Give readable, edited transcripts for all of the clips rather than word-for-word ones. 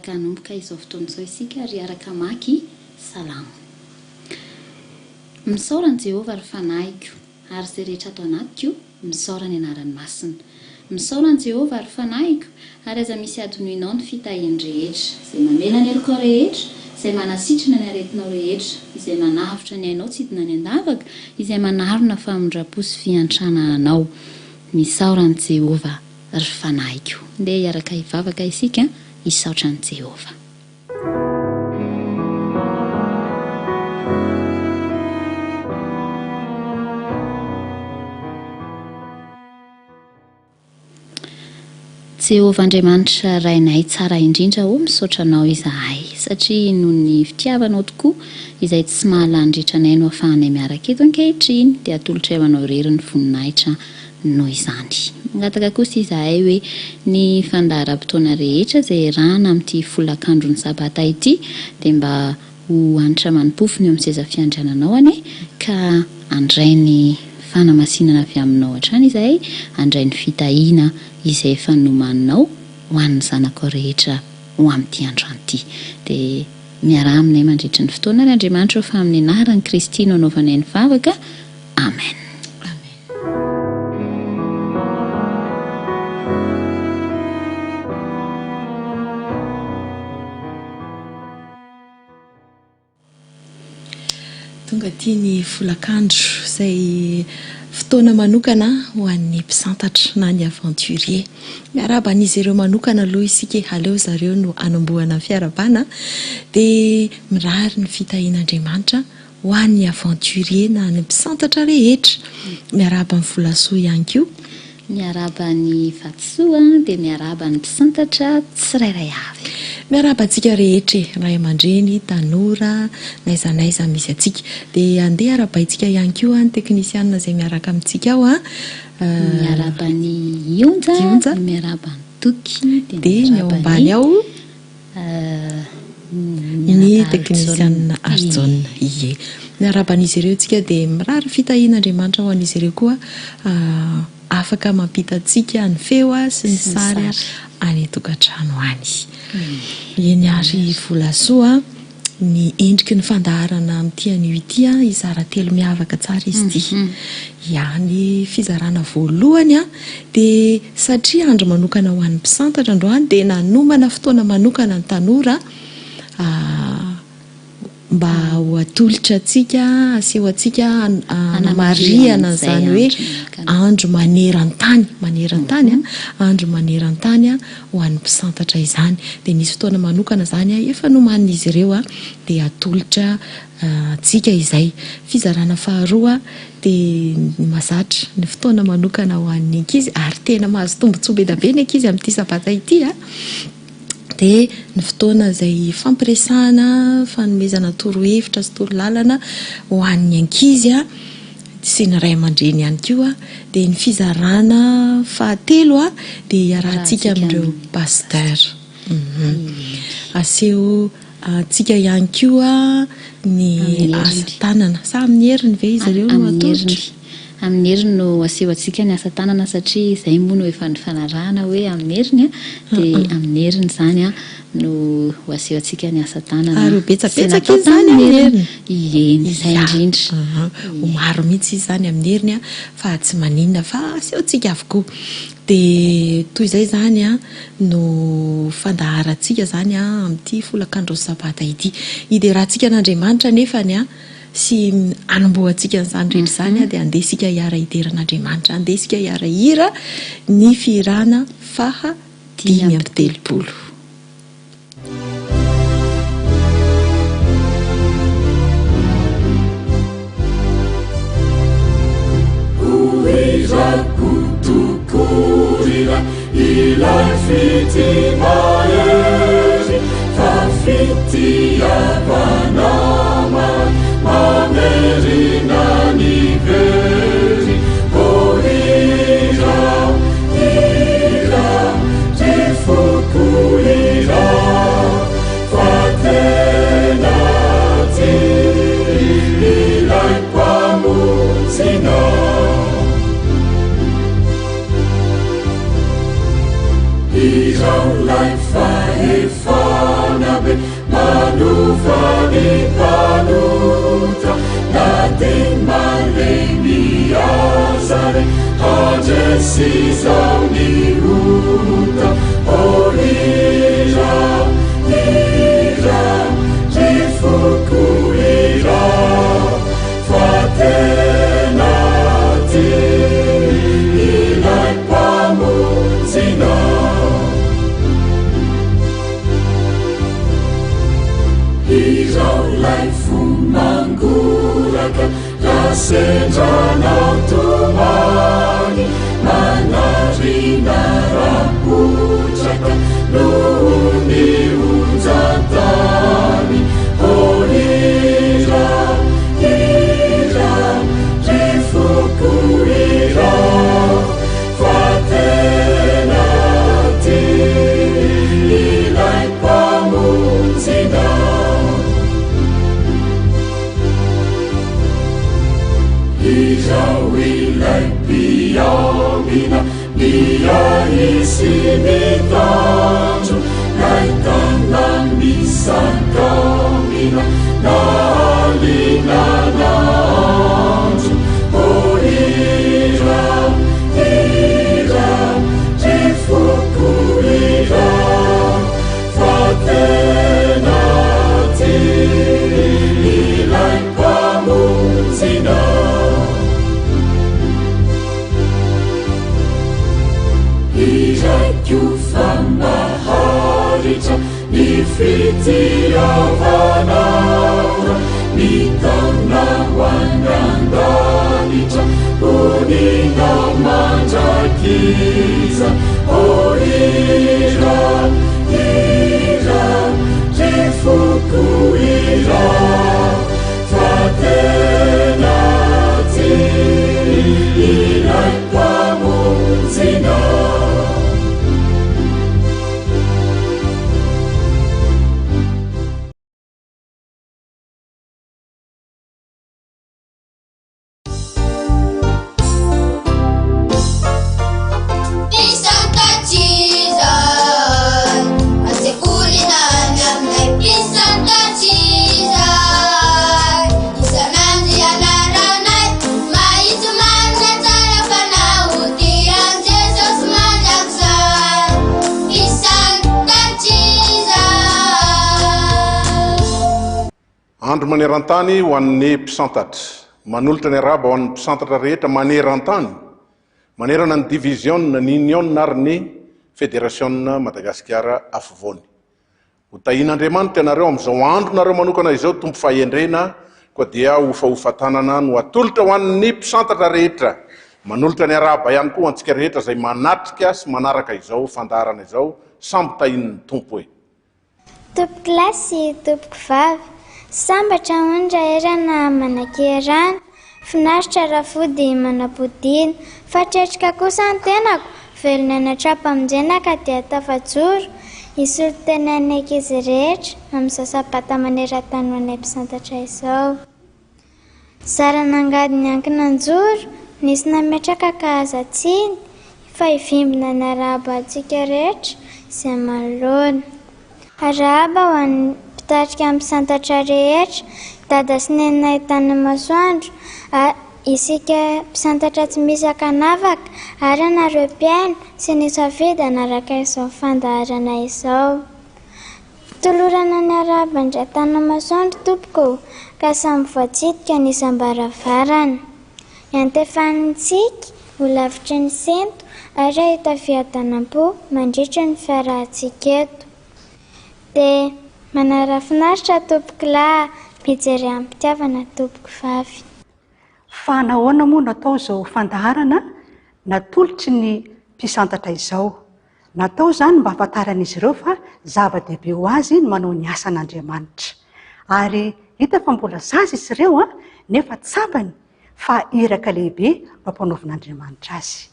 Hiaraka hanomboka izao fotoana izao isika ary hiaraka hamaky Salamo. Misaora an'i Jehovah, ry fanahiko, ary izay rehetra ato anatiko, misaora ny anarany masina. Misaora an'i Jehovah, ry fanahiko, ary aza misy hadinoinao ny fitahiany rehetra, izay mamela ny helokao rehetra, izay manasitrana ny aretinao rehetra, izay manavotra ny ainao tsy hidina any an-davaka, izay manarona famindram-po sy fiantrana anao. Misaora an'i Jehovah, ry fanahiko. Ndeha hiaraka hivavaka isika hisaotra an'i Jehovah. Jehovah Andriamanitra Rainay tsara indrindra ô, misaotra Anao izahay, satria noho ny fitiavanao tokoa izay tsy mahalany ritra anay no afahanay miaraka eto ankehitriny, dia atolotray ho Anao irery ny voninahitra noho izany. Mangataka kosa izahay hoe ny fandaharam-potoana rehetra izay iarahana amin'ity folakandron'ny Sabata ity dia mba ho hanitra amam-pofona eo amin'ny seza fiandriananao anie ka handray ny fanamasinana avy aminao hatrany izahay, handray ny fitahiana izay efa nomaninao ho an'ny zanakao rehetra ho amin'ity androany ity. Dia miaraha aminay mandritry ny fotoana ary Andriamanitra ô fa amin'ny anaran'i Kristy no anaovanay ny vavaka. Amen. Tonga aty ny folakandro izay fotoana manokana ho an'ny mpisantatra na ny aventurier. Miarahaba an'izy ireo manokana aloha isika e, aleo zareo no hanombohana ny fiarahabana dia mirary ny fitahian'Andriamanitra Ho an'ny aventurier na ny mpisantatra rehetra. Miarahaba an'i Volasoa ihany koa. Miarahaba an'i Vatosoa dia miarahaba ny mpisantatra tsirairay avy. Miarahaba antsika rehetra e, ray aman-dreny, tanora, n'aiza n'aiza misy antsika. Dia andeha arahabaintsika ihany koa ny teknisianina izay miaraka amintsika ao. Miarahaba an'i Ionja, miarahaba an'i Toky, dia ny ao ambany ao. Ny teknisianina Arjaona. Ie. Miarahaba an'izy ireo isika dia mirary fitahian'Andriamanitra ho an'izy ireo koa afaka mampita antsika ny feo sy ny sary any an-tokantrano any. Eny ary Volasoa, ny endriky ny fandaharana amin'ity anio ity hizara telo miavaka tsara izy ity. Ya, ny fizarana voalohany dia satria andro manokana ho an'ny mpisantatra androany dia nanomana fotoana manokana ny tanora mba ho atolotra antsika, aseho antsika hanamarihana an'izany hoe andro maneran-tany, maneran-tany an, andro maneran-tany ho an'ny mpisantatra izany. Dia nisy fotoana manokana izany efa nomanin'izy ireo dia atolotra antsika izay. Fizarana faharoa dia ny mazatra, ny fotoana manokana ho an'ny ankizy ary tena mahazo tombontsoa be dia be ny ankizy amin'ity sabata ity an! Dia ny fotoana izay hifampiresahana, fanomezana torohevitra sy torolalana ho an'ny ankizy sy ny ray aman-dreny ihany koa. Dia ny fizarana fahatelo dia iarahantsika amin'ireo pasteur. Aseho antsika ihany koa ny asa tanana. Sa amin'ny heriny ve izy ireo no atolotra? Amin'ny heriny no aseho antsika ny asa tanana satria izay moa no efa nifanarahana hoe amin'ny heriny dia amin'ny heriny izany no ho aseho antsika ny asa tanana. Ary ho betsabetsaka izy izany amin'ny heriny? Ieny, izay indrindra. Ho maro mihitsy izy izany amin'ny heriny fa tsy maninona fa asehontsika avokoa. Dia toy izay izany no fandaharantsika izany amin'ity folakandron'ny sabata ity. Hiderantsika an'Andriamanitra anefany sy hanombohantsika an'izany rehetra izany dia andeha isika hiara-hidera an'Andriamanitra, andeha isika hiara-hira ny fihirana faha 35. Ilay fitia mahery fa fitiavana mamerina ny very oh hira hira ry foko hira fa tena tia ilay mpamonjinao Izao lay fahefana. Nalovan'ny mpanota na dia malemy aza re handresy izao ny ota. Oh hirao, hirao, ry foko hirao, fa tena tia ilay Mpamonjinao. Hirao ilay fo mangoraka raha sendra anao tomany, manarina rahotraka noho ny onjan-tany. Oh hirao, hirao, ry foko hirao. Fa tena tia ilay Mpamonjinao. Izao ilay mpiambina miahy sy mitandro, lay tana misakambina na alina na andro. Oh hira, hira, ry foko hira, fa tena tia ilay Mpamonjinao. Hiraiko fa maharitra Ny fitiavanao mitaona ho any an-danitra, honina mandrakizay. Oh hira, hira, ry foko hira, fa tena tia ilay Mpamonjinao. Andro maneran-tany ho an'ny mpisantatra. Manolotra ny arahaba ho an'ny mpisantatra rehetra maneran-tany, manerana ny diviziona, ny union ary ny federasiona Madagasikara afovoany. Ho tahian'Andriamanitra ianareo amin'izao andronareo manokana izao Tompo fahendrena koa dia hofahofa-tanana no atolotra ho an'ny mpisantatra rehetra. Manolotra ny arahaba ihany koa ho antsika rehetra izay manatrika sy manaraka izao fandaharana izao samby tahian'ny Tompo e. Tompoko lahy sy tompoko vavy, sambatra hono raha erana manankerana, finaritra raha fody manam-podiana, fa tretrika kosa ny tenako, velona any an-tranom-pamonjena ka dia tafajoro, hisolo tena ny ankizy rehetra amin'izao sabata maneran-tany ho anay mpisantatra izao. Zara nangady niankina an-joro, nisy nametraka ka aza tsiny, fa hivimbina ny arahaba antsika rehetra izay manoloana. Arahaba ho an'ny mpitarika ny mpisantatra rehetra, Dada sy Neny nahitana masoandro, ary isika mpisantatra tsy misy ankanavaka, ary ianareo mpihaino sy nisafidy hanaraka izao fandaharana izao. Tolorana ny arahaba indray Tanamasoandro tompoko ô, ka samy voatsidika ny isam-baravarana. Iantefan'ny tsiky ho lavitry ny sento ary hahita fiadanam-po mandritra ny fiarahantsika eto. Dia manaraha finaritra tompokolahy, mijere amim-pitiavana tompokovavy. Fa nahoana moa no atao izao fandaharana natolotry ny mpisantatra izao? Natao izany mba hahafantaran'izy ireo fa zava-dehibe ho azy ny manao ny asan'Andriamanitra. Ary hita fa mbola zaza izy ireo, nefa tsapany fa iraka lehibe no ampanaovin'Andriamanitra azy.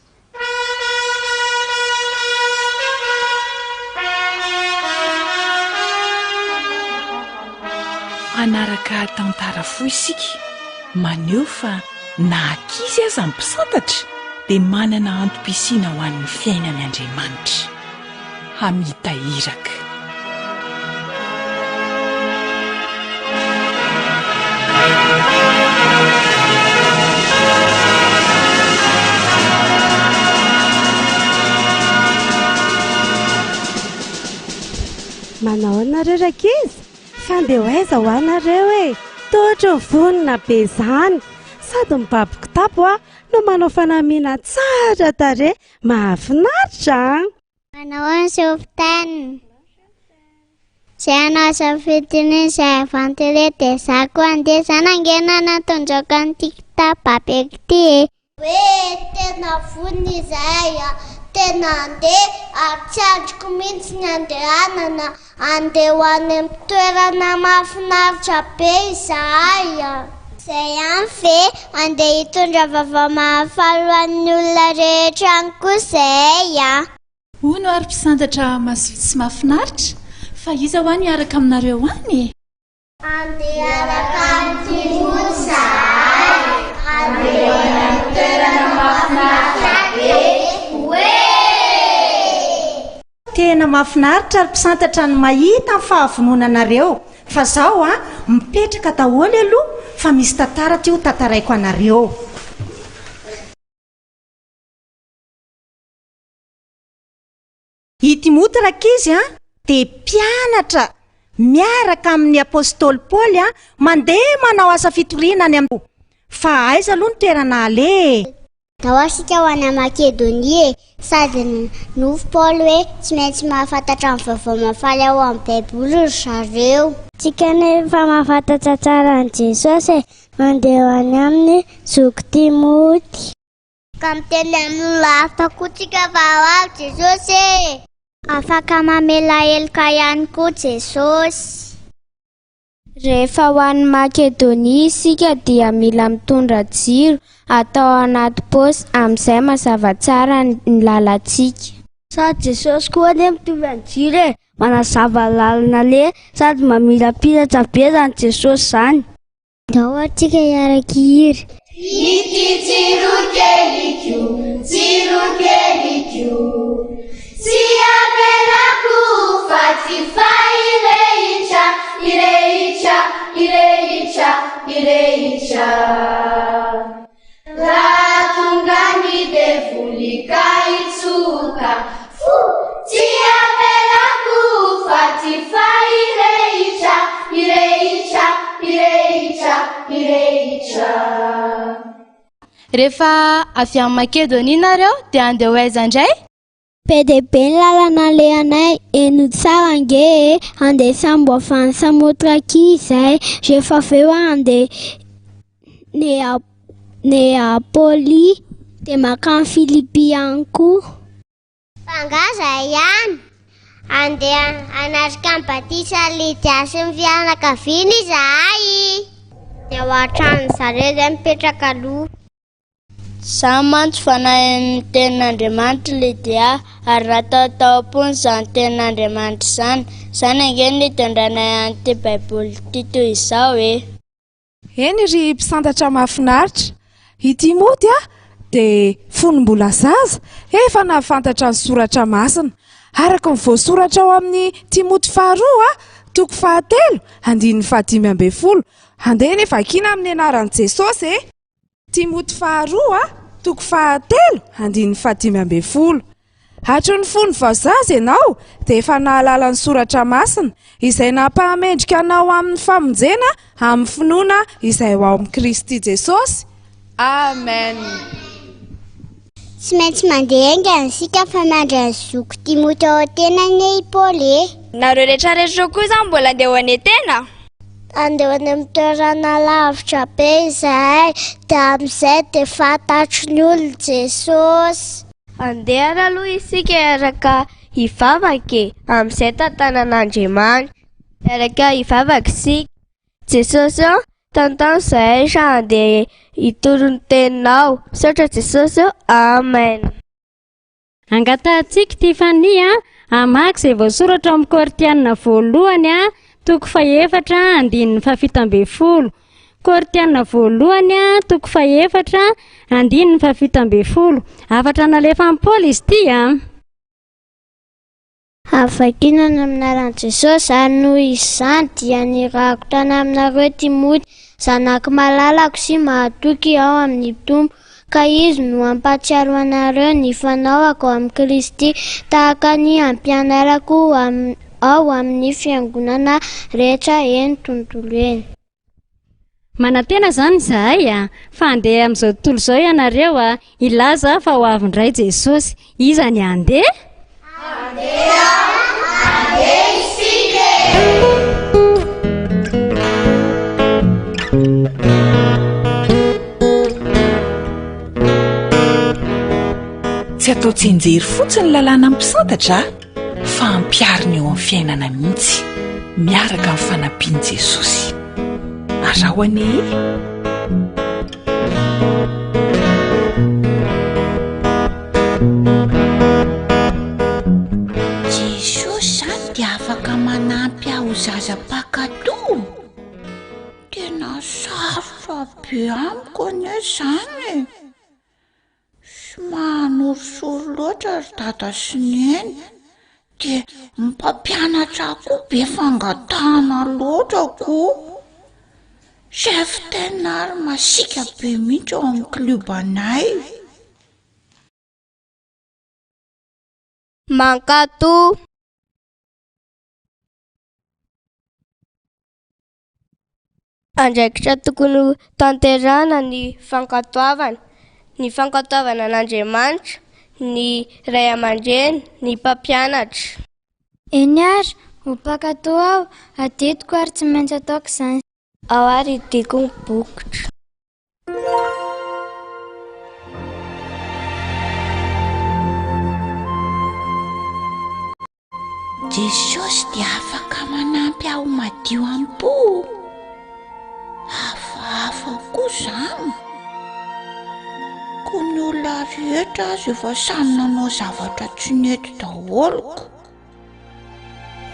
Hanaraka tantara fohy isika maneho fa na ankizy aza ny mpisantatra dia manana antom-pisiana ho an'ny fiainany Andriamanitra. Hamita iraka. Manahoana nareo rankizy? Fa andeha ho aiza hoa nareo e? Toa ohatry ny vonona be izany. Sady mibaby kitapo a, no manao fanamiana tsara tarehy. Mahafinaritra an! Manahoana Soften? Zay hanao safidy izay avy any télé dia za koa andeha za nange nanatondraka an'ity kitapo babeko ity e. Hoe tena vonona izahay a, tena handeha ary tsy andriko mihitsy ny handehanana, handeha ho any amin'ny toerana mahafinaritra be izahay a. Izay ihany ve? Handeha hitondra vaovao mahafaly ho an'ny olona rehetra any koa izahay a. Hono ary mpisantatra mazoto sy mahafinaritra, fa iza hoa no hiaraka aminareo any e? Andeha hiaraka amin'i Timoty izahay. Andeha ho any amin'ny toerana mahafinaritra be. Oee! Tena mahafinaritra ry mpisantatra ny mahita ny fahavononanareo fa zao a, mipetraka daholo aloha fa misy tantara ty ho tantaraiko anareo. I Timoty rankizy a, dia mpianatra miaraka amin'ny apostoly Paoly a, mandeha manao asa fitoriana any amin'ny Fa aiza aloha ny toerana aleha e? Ndao isika ho any Makedonia e! Sady nofy Paoly hoe tsy maintsy mahafantatra ny vaovao mahafaly ao amin'ny Baiboly ry zareo. Tsika anefa mahafantatra tsara an'i Jesosy e! Mandeha ho any aminy zoky Timoty. Ka miteny amin'ny olona hafa koa tsika fa ho avy Jesosy e! Afaka mamela heloka ihany koa Jesosy. Rehefa ho any Makedonia isika dia mila mitondra jiro atao anaty paosy amin'izay mazava tsara ny lalantsika. Sady Jesosy koa anie mitovy an'i jiro e! Manazava ny lalana aleha sady mamirapiratra be zany Jesosy zany. Ndao ary tsika hiaraka hihira. Ity jiro keliko, jiro keliko, Tsy avelako fa tsy fa hirehitra, hirehitra, hirehitra, hirehitra. Raha tonga ny devoly ka hitsoka fo, tsy avelako ho faty fa hirehitra, hirehitra, hirehitra, hirehitra. Rehefa avy any Makedonia nareo dia handeha ho aiza indray? Be dia be ny lalana alehanay, henoy tsara ange e! Handeha sambo avy any Samothrakia izahay, rehefa avy eo handeha Nea- Neapoly, dia mankany Filipy ihany koa. Fa angaha izahay ihany? Handeha hanatrika ny batisan'i Lydia sy ny fianakaviany izahay. Dia ao an-tranon'ny zareo izahay mipetraka aloha. Izaho mantsy vao naheno ny tenin'Andriamanitra Lydia ary natao tao am-pony izany tenin'Andriamanitra izany. Izany ange no nitondranay an'ity Baiboly ity toy izao e! Eny ry mpisantatra mahafinaritra, i Timoty dia fony mbola zaza efa nahafantatra ny soratra masina, araka ny voasoratra ao amin'ny Timoty faharoa toko fahatelo andininy fahadimy ambin'ny folo. Andeha anie vakiana amin'ny anaran'i Jesosy e! Timoty faharoa, toko fahatelo, andininy fahadimy ambin'ny folo. Hatry ny fony vao zaza ianao dia efa nahalala ny soratra masina, izay nampahamendrika anao amin'ny famonjena amin'ny finoana izay ao amin'i Kristy Jesosy. Amen. Tsy maintsy mandeha haingana isika fa miandry an'i zoky Timoty ao Atena anie i Paoly e! Nareo rehetra rehetra ireo koa izany mbola andeha ho any Atena? Andeha ho any amin'ny toerana lavitra be izahay, dia amin'izay dia fantatry ny olona Jesosy. Andeha aloha isika hiaraka hivavaka e, amin'izay tantanan'Andriamanitra. Hiaraka hivavaka isika. Jesosy ô, tantano izahay raha handeha hitory ny teninao. Misaotra Jesosy ô, Amen. Angatahantsika Tiffany a, hamaky izay voasoratra ao amin'ny Korintiana voalohany a, toko fahefatra andininy fahafito ambin'ny folo. Korintiana voalohany a, toko fahefatra andininy fahafito ambin'ny folo. Hafatra nalefan'i Paoly izy ity a. Havakiana ny amin'ny anaran'i Jesosy, ary noho izany dia nirahako tany aminareo Timoty, zanako malalako sy mahatoky ao amin'ny Tompo, ka izy no hampahatsiaro anareo ny fanaovako ao amin'i Kristy, tahaka ny ampianarako. Ao amin'ny fiangonana rehetra eny tontolo eny. Manantena izany izahay fa handeha amin'izao tontolo izao ianareo hilaza fa ho avy indray Jesosy. Iza ny handeha? Handeha, handeha isika e! Tsy atao tsianjery fotsiny ny lalàna mpisantatra a! fa ampiharina eo amin'ny fiainana mihitsy miaraka amin'ny fanampian'i Jesosy. Araho anie e! Jesosy izany dia afaka manampy ahy ho zaza mpankatò? Tena sarotra be amiko anie izany e! Tsy manorisory loatra ry dada sy neny, dia ny mpampianatra ahy koa be fangatahana loatra ko. Chef tena ary masiaka be mihitsy ao amin'ny club anay. Mankatò. Andraikitra tokony ho tanterahina ny fankatoavana, ny fankatoavana an'Andriamanitra, ny ray aman-dreny, ny mpampianatra. Eny ary, ho mpankatò aho, adidiko ary tsy maintsy ataoko izany. Ao ary hidiko ny bokotra. Jesosy dia afaka manampy ahy ho madio am-po. Hafahafa koa izany. Koa ny olona rehetra aza efa samy nanao zavatra tsy nety daholo ko.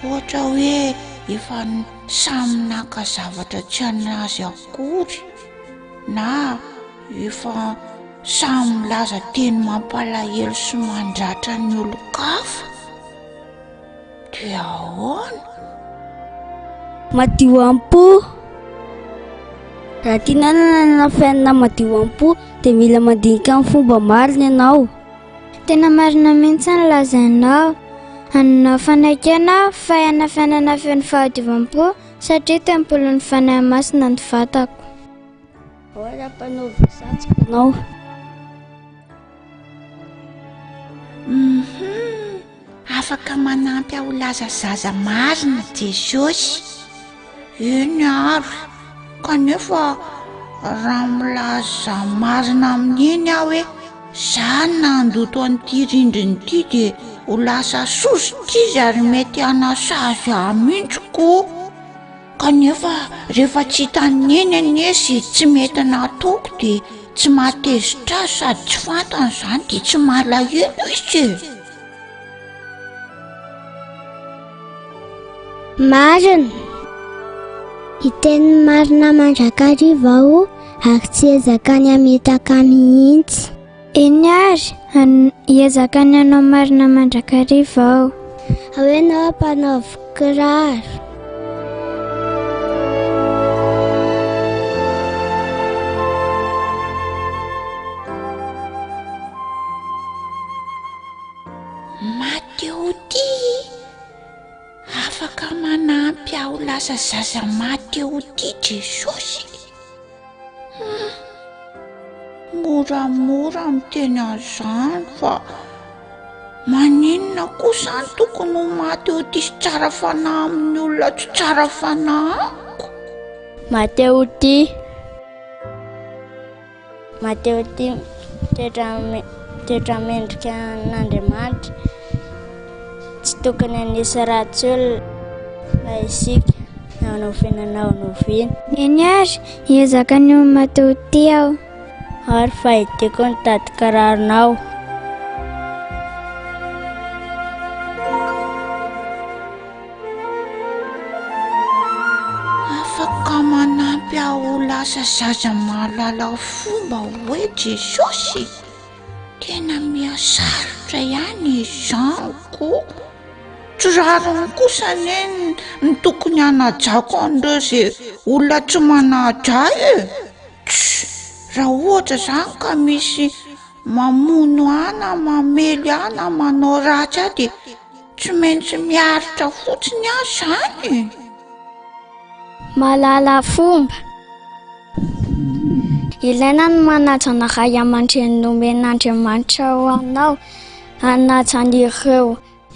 Ohatra hoe efa samy naka zavatra tsy an'azy akory na efa samy milaza teny mampalahelo sy mandratra ny olon-kafa. Dia ahoana? Madio am-po. Raha tianao ny hanana fiainana madio am-po dia mila mandinika amin'ny fomba marina ianao. Tena marina mihitsy ny lazainao. Hanana fanekena aho fa hiaina fiainana feno fahadiovam-po satria tempolin'ny Fanahy Masina ny vatako. Ahoana ampanaovy satroka anao? Hum, afaka manampy aho ho lasa zaza marina Jesosy. Eny ary, kanefa raha milaza marina amin'iny aho hoe za nandoto an'ity rindrina ity dia ho lasa sosotra izy ary mety hanasazy ahy mihitsy ko. Kanefa rehefa tsy hitan'i Neny anie izay tsy mety nataoko dia tsy mahatezitra azy sady tsy fantany izany dia tsy malahelo izy e. Marina. Hiteny ny marina mandrakariva aho ary tsy hiezaka ny hamitaka mihitsy. Eny ary, hiezaka ny hanao marina mandrakariva aho. Ao ianao ampanaoviko kiraro. Mateo ty, afaka manampy aho lasa zaza Mateo ty Jesosy. Hum, moramora miteny an'izany fa maninona kosa ny tokony ho maty eo ty sy tsara fanahy amin'ny olona tsy tsara fanahy amiko? Maty eo ty. Maty eo ty toetra toetra mendrika an'Andriamanitra. Tsy tokony hanisy ratsy olona isika na oviana na oviana. Eny ary, hiezaka ny ho maty ho tia aho. Ary fa hidiko ny tadin-kiraronao. Afaka manampy ahy ho lasa zaza mahalala fomba hoe Jesosy? Tena mihasarotra ihany izany ko. Tsy rariny kosa anie ny tokony hanajako an'ireo izay olona tsy manaja ahy e. Tsia, raha ohatra izany ka misy mamono ahy na mamely ahy na manao ratsy ahy dia. Tsy maintsy miaritra fotsiny aho izany e! Mahalala fomba. Ilaina ny manaja ny ray aman-dreny nomen'Andriamanitra ho anao, hanaja an'ireo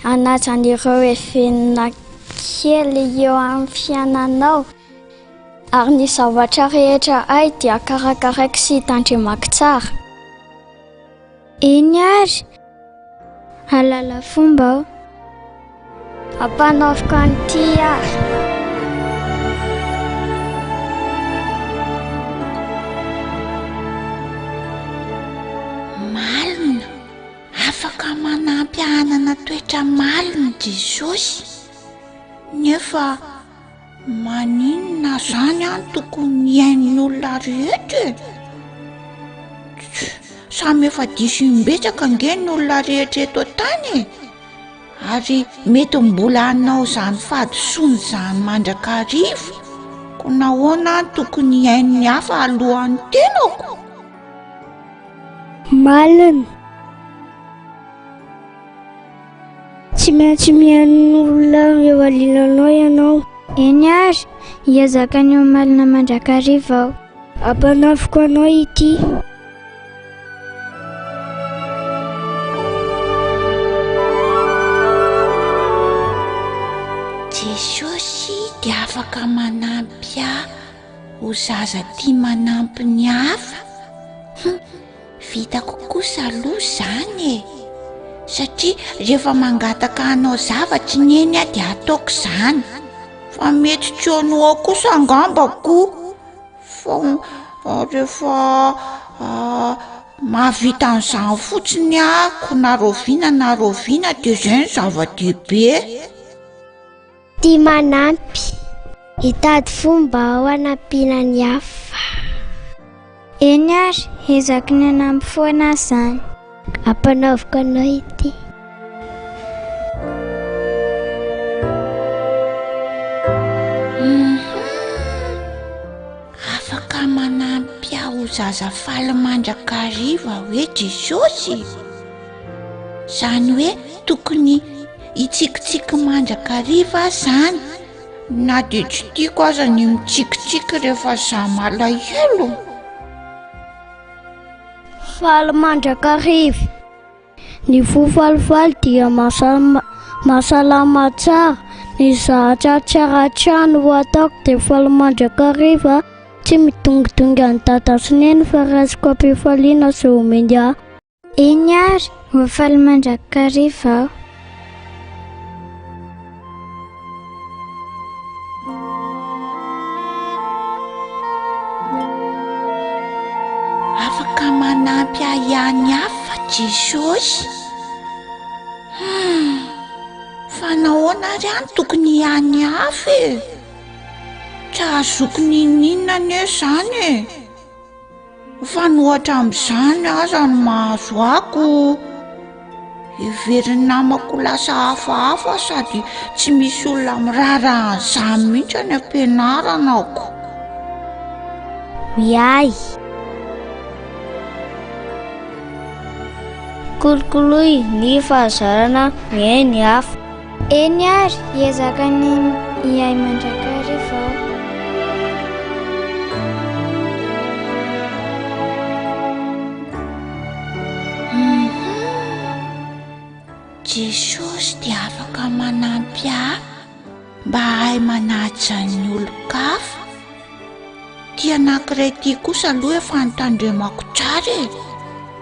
hanaja an'ireo heverina kely eo amin'ny fiainanao, ary ny zavatra rehetra hay dia karakaraiko sy tandremako tsara. Eny ary, hahalala fomba aho. Ampanaoviko an'ity ary. Malina, afaka manampy hanana toetra malina Jesosy, nefa Maninona zany aho no tokony hihaino ny olona rehetra e? Samy efa diso imbetsaka ange ny olona rehetra eto an-tany e! Ary mety mbola hanao izany fahadisoana izany mandrakariva. Koa nahoana aho no tokony hihaino ny hafa alohan'ny tenako? Malina. Tsy maintsy mihaino ny olona eo anilanao ianao. Eny ary, hiezaka ny ho malina mandrakariva aho. Ampanaoviko anao ity. Jesosy dia afaka manampy ahy ho zaza tia manampy ny hafa. Hum. Vitako kosa aloha izany e! Satria rehefa mangataka hanao zavatra i Neny aho dia ataoko izany. Fa mety tsy eo no ao kosa angamba ko. Fa rehefa mahavita an'izany fotsiny aho na rahoviana na rahoviana dia izay no zava-dehibe. Tia manampy. Hitady fomba aho hanampiana ny hafa. Eny ary, ezaky ny hanampy foana aho izany. Ampanaoviko anao ity. Afaka manampy ahy ho zaza faly mandrakariva hoe Jesosy? Izany hoe tokony hitsikitsiky mandrakariva aho izany na dia tsy tiako aza ny mitsikitsiky rehefa izaho malahelo. Faly mandrakariva. Ny fo falifaly dia mahasalama tsara. Ny zavatra tsara hatrany ho ataoko dia faly mandrakariva. Tsy midongidongy an'i Dada sy Neny fa raisiko am-pifaliana izay omeny ahy. Eny ary, ho faly mandrakariva aho. Afaka manampy ahy ihany hafa Jesosy. Hmm, fa nahoana ary aho no tokony hiany hafa e? Tsy ahazoako n'inon'inona anie izany e. Mifanohitra amin'izany aza ny mahazo ahy ko. Heverin'ny namako lasa hafahafa sady tsy misy olona miraharaha an'izany mihitsy any am-pianarana ko. Miahy. Kolokoloy ny fahazarana miahy ny hafa. Eny ary, hiezaka ny hiahy mandrakariva aho. Jesosy dia afaka manampy ahy mba hahay manaja ny olon-kafa. Ity anankiray ity kosa aloha efa notandremako tsara e.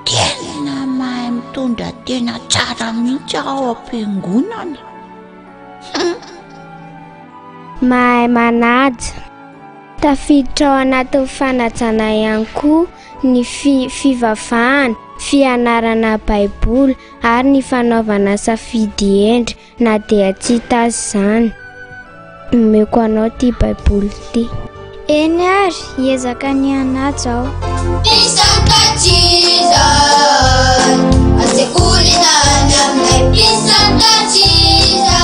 Tena mahay mitondra tena tsara mihitsy aho ao am-piangonana. Mahay manaja. Tafiditra ao anatin'ny fanajana ihany koa ny fivavahana, fianarana Baiboly ary ny fanaovana safidy hendry Na dia tsy hita aza izany, omeko anao ity Baiboly ity. Eny ary, hiezaka ny hanaja aho. Mpisantatr'iza An-tsekoly na any aminay Mpisantatr'iza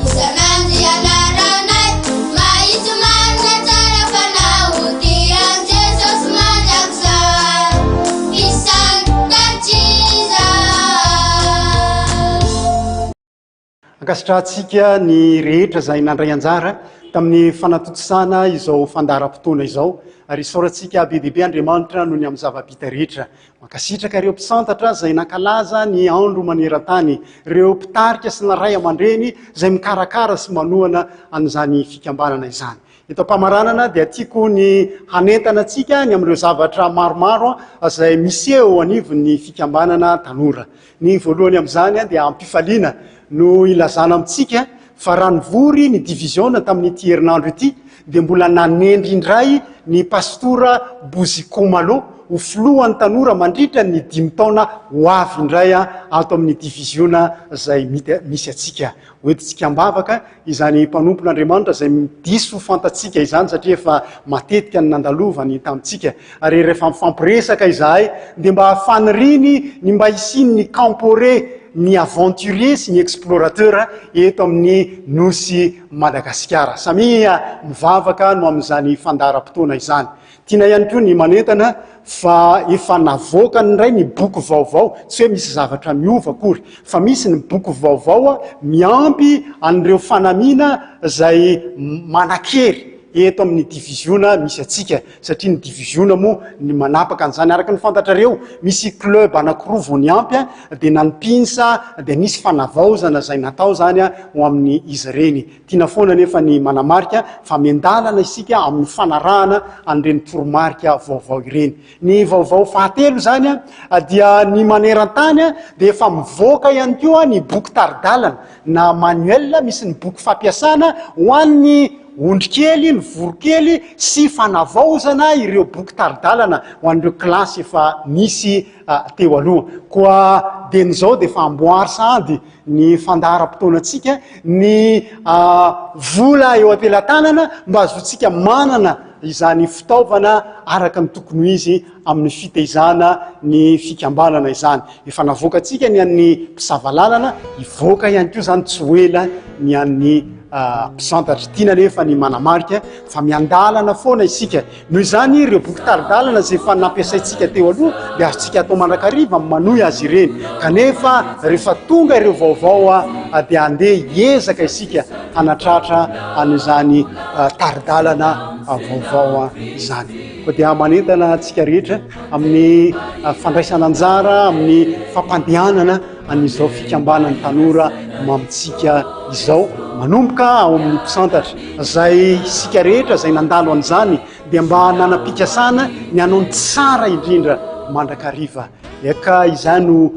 Isan'andro ianaranay Mahitsy marina tsara fanahy Ho tia an'i Jesosy mandrakizay Mpisantatr'iza. Ankasitrahantsika ny rehetra izay nandray anjara tamin'ny fanatontosana izao fandaharam-potoana izao ary isaorantsika be dia be Andriamanitra noho ny amin'ny zava-bita rehetra. Mankasitraka ireo mpisantatra izay nankalaza ny andro maneran-tany, ireo mpitarika sy ny ray aman-dreny izay mikarakara sy manohana an'izany fikambanana izany. Eto am-pamaranana dia tiako ny hanentana antsika ny amin'ireo zavatra maromaro izay miseho eo anivon'ny fikambanana tanora. Ny voalohany amin'izany dia am-pifaliana no ilazana amintsika fa raha nivory ny diviziona tamin'ity herinandro ity dia mbola nanendry indray ny pastora Bozy Khumalo ho filohan'ny tanora mandritra ny dimy taona ho avy indray ato amin'ny diviziona izay misy antsika. Hoentintsika am-bavaka izany mpanompon'Andriamanitra izay diso fantatsika izany satria efa matetika ny nandalovany tamintsika ary rehefa mifampiresaka izahay dia mba faniriany ny mba hisian'ny campore ny aventurier sy ny explorateur eto amin'ny nosy Madagasikara. Samia mivavaka no amin'izany fandaharam-potoana izany. Tiana ihany koa ny manentana fa efa navoakany indray ny boky vaovao, tsy hoe misy zavatra miova akory, fa misy ny boky vaovao miampy an'ireo fanamiana izay manan-kery eto amin'ny diviziona misy antsika, satria ny diviziona moa ny manapaka an'izany. Araka ny fantatrareo, misy club anankiroa vao niampy, dia na ny Pinsa dia nisy fanavaozana izay natao izany ho amin'izy ireny. Tiana foana anefa ny manamarika fa miandalana isika amin'ny fanarahana an'ireny toromarika vaovao ireny. Ny vaovao fahatelo izany dia ny maneran-tany dia efa mivoaka ihany koa ny boky tari-dalana na manuel misy ny boky fampiasana ho an'ny ondry kely, ny voronkely sy fanavaozana ireo boky tari-dalana ho an'ireo kilasy efa nisy teo aloha. Koa dieny izao dia efa amboary sahady ny fandaharam-potoanantsika, ny vola eo am-pelatanana mba hahazoantsika manana izany fitaovana araka ny tokony ho izy amin'ny fitaizana ny fikambanana izany. Efa navoakantsika ny an'ny mpisava lalana, hivoaka ihany koa izany tsy ho ela ny an'ny mpisantatra. Tiana anefa ny manamarika fa miandalana foana isika. Noho izany, ireo boky tari-dalana izay efa nampiasaintsika teo aloha dia azontsika atao mandrakariva ny manohy azy ireny. Kanefa, rehefa tonga ireo vaovao dia andeha hiezaka isika hanatratra an'izany tari-dalana vaovao izany. Koa dia manentana antsika rehetra amin'ny fandraisana anjara amin'ny fampandehanana an'izao fikambanan'ny tanora mamintsika izao, manomboka ao amin'ny mpisantatra, izay isika rehetra izay nandalo an'izany dia mba nanam-pikasana ny hanao ny tsara indrindra mandrakariva. Eka izany no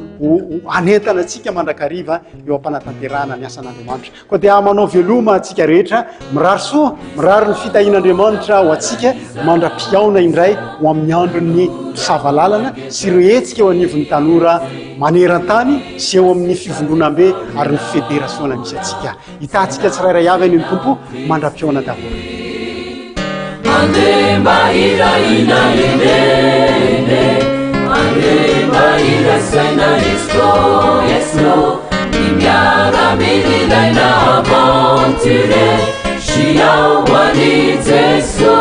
hanentana antsika mandrakariva eo am-panatanterahana ny asan'Andriamanitra. Koa dia manao veloma antsika rehetra, mirary soa, mirary ny fitahian'Andriamanitra ho antsika mandra-pihaona indray ho amin'ny andron'ny mpisava lalana sy ireo hetsika eo anivon'ny tanora maneran-tany sy eo amin'ny fivondronambe ary ny federasiona misy antsika. Hitahantsika tsirairay avy anie ny Tompo mandra-pihaona daholo. Andeha mba hirahina ene Andeha mba hiray saina Eslo Eslo Ny miaramila ilaina Aventurier Shiao ho an'i Jeso.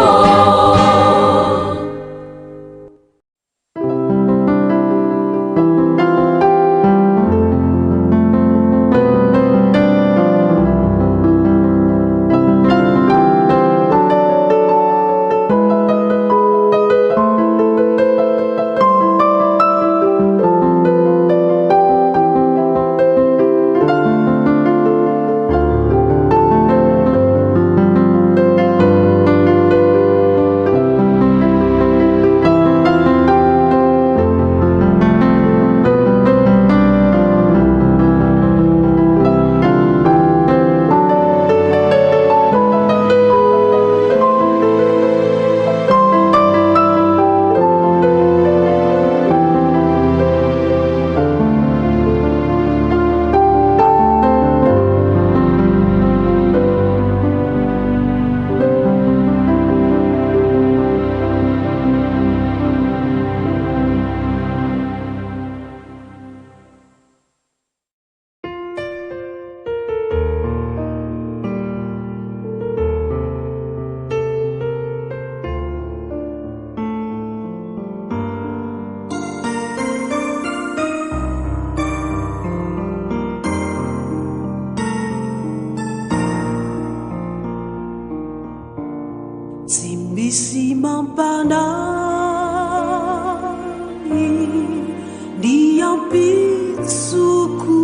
ampitsoko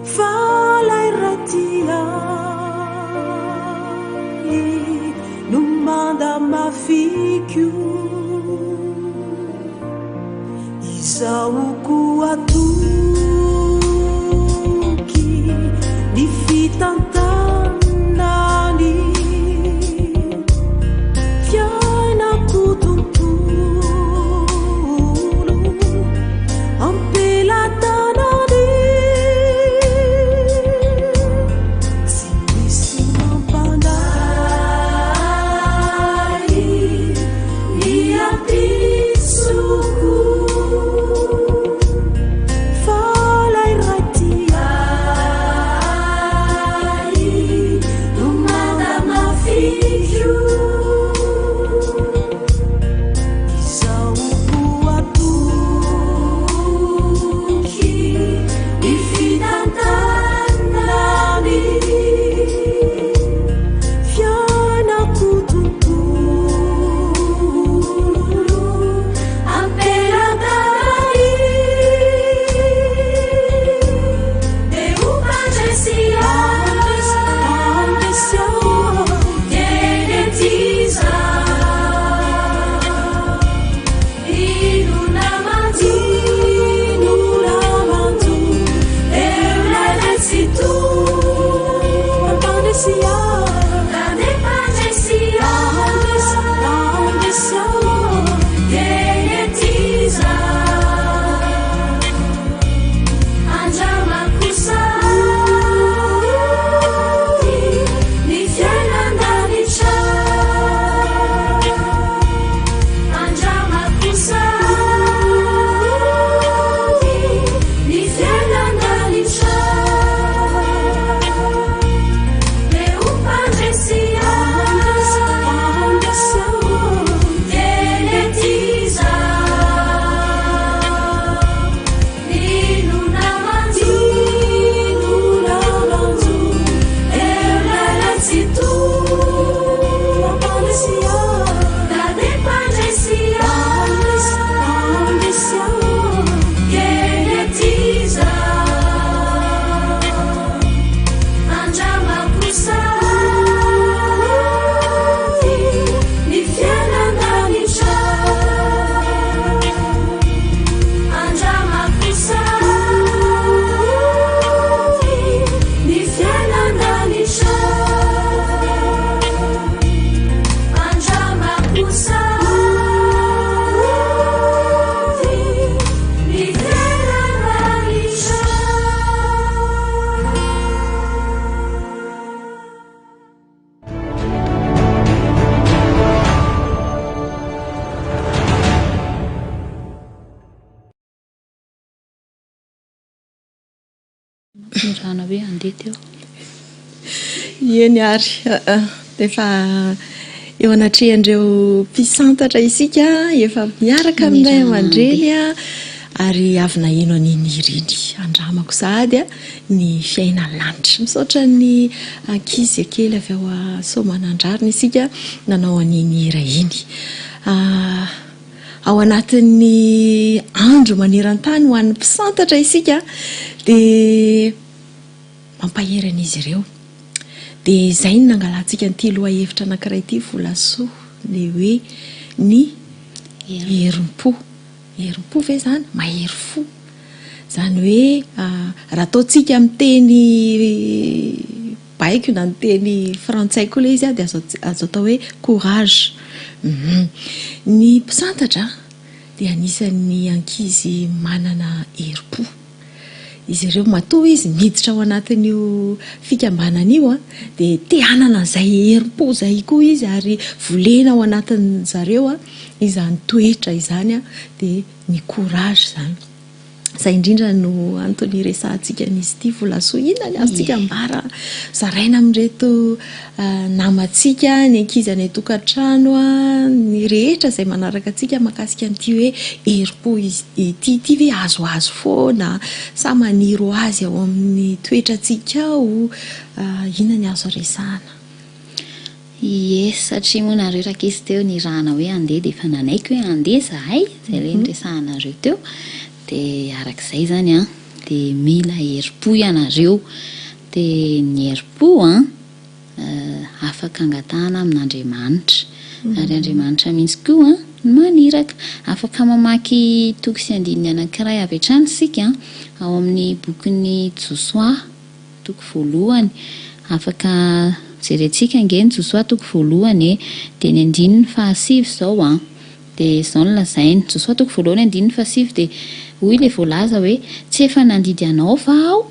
fa lay Ray tia ahy no manda mafiko Izaho koa toky ny fitantanany fiainako tontolo am-pelatanany tsy misy mampanahy ny ampitsoko fa lay Ray tia ahy no manamafiko izaho koa toky ny fitantanany fiainako tontolo am-pelatanany dia ho mpandresy aho teny ety izaho. Inona manjo, inona manjo, eo ilay Ray Tsitoha, mpandresy ahy. Tany mpandresy ahy, mpandresy ahy, teny ety izaho. Andramako sahady ny fiainan-danitra. Andramako sahady ny fiainan-danitra. Dia ho mpandresy ahy, teny ety izaho. Inona manjo, inona manjo, eo ilay Ray Tsitoha, mpandresy ahy. Tany mpandresy ahy, mpandresy ahy, teny ety izaho. Andramako sahady ny fiainan-danitra. Andramako sahady ny fiainan-danitra. Andramako sahady ny fiainan-danitra. Nirahana hoe handeha teo. Eny ary, efa eo anatrehan'ireo mpisantatra isika, efa miaraka amin'ny ray aman-dreny ary avy naheno an'iny hira iny. Andramako sahady ny fiainan'ny lanitra. Misaotra ny ankizy kely avy ao Soamanandrariny isika nanao an'iny hira iny. Ao anatin'ny andro maneran-tany ho an'ny mpisantatra isika dia mampahery an'izy ireo. Dia izay no nangalantsika an'ity lohahevitra anankiray ity Volasoa, ny hoe ny herim-po. Herim-po ve izany? Mahery fo. Izany hoe raha ataontsika amin'ny teny baiko na ny teny frantsay koa ilay izy dia azo azo atao hoe courage. Ny mpisantatra dia anisan'ny ankizy manana herim-po. Izy ireo matoa izy miditra ao anatin'io fikambanana io dia te hanana an'izay herim-po izay koa izy ary volena ao anatin-dry zareo izany toetra izany dia ny courage izany. Izay indrindra no antony iresahantsika an'izy ity Volasoa. Inona ny azontsika ambara zaraina amin'ireto namantsika, ny ankizy any an-tokantrano, ny rehetra izay manaraka antsika mahakasika an'ity hoe herim-po ity. Ity ve azoazo foana sa maniry ho azy ao amin'ny toetrantsika ao? Inona ny azo resahana? Ie, satria moa nareo rankizy teo nirahana hoe handeha dia efa nanaiky hoe handeha izahay, izay ilay niresahanareo teo. Dia araka izay izany an, dia mila herim-po ianareo. Dia ny herim-po an, afaka angatahana amin'Andriamanitra. Ary Andriamanitra mihitsy koa no maniraka. Afaka mamaky toko sy andininy anankiray avy hatrany isika ao amin'ny bokin'i Josoa, toko voalohany. Afaka jerentsika ange ny Josoa toko voalohany e. Dia ny andininy fahasivy izao an. Dia izao no lazainy, Josoa toko voalohany andininy fahasivy dia hoy ilay voalaza hoe, Tsy efa nandidy anao va aho?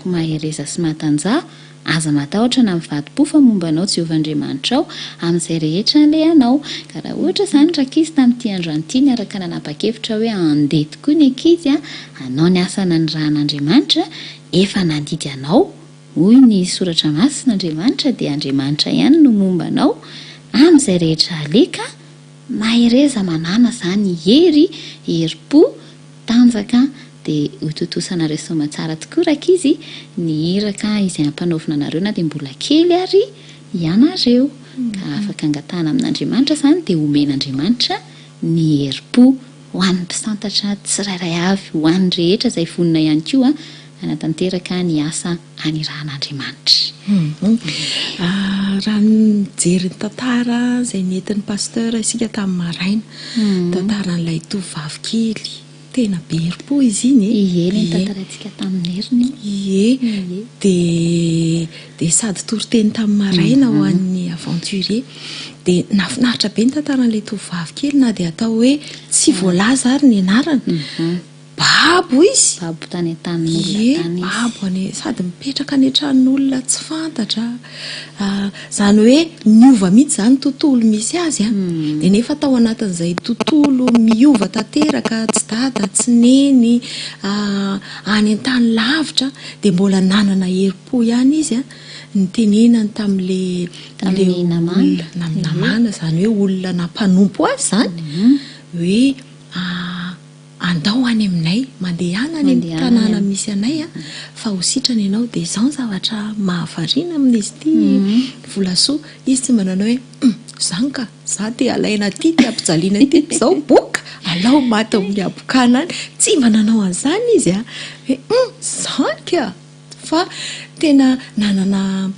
Koa mahereza sy matanjaha, aza matahotra na mivadi-po fa momba anao Jehovah Andriamanitrao amin'izay rehetra alehanao. Ka raha ohatra izany rankizy tamin'ity androany ity niaraka nanapa-kevitra hoe handeha tokoa ny ankizy hanao ny asa nanirahan'Andriamanitra, efa nandidy anao, hoy ny Soratra Masina, Andriamanitra dia Andriamanitra ihany no momba anao amin'izay rehetra aleha ka mahereza manàna izany hery, herim-po, tanjaka dia ho tontosanareo soamatsara tokoa rankizy ny iraka izay ampanaovina anareo na dia mbola kely ary ianareo ka afaka angatahana amin'Andriamanitra izany dia omen'Andriamanitra ny herim-po ho an'ny mpisantatra tsirairay avy ho an'ny rehetra izay vonona ihany koa hanatanteraka ny asa anirahan'Andriamanitra. Raha nijery ny tantara izay nentin'ny Pasteur isika tamin'ny maraina, tantaran'ilay tovovavy kely, tena be herim-po izy iny e! Ie, ilay notantaraintsika tamin'ny heriny iny. Ie, dia dia sady toriteny tamin'ny maraina ho an'ny aventurier. Dia nahafinaritra be ny tantaran'ilay tovovavy kely na dia atao hoe tsy voalaza ary ny anarany. Babo izy! Babo tany an-tanin'olona tany izy. Ie, babo any, sady mipetraka any an-tranon'olona tsy fantatra. Izany hoe niova mihitsy izany ny tontolo misy azy an. Dia nefa tao anatin'izay tontolo miova tanteraka, tsy dada, tsy neny, any an-tany lavitra, dia mbola nanana herim-po ihany izy an, nitenenany tamin'ilay Tamin'ny namana. olona, namana, izany hoe olona nampanompo azy izany, hoe Andao any aminay, mandehana any amin'ny tanàna misy anay fa ho sitrana ianao. Dia izao ny zavatra mahavariana amin'izy ity Volasoa, izy tsy mba nanao hoe hum, izany ka, za te halaina aty, te hampijaliana aty, izao boka, alao maty ao amin'ny habokana any. Tsy mba nanao an'izany izy a, hoe hum, izany ka! Fa tena nanana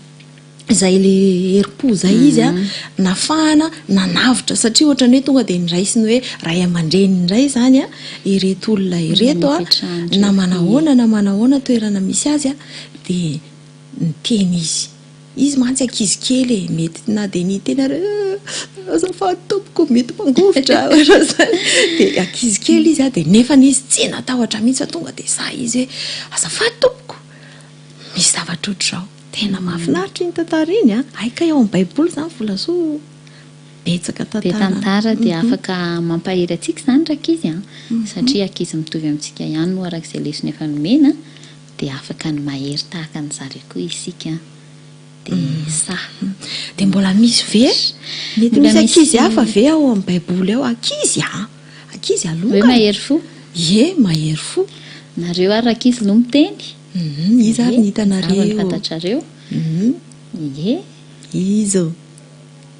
izay le herim-po izay izy a, nafahana nanavotra satria ohatran'ny hoe tonga dia niraisiny hoe ray aman-dreniny indray izany a ireto olona ireto a, na manahoana na manahoana toerana misy azy a, dia niteny izy. Izy mantsy ankizy kely e, mety na dia niteny ary hoe azafady tompoko mety mangovitra ohatran'izany, dia ankizy kely izy a, dia nefany izy tsy natahotra mihitsy fa tonga dia sahy izy hoe azafady tompoko misy zavatra ohatr'izao. Tena mahafinaritra iny tantara iny an! Hay kay ao amin'ny baiboly izany Volasoa betsaka Be tantara. tantara dia afaka mampahery antsika izany rankizy an! Satria ankizy mitovy amintsika ihany moa araka izay lesona efa nomena dia afaka ny mahery tahaka ny zareo koa isika dia sahy. Dia mbola misy ve? Mety Mbola misy ankizy misy hafa ve ao amin'ny baiboly ao? Ankizy an! Ankizy Hoe alongany. mahery fo? Ie, mahery fo. Nareo ary rankizy no miteny? Hum, iza ary ny hitanareo? Iza no fantatrareo? Hum. Ie. Iza ô?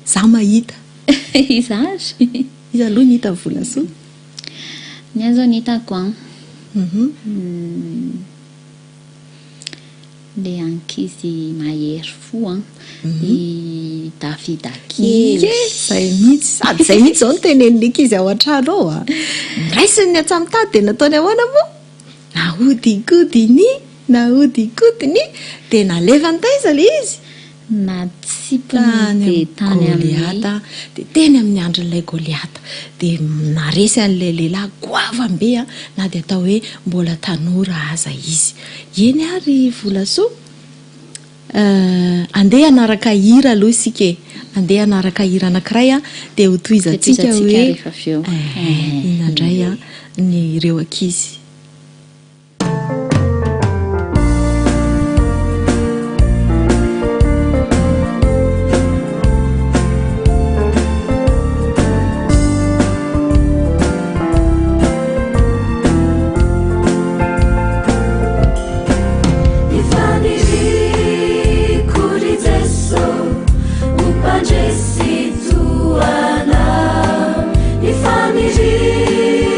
Za mahita. Iza ary? Iza aloha ny hita Volasoa? Ny ahy zao ny hitako an. Hum. Le ankizy mahery fo an. I Davida kely. Ie, zay mihitsy. Sady zay mihitsy zao no tenenin'ny ankizy ao an-trano ao an. Noraisiny ny antsamotady dia nataony ahoana moa? Nahodikodiny, nahodikodiny, dia nalefany taiza ilay izy? Natsipiny dia tany amin'ny. Goliata, dia teny amin'ny andrin'ilay Goliata. Dia naharesy an'ilay lehilahy goavam-be na dia atao hoe mbola tanora aza izy. Eny ary Volasoa, andeha hanaraka hira aloha isika e. Andeha hanaraka hira anankiray dia hotohizantsika Hotohizantsika hoe rehefa avy eo. inona indray ny ireo ankizy. Ny faniriako ry Jeso ho mpandresy toa anao. Ny faniriako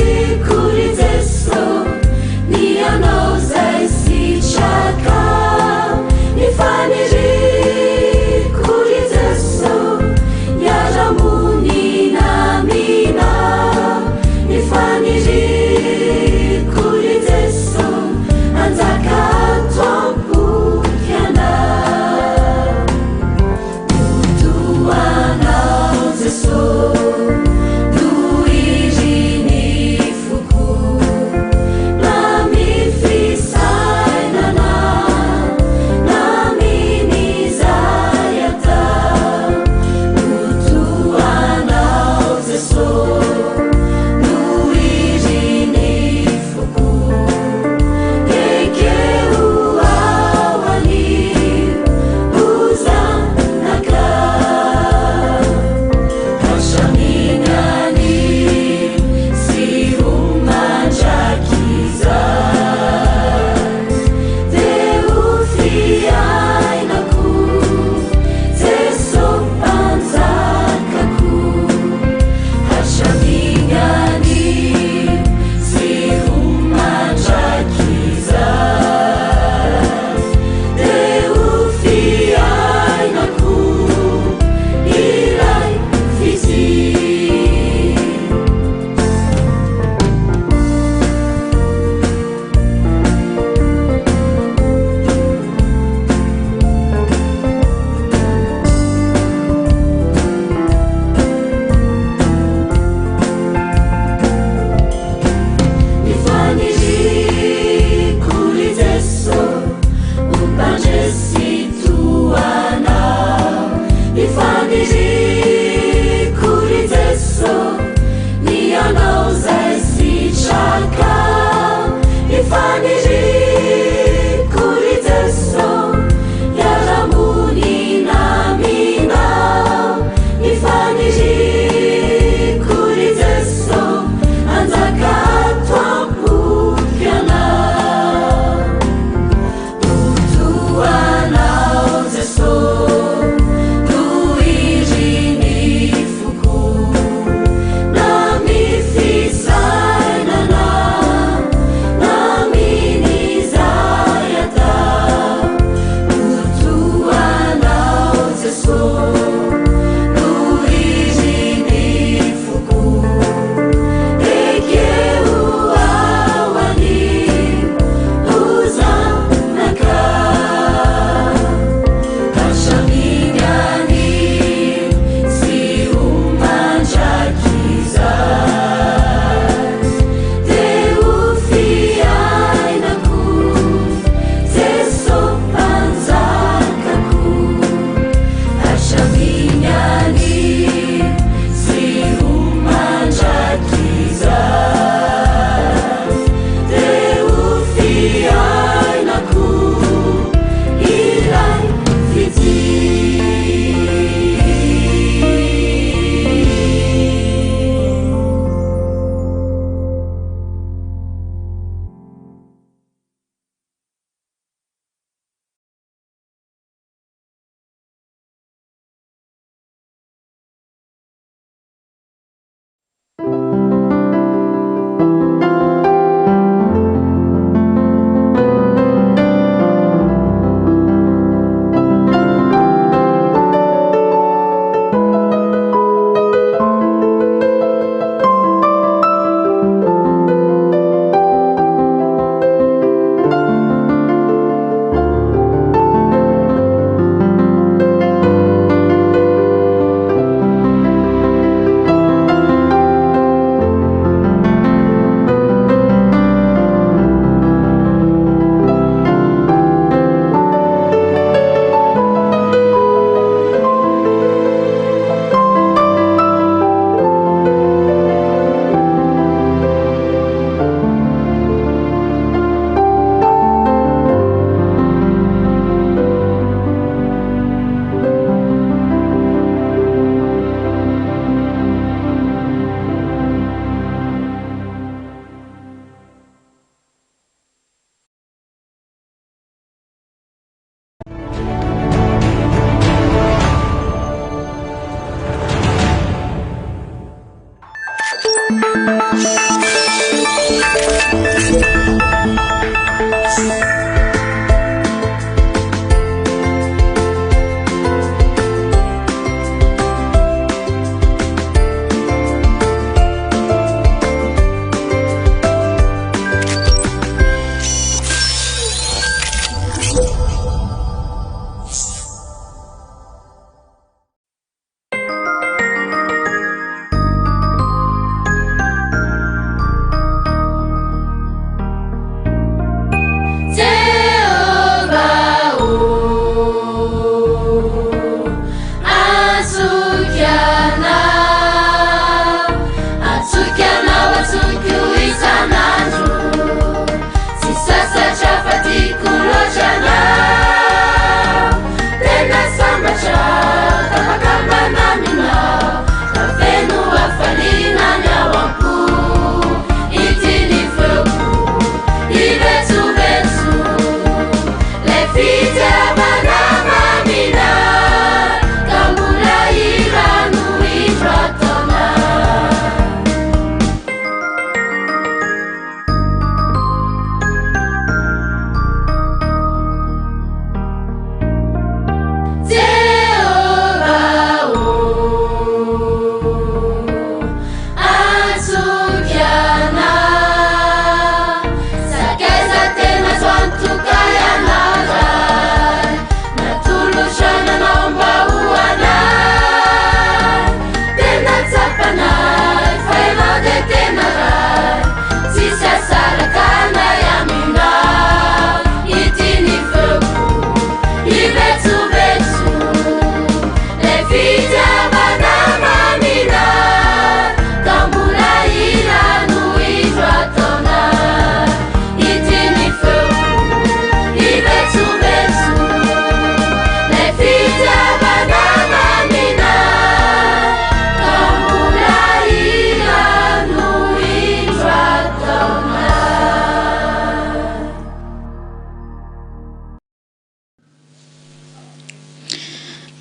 ry Jeso. Iriko ry Jeso hanjaka ato am-poko Ianao. Ho toa Anao Jeso no irin'ny foko. Na amin'ny fisainana na amin'izay atao. Ho toa Anao Jeso no irin'ny.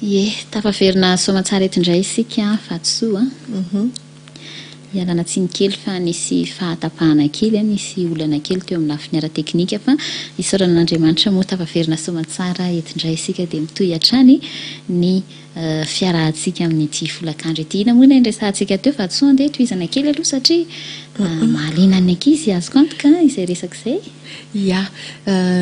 Ie, tafaverina soamantsara eto indray isika Vatosoa a. Ialana tsiny kely fa nisy fahatapahana kely, nisy olana kely teo amin'ny lafiny ara-teknika fa isaorana an'Andriamanitra moa tafaverina soamantsara eto indray isika dia mitohy hatrany ny fiarahantsika amin'ity folakandro ity. Inona moa ilay niresahantsika teo Vatosoa? Andeha tohizana kely aloha satria mahaliana ny ankizy azoko antoka izay resaka izay. Ya,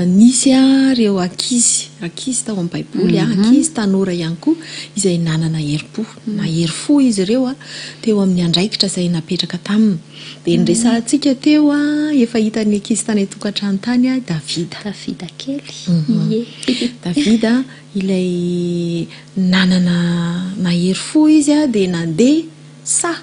nisy ireo ankizy, ankizy tao amin'ny Baiboly, ankizy tanora ihany koa, izay nanana herim-po. Nahery fo izy ireo teo amin'ny andraikitra izay napetraka taminy. Dia niresahantsika teo, efa hitan'ny ankizy tany an-tokantrano tany Davida. Davida kely, ie. Davida ilay nanana, nahery fo izy dia nandeha saha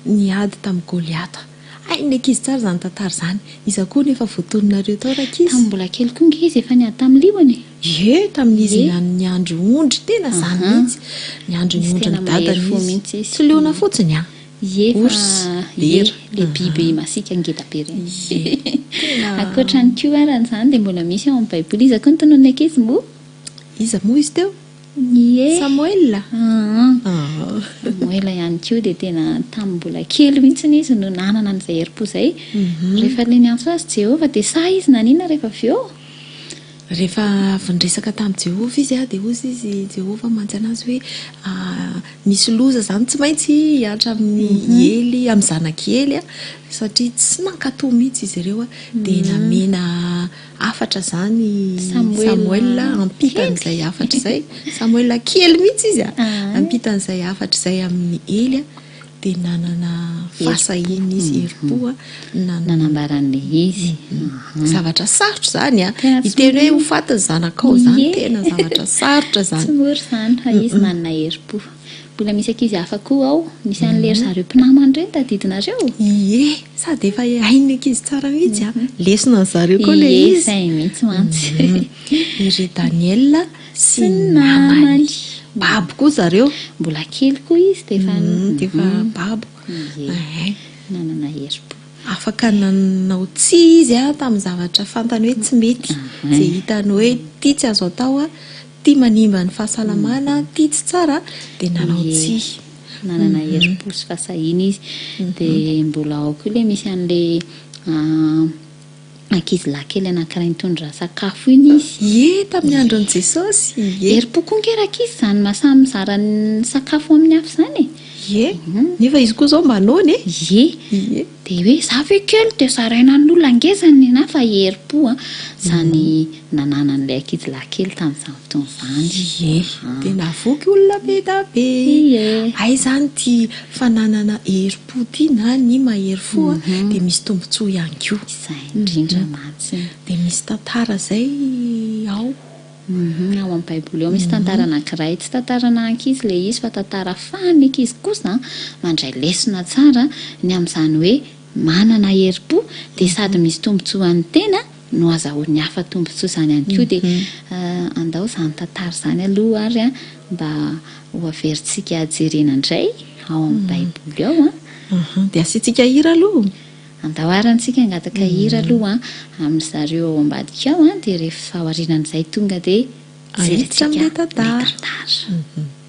niady tamin'i Goliata. Hain'ny ankizy tsara izany tantara izany. Iza koa no efa voatononareo tao rankizy? Tamin'ny mbola kely koa nge izy efa niady tamin'ny liona e! Ie, tamin'izy niandry ondry, tena izany mihitsy. Niandry ny ondrin'i dadany izy. Tsy liona fotsiny an! Ie fa ie, ilay biby masiaka ngeda be ireny. Ie, tena. Ankoatra ny koa ary an'izany dia mbola misy ao amin'ny Baiboly. Iza koa no tonon'ny ankizy moa? Iza moa izy teo? Ie. Samoela? Aa. Samoela ihany koa dia tena tamin'ny mbola kely mihitsy izy no nanana an'izay herim-po izay. Rehefa ilay niantso azy Jehovah dia sahy izy nanina rehefa avy eo? Rehefa avy niresaka tamin'i Jehovah izy dia hoy izy Jehovah mantsy an'azy hoe misy loza izany tsy maintsy hihatra amin'i Ely, amin'ny zanak'i Ely satria tsy nankatò mihitsy izy ireo dia namena Hafatra izany Samoela hampita an'izay hafatra izay. Samoela kely mihitsy izy a! Hampita an'izay hafatra izay amin'i Ely a, dia nanana fahasahiana izy, herim-po a, nanambara an'ilay izy. Zavatra sarotra izany a! Hiteny hoe ho faty ny zanakao izany, tena zavatra sarotra izany. Tsy mora izany fa izy manana herim-po. Mbola misy ankizy hafa koa ao. Nisy an'ilay ry zareo mpinamana ireny tadidinareo? Ie, sady efa hain'ny ankizy tsara mihitsy an! Lesona an-dry zareo koa ilay Ie, izy. izay mihitsy mantsy. Ry Daniel sy ny namany. Babo koa zareo. Mbola kely koa izy dia efa. Dia efa babo. Ie, nanana herim-po. Afaka nanao tsia izy tamin'ny zavatra fantany hoe tsy mety. Izay hitany hoe ity tsy azo atao, Tia manimba ny fahasalamana, tia tsy tsara dia nanao tsihy. Nanana herim-po sy fahasahiana izy. Dia mbola ao koa ilay misy an'ilay ankizilahy kely anankiray nitondra sakafo iny izy. Ie, tamin'ny andron'i Jesosy, ie. Herim-po koa ange rankizy izany maha samy mizara ny sakafo amin'ny hafa izany e. Ie, nefa izy koa izao mba noana e. Ie. Ie. Dia hoe za ve kely dia zaraina an'olona ngeza ny anah fa herim-po an, izany nananan'ilay ankizilahy kely tamin'izany fotoana izany. Ie, dia nahavoky olona be da be. Ie. Hay izany ity fananana herim-po ity na ny mahery fo an, dia misy tombontsoa ihany koa. Izay indrindra mantsy. Dia misy tantara izay ao. Humm ao amin'ny baiboly ao misy tantara anankiray, tsy tantarana ankizy ilay izy fa tantara afahan'ny ankizy kosa mandray lesona tsara ny amin'izany hoe manana herim-po dia sady misy tombotsoa ho an'ny tena no azahoan'ny hafa tombotsoa izany ihany koa dia andao izany tantara izany aloha ary mba ho averintsika jerena indray ao amin'ny baiboly ao an. Dia asiantsika hira aloha. Andao ary antsika hangataka hira aloha amin-dry zareo ao ambadika ao an, dia rehefa aorianan'izay tonga dia Hiditra jerentsika amin'ilay ilay tantara. tantara.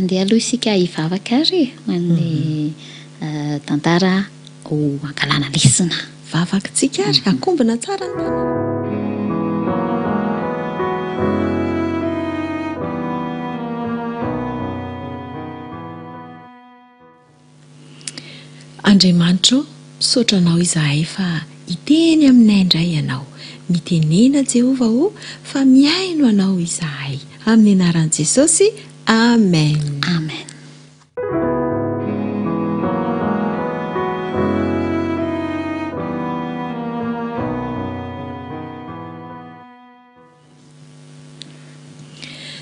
Andeha aloha isika hivavaka ary e, ho an'ilay tantara ho angalana lesona. Vavakitsika ary, akombona tsara ny tanana. Andriamanitra ô, misaotra Anao izahay fa hiteny aminay indray Ianao. Mitenena Jehovah ô, fa mihaino Anao izahay. Amin'ny anaran'i Jesosy, Amen. Amen.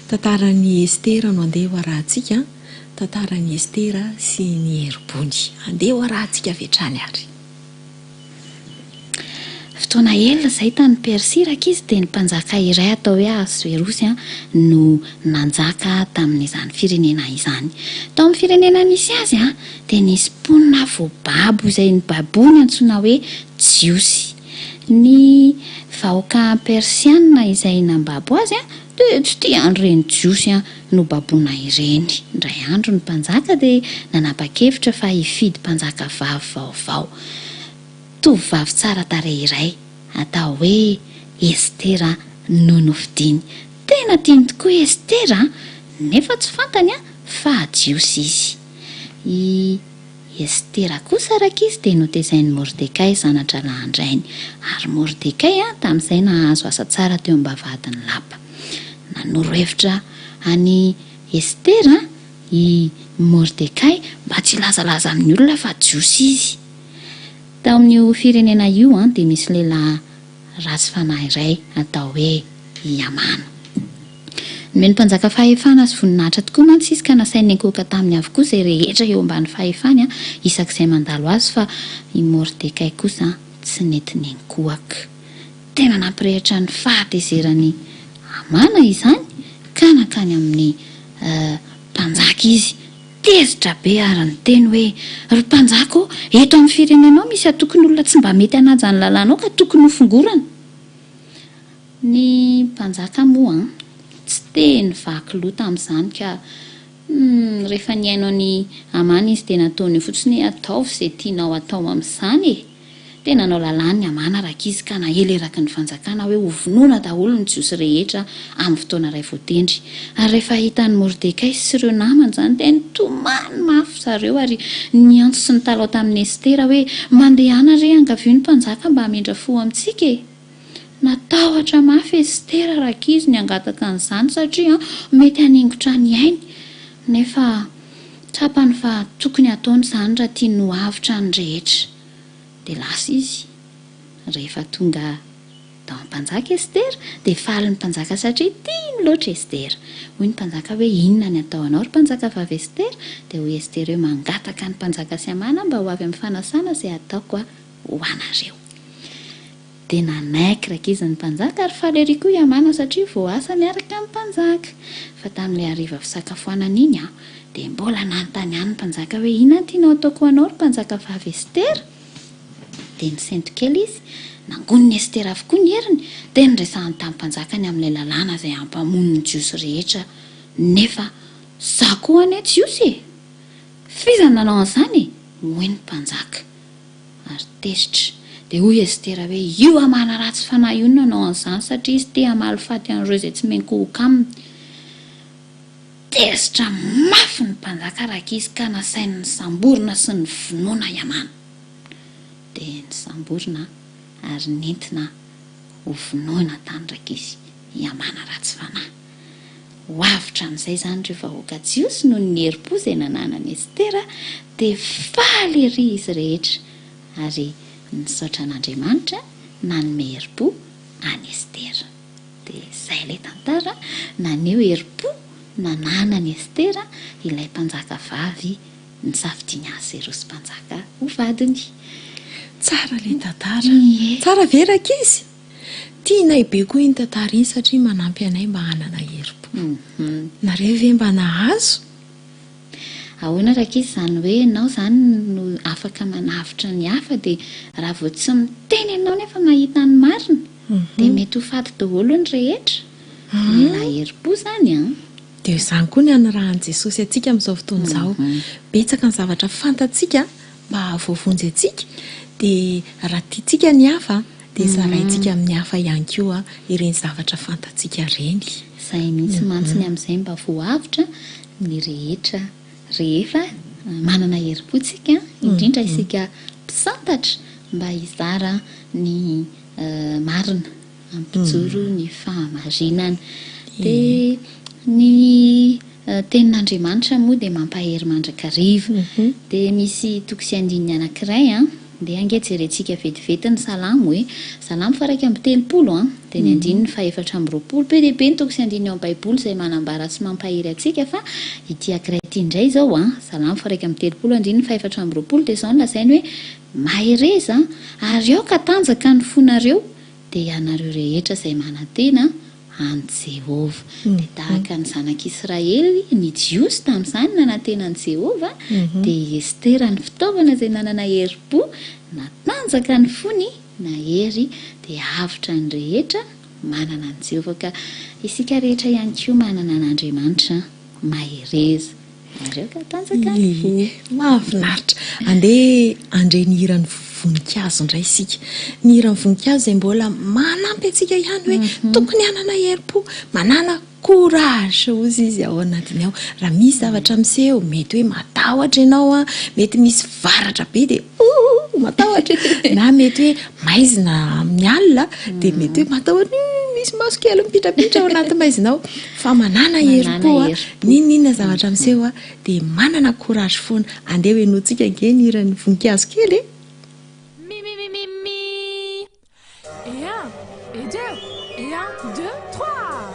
Tantaran'i Estera no andeha ho arahantsika, tantaran'i Estera sy ny herim-pony. Andeha ho arahantsika avy hatrany ary. Fotoana ela izay tany Persia rankizy dia ny mpanjaka iray atao hoe Ahasoerosy no nanjaka tamin'izany firenena izany. Tao amin'ny firenena nisy azy dia nisy mponina voababo izay nobaboiny antsoina hoe Jiosy. Ny vahoaka persiana izay nambabo azy dia tsy tia an'ireny Jiosy nobaboina ireny. Indray andro ny mpanjaka dia nanapa-kevitra fa hifidy mpanjaka vavy vaovao. Tovovavy tsara tarehy iray atao hoe Estera no nofidiny. Tena tiany tokoa i Estera, nefa tsy fantany fa Jiosy izy. I. Estera kosa rankizy dia notezain'i Mordekay zana-drahalahin-drainy, ary Mordekay tamin'izay nahazo asa tsara teo am-bavahadin'ny lapa. Nanoro hevitra an'i Estera i Mordekay mba tsy hilazalaza amin'ny olona fa Jiosy izy. Tao amin'io firenena io dia misy lehilahy ratsy fanahy iray atao hoe i Hamana. Nomen'ny mpanjaka fahefana sy voninahitra tokoa mantsy izy ka nasainy niankohoka taminy avokoa izay rehetra eo ambany fahefany isak'izay mandalo azy fa i Mordekay kosa tsy nety niankohoka. Tena nampirehitra ny fahatezeran'i Hamana izany ka nankany amin'ny mpanjaka izy tezitra be ary niteny hoe, Ry mpanjaka ô, eto amin'ny firenenao misy antokon'olona tsy mba mety hanaja ny lalànao ka tokony hofongorana. Ny mpanjaka moa tsy te nivaky loha tamin'izany ka humm rehefa nihaino an'i Hamana izy dia nataony eo fotsiny hoe ataovy izay tianao atao amin'izany e! Dia nanao lalàna i Hamana rankizy ka naely eraky ny fanjakana hoe hovonoina daholo ny Jiosy rehetra amin'ny fotoana iray voatendry. Ary rehefa hitan'i Mordekay sy ireo namany izany dia nitomany mafy zareo ary niantso sy nitalaho tamin'i Estera hoe mandehana re angavio ny mpanjaka mba hamindra fo amintsika e! Natahotra mafy Estera rankizy ny hangataka an'izany satria mety haningotra ny ainy. Nefa tsapany fa tokony hataony izany raha tiany ho avotra ny rehetra. Dia lasa izy. Rehefa tonga tao amin'ny mpanjaka Estera, dia faly ny mpanjaka satria tiany loatra Estera. Hoy ny mpanjaka hoe, Inona ny atao anao, ry mpanjakavavy Estera? Dia hoy Estera hoe, Mangataka ny mpanjaka sy Hamana mba ho avy amin'ny fanasana izay hataoko ho anareo. Dia nanaiky rankizy ny mpanjaka ary faly ery koa i Hamana satria voaasa miaraka amin'ny mpanjaka. Fa tamin'ilay hariva fisakafoanana iny, dia mbola nanontany ihany ny mpanjaka hoe, Inona no tianao hataoko ho anao, ry mpanjakavavy Estera? Dia nisento kely izy. Nangonin'i Estera avokoa ny heriny, dia niresahany tamin'ny mpanjaka ny amin'ilay lalàna izay hampamono ny Jiosy rehetra. Nefa izaho koa anie Jiosy e! F'iza no nanao an'izany e? hoy ny mpanjaka. Ary tezitra. Dia hoy Estera hoe, Io Hamana ratsy fanahy io no nanao an'izany, satria izy te hamaly faty an'ireo izay tsy miankohoka aminy. Tezitra mafy ny mpanjaka rankizy ka nasainy nosamborina sy novonoina i Hamana. Dia nosamborina ary nentina hovonoina tany rankizy i Hamana ratsy fanahy. Ho avotra amin'izay izany ireo vahoaka jiosy noho ny herim-po izay nananan'i Estera, dia faly erỳ izy rehetra, ary nisaotra an'Andriamanitra nanome herim-po an'i Estera. Dia izay ilay tantara naneho herim-po nananan'i Estera, ilay mpanjakavavy nisafidian'i Ahaserosy mpanjaka ho vadiny. Tsara ilay tantara. Tsara ve rankizy? Tianay be koa iny tantara iny satria manampy anay mba hanana herim-po. Nareo ve mba nahazo? Ahoana rankizy izany hoe ianao izany no afaka manavotra ny hafa dia raha vao tsy miteny ianao nefa mahita ny marina dia mety ho faty daholo ny rehetra? Mila herim-po izany an! Dia izany koa ny anirahan'i Jesosy antsika amin'izao fotoana izao. Betsaka ny zavatra fantatsika mba hahavoavonjy antsika, dia raha tiantsika ny hafa dia zaraintsika amin'ny hafa ihany koa ireny zavatra fantatsika ireny. Izay mihitsy mantsy ny amin'izay mba voaavotra ny rehetra rehefa manana herim-po tsika, indrindra isika mpisantatra mba hizara ny marina. Hampijoro ny fahamarinana. Dia ny Tenin'Andriamanitra moa dia mampahery mandrakariva. Dia misy toko sy andininy anankiray an, ndeha ange jerentsika vetivety ny Salamo e. Salamo faha-31 an, dia ny andininy faha-24. Be dia be ny toko sy andininy ao amin'ny Baiboly izay manambara sy mampahery antsika fa ity ankiray ity indray izao an, Salamo faha-31 andininy faha-24 dia izao no lazainy hoe, Mahereza ary aoka hatanjaka ny fonareo, dia ianareo rehetra izay manantena an'i Jehovah. Dia tahaka ny zanak'Israely, ny Jiosy tamin'izany nanantena an'i Jehovah, dia i Estera ny fitaovana izay nanana herim-po, natanjaka ny fony, nahery, dia avotra ny rehetra manana an'i Jehovah. Ka isika rehetra ihany koa manana an'Andriamanitra, mahereza. Nareo ka tanjaka ny fo. Ie, mahafinaritra. Andeha handre ny hiran'ny voninkazo indray isika. Ny hiran'ny voninkazo izay mbola manampy antsika ihany hoe tokony hanana herim-po, manàna courage hozy izy ao anatiny ao. Raha misy zavatra miseho, mety hoe matahotra ianao an, mety misy varatra be dia ouh matahotra, na mety hoe maizina amin'ny alina dia mety hoe matahotra, misy maso kely mipitrapitra ao anaty maizina ao. Fa manàna herim-po a, n'inon'inona zavatra miseho a, dia manana courage foana. Andeha ho henointsika ange ny hiran'ny voninkazo kely e. Mi mi mi mi mi Et un, et deux, et un, deux, trois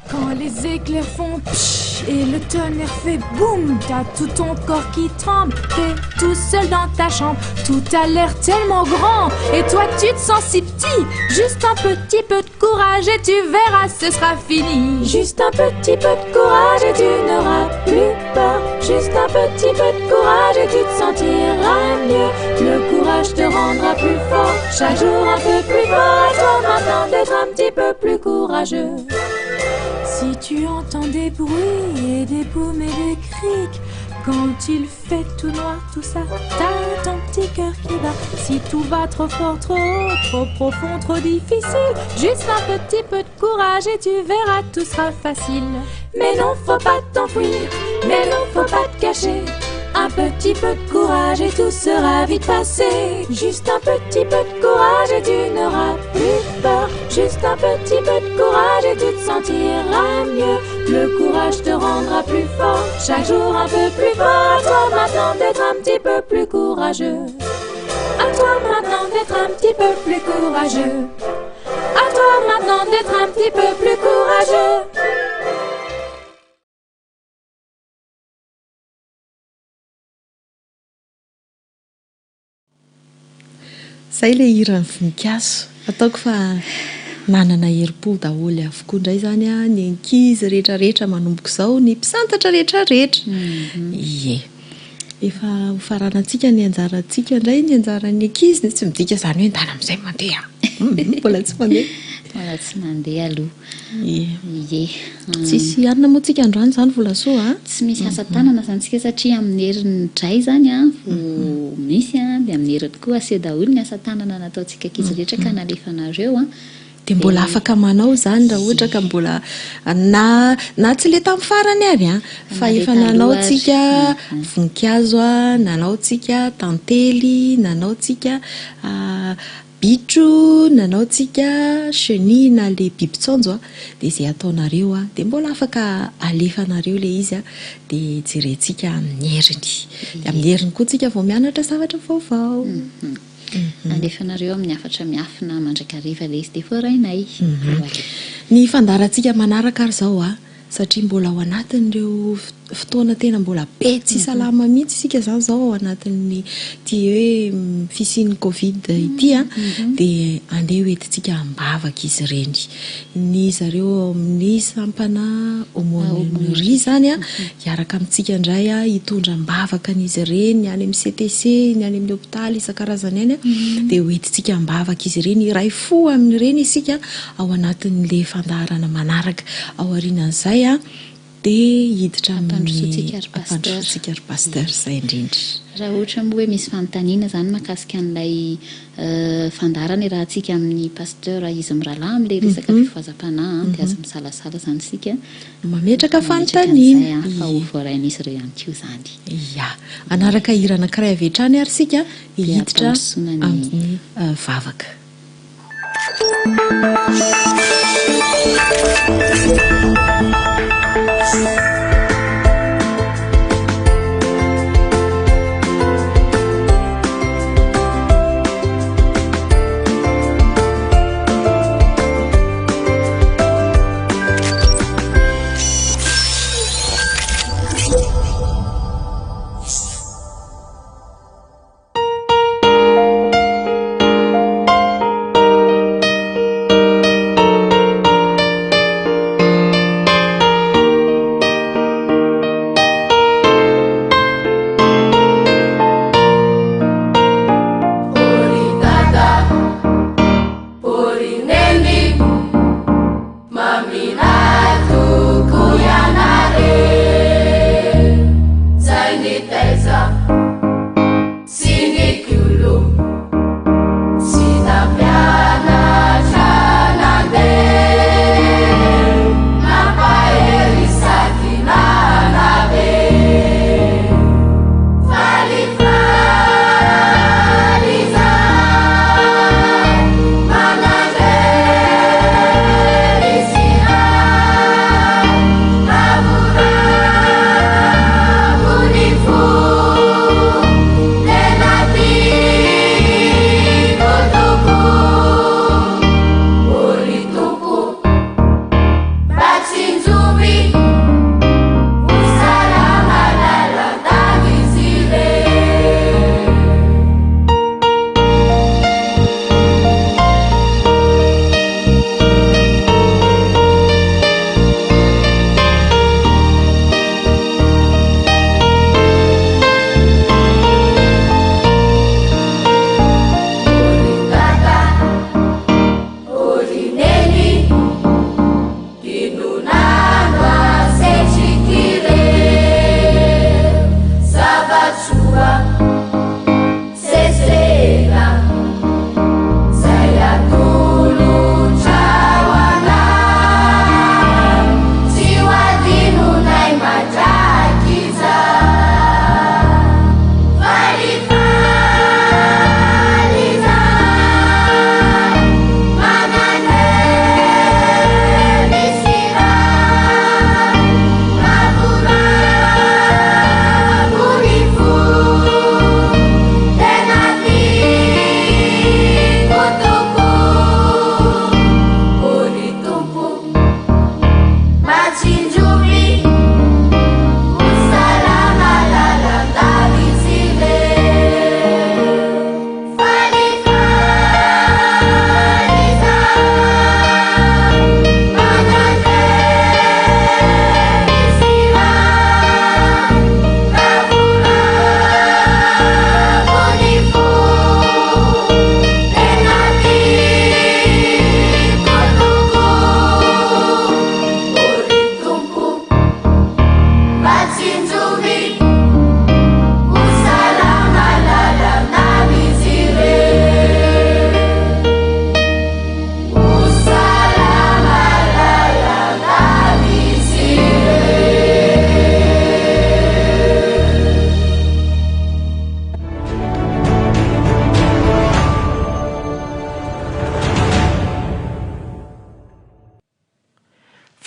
Quand les éclairs font psh et le tonnerre fait boum T'as tout ton corps qui tremble, t'es tout seul dans ta chambre Tout a l'air tellement grand et toi tu te sens si petit Juste un petit peu de courage et tu verras, ce sera fini. Juste un petit peu de courage et tu n'auras plus peur. Juste un petit peu de courage et tu te sentiras mieux. Le courage te rendra plus fort, chaque jour un peu plus fort. À toi maintenant d'être un petit peu plus courageux. Si tu entends des bruits et des booms et des crics, quand il fait tout noir, tout ça, t'as ton petit cœur qui bat. Si tout va trop fort, trop haut, trop profond, trop difficile, juste un petit peu de courage et tu verras, tout sera facile. Mais non, faut pas t'enfuir, mais non, faut pas te cacher. Un petit peu de courage et tout sera vite passé. Juste un petit peu de courage et tu n'auras plus peur. Juste un petit peu de courage et tu te sentiras mieux. Le courage te rendra plus fort, chaque jour un peu plus fort. À toi maintenant d'être un petit peu plus courageux. À toi maintenant d'être un petit peu plus courageux. À toi maintenant d'être un petit peu plus courageux. Zay le hiran'ny voninkazo. Ataoko fa nanana herim-po daholo avokoa indray izany ny ankizy rehetra rehetra manomboka izao, ny mpisantatra rehetra rehetra. Ie. Efa ho faranantsika ny anjarantsika indray, ny anjaran'ny ankizy, tsy midika izany hoe ndana amin'izay mandeha. Mbola tsy mandeha. Mbola tsy mandeha aloha. Ie. Ie. Tsisy hanina moa tsika androany izany Volasoa a? Tsy misy asa tanana izany tsika satria amin'ny heriny dray izany an vao misy an, dia amin'ny heriny koa aseho daholo ny asa tanana nataontsika ankizy rehetra ka nalefanareo an. Dia mbola afaka manao izany raha ohatra ka mbola na na tsy ilay tamin'ny farany ary an, fa efa nanao tsika voninkazo an, nanao tsika tantely, nanao tsika Bitro nanao tsika chenille na le biby tsaonjo a, de ze ataonareo a de mbola afaka alefanareo le izy a de jerentsika amin'ny heriny, de amin'ny heriny koa tsika vao mianatra zavatra vaovao. Alefanareo amin'ny hafatra miafina mandrakariva le izy de voarainay. Ny fandaharantsika manaraka ary zao a, satria mbola ao anatin'ireo. fotoana tena mbola be tsy salama mihitsy isika izany izao ao anatin'ny ity hoe fisian'ny covid ity an, dia andeha ho entintsika am-bavaka izy ireny. Ny zareo ao amin'ny sampana aumônerie izany an, hiaraka amintsika indray hitondra am-bavaka an'izy ireny, ny any amin'ny CTC, ny any amin'ny hopitaly isan-karazany any an, dia ho entintsika am-bavaka izy ireny, hiray fo amin'ireny isika ao anatin'ilay fandaharana manaraka. Ao aorianan'izay an, Dia hiditra amin'ny Ampandrosoantsika ry Pasteur. Ampandrosoantsika ry Pasteur, izay indrindra. Raha ohatra moa hoe misy fanontaniana izany mahakasika an'ilay fandaharana iarahantsika amin'ny Pasteur izy mirahalahy amin'ilay resaka fifohazam-panahy dia aza misalasala izany isika Mametraka fanontaniana. an'izay fa ho voarain'izy ireo ihany koa izany. Ia. Hanaraka hira anankiray avy hatrany ary isika hiditra amin'ny vavaka.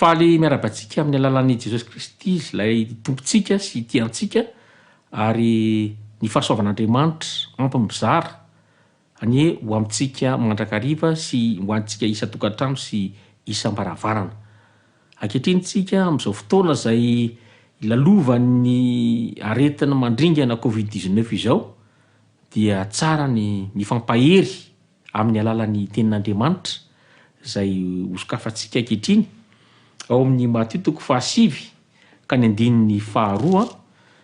Faly miarahaba antsika amin'ny alalan'i Jesosy Kristy Izy ilay Tompontsika sy tia antsika ary ny fahasoavan'Andriamanitra ampy mizara anie ho amintsika mandrakariva sy ho antsika isan-tokantrano sy isam-baravarana. Ankehitriny tsika amin'izao fotoana izay ilalovan'ny aretina mandringana covid 19 izao dia tsara ny mifampahery amin'ny alalan'ny Tenin'Andriamanitra izay hosokafantsika ankehitriny ao amin'ny Matio toko fahasivy ka ny andininy faharoa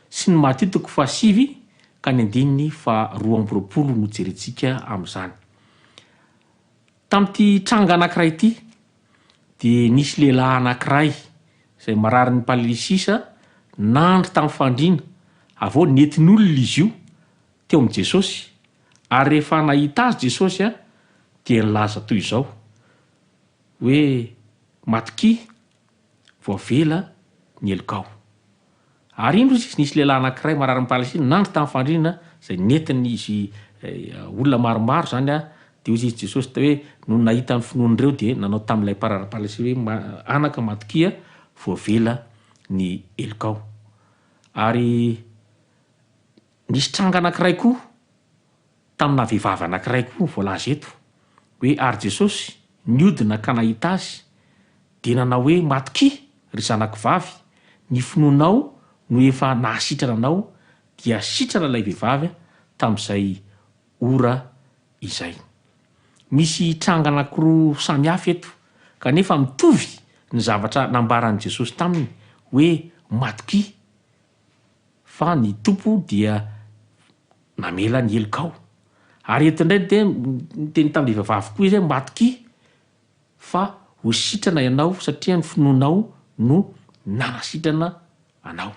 sy ny Matio toko fahasivy ka ny andininy faharoa 22 no jerentsika amin'izany. Tamin'ity tranga anankiray ity dia nisy lehilahy anankiray izay mararin'ny palelisisa nandry tamin'ny fandriana, avy eo nentin'olona izy io teo amin'i Jesosy, ary rehefa nahita azy Jesosy dia nilaza toy izao hoe, Matokia, voavela ny helokao. Ary indro izy, nisy lehilahy anankiray mararin'ny Palestina nandry tamin'ny fandriana izay nentin'izy olona maromaro izany, dia hoy izy Jesosy hoe, nony nahita ny finoan'ireo dia nanao tamin'ilay mparary Palestina hoe, Anaka, matokia, voavela ny helokao. Ary nisy tranga anankiray koa tamina vehivavy anankiray koa voalaza eto hoe, Ary Jesosy niodina ka nahita azy, dia nanao hoe, Matokia, ry zanako vavy, ny finoanao no efa nahasitrana anao, dia sitrana ilay vehivavy tamin'izay ora izay. Misy tranga anankiroa samy hafa eto, kanefa mitovy ny zavatra nambaran'i Jesosy taminy hoe, Matokia, fa ny Tompo dia namela ny helokao. Ary eto indray dia niteny tamin'ilay vehivavy koa izy hoe, Matokia fa ho sitrana ianao satria ny finoanao no nanasitrana anao.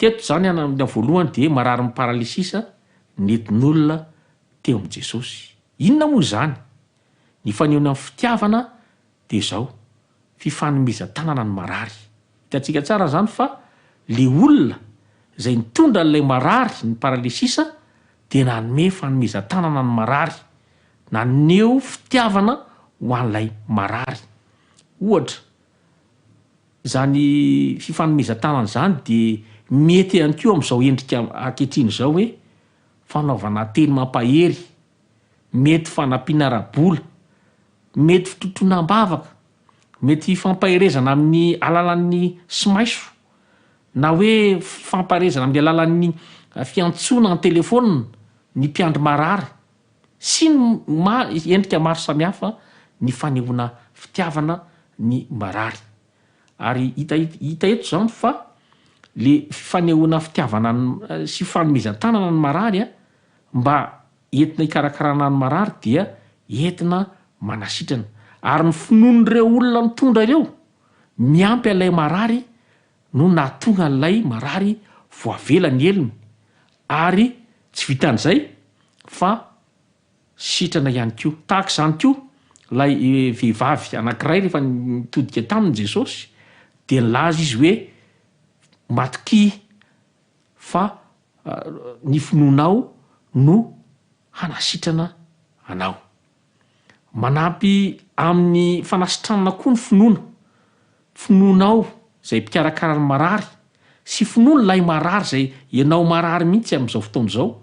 Teto izany amin'ny voalohany dia mararin'ny paralysisa nentin'olona teo amin'i Jesosy. Inona moa izany? Ny fanehoana ny fitiavana dia izao, fifanomezan-tanana ny marary. Hitantsika tsara izany fa le olona izay nitondra an'ilay marary ny paralysisa dia nanome fanomezan-tanana ny marary, naneho fitiavana ho an'ilay marary. Ohatra, izany fifanomezan-tanana izany dia mety ihany koa amin'izao endrika ankehitriny izao hoe fanaovana teny mampahery, mety fanampiana ara-bola, mety fitrotroana am-bavaka, mety fampaherezana amin'ny alalan'ny simaiso, na hoe fampaherezana amin'ny alalan'ny fiantsoana an-telefaonina ny mpiandry marary, sy ny ma- endrika maro samihafa ny fanehoana fitiavana ny marary. Ary hita hita eto izany fa le fanehoana fitiavana sy fanomezan-tanana ny marary mba entina hikarakarana ny marary dia entina manasitrana. Ary ny finoan'ireo olona nitondra ireo miampy an'ilay marary no nahatonga an'ilay marary voavela ny helony ary tsy vitan'izay fa sitrana ihany koa. Tahaka izany koa ilay vehivavy anankiray rehefa nitodika taminy Jesosy dia nilaza izy hoe matokia fa ny finoanao no hanasitrana anao. Manampy amin'ny fanasitranana koa ny finoana. Finoanao izay mpikarakara ny marary sy finoan'ilay marary izay ianao marary mihitsy amin'izao fotoana izao.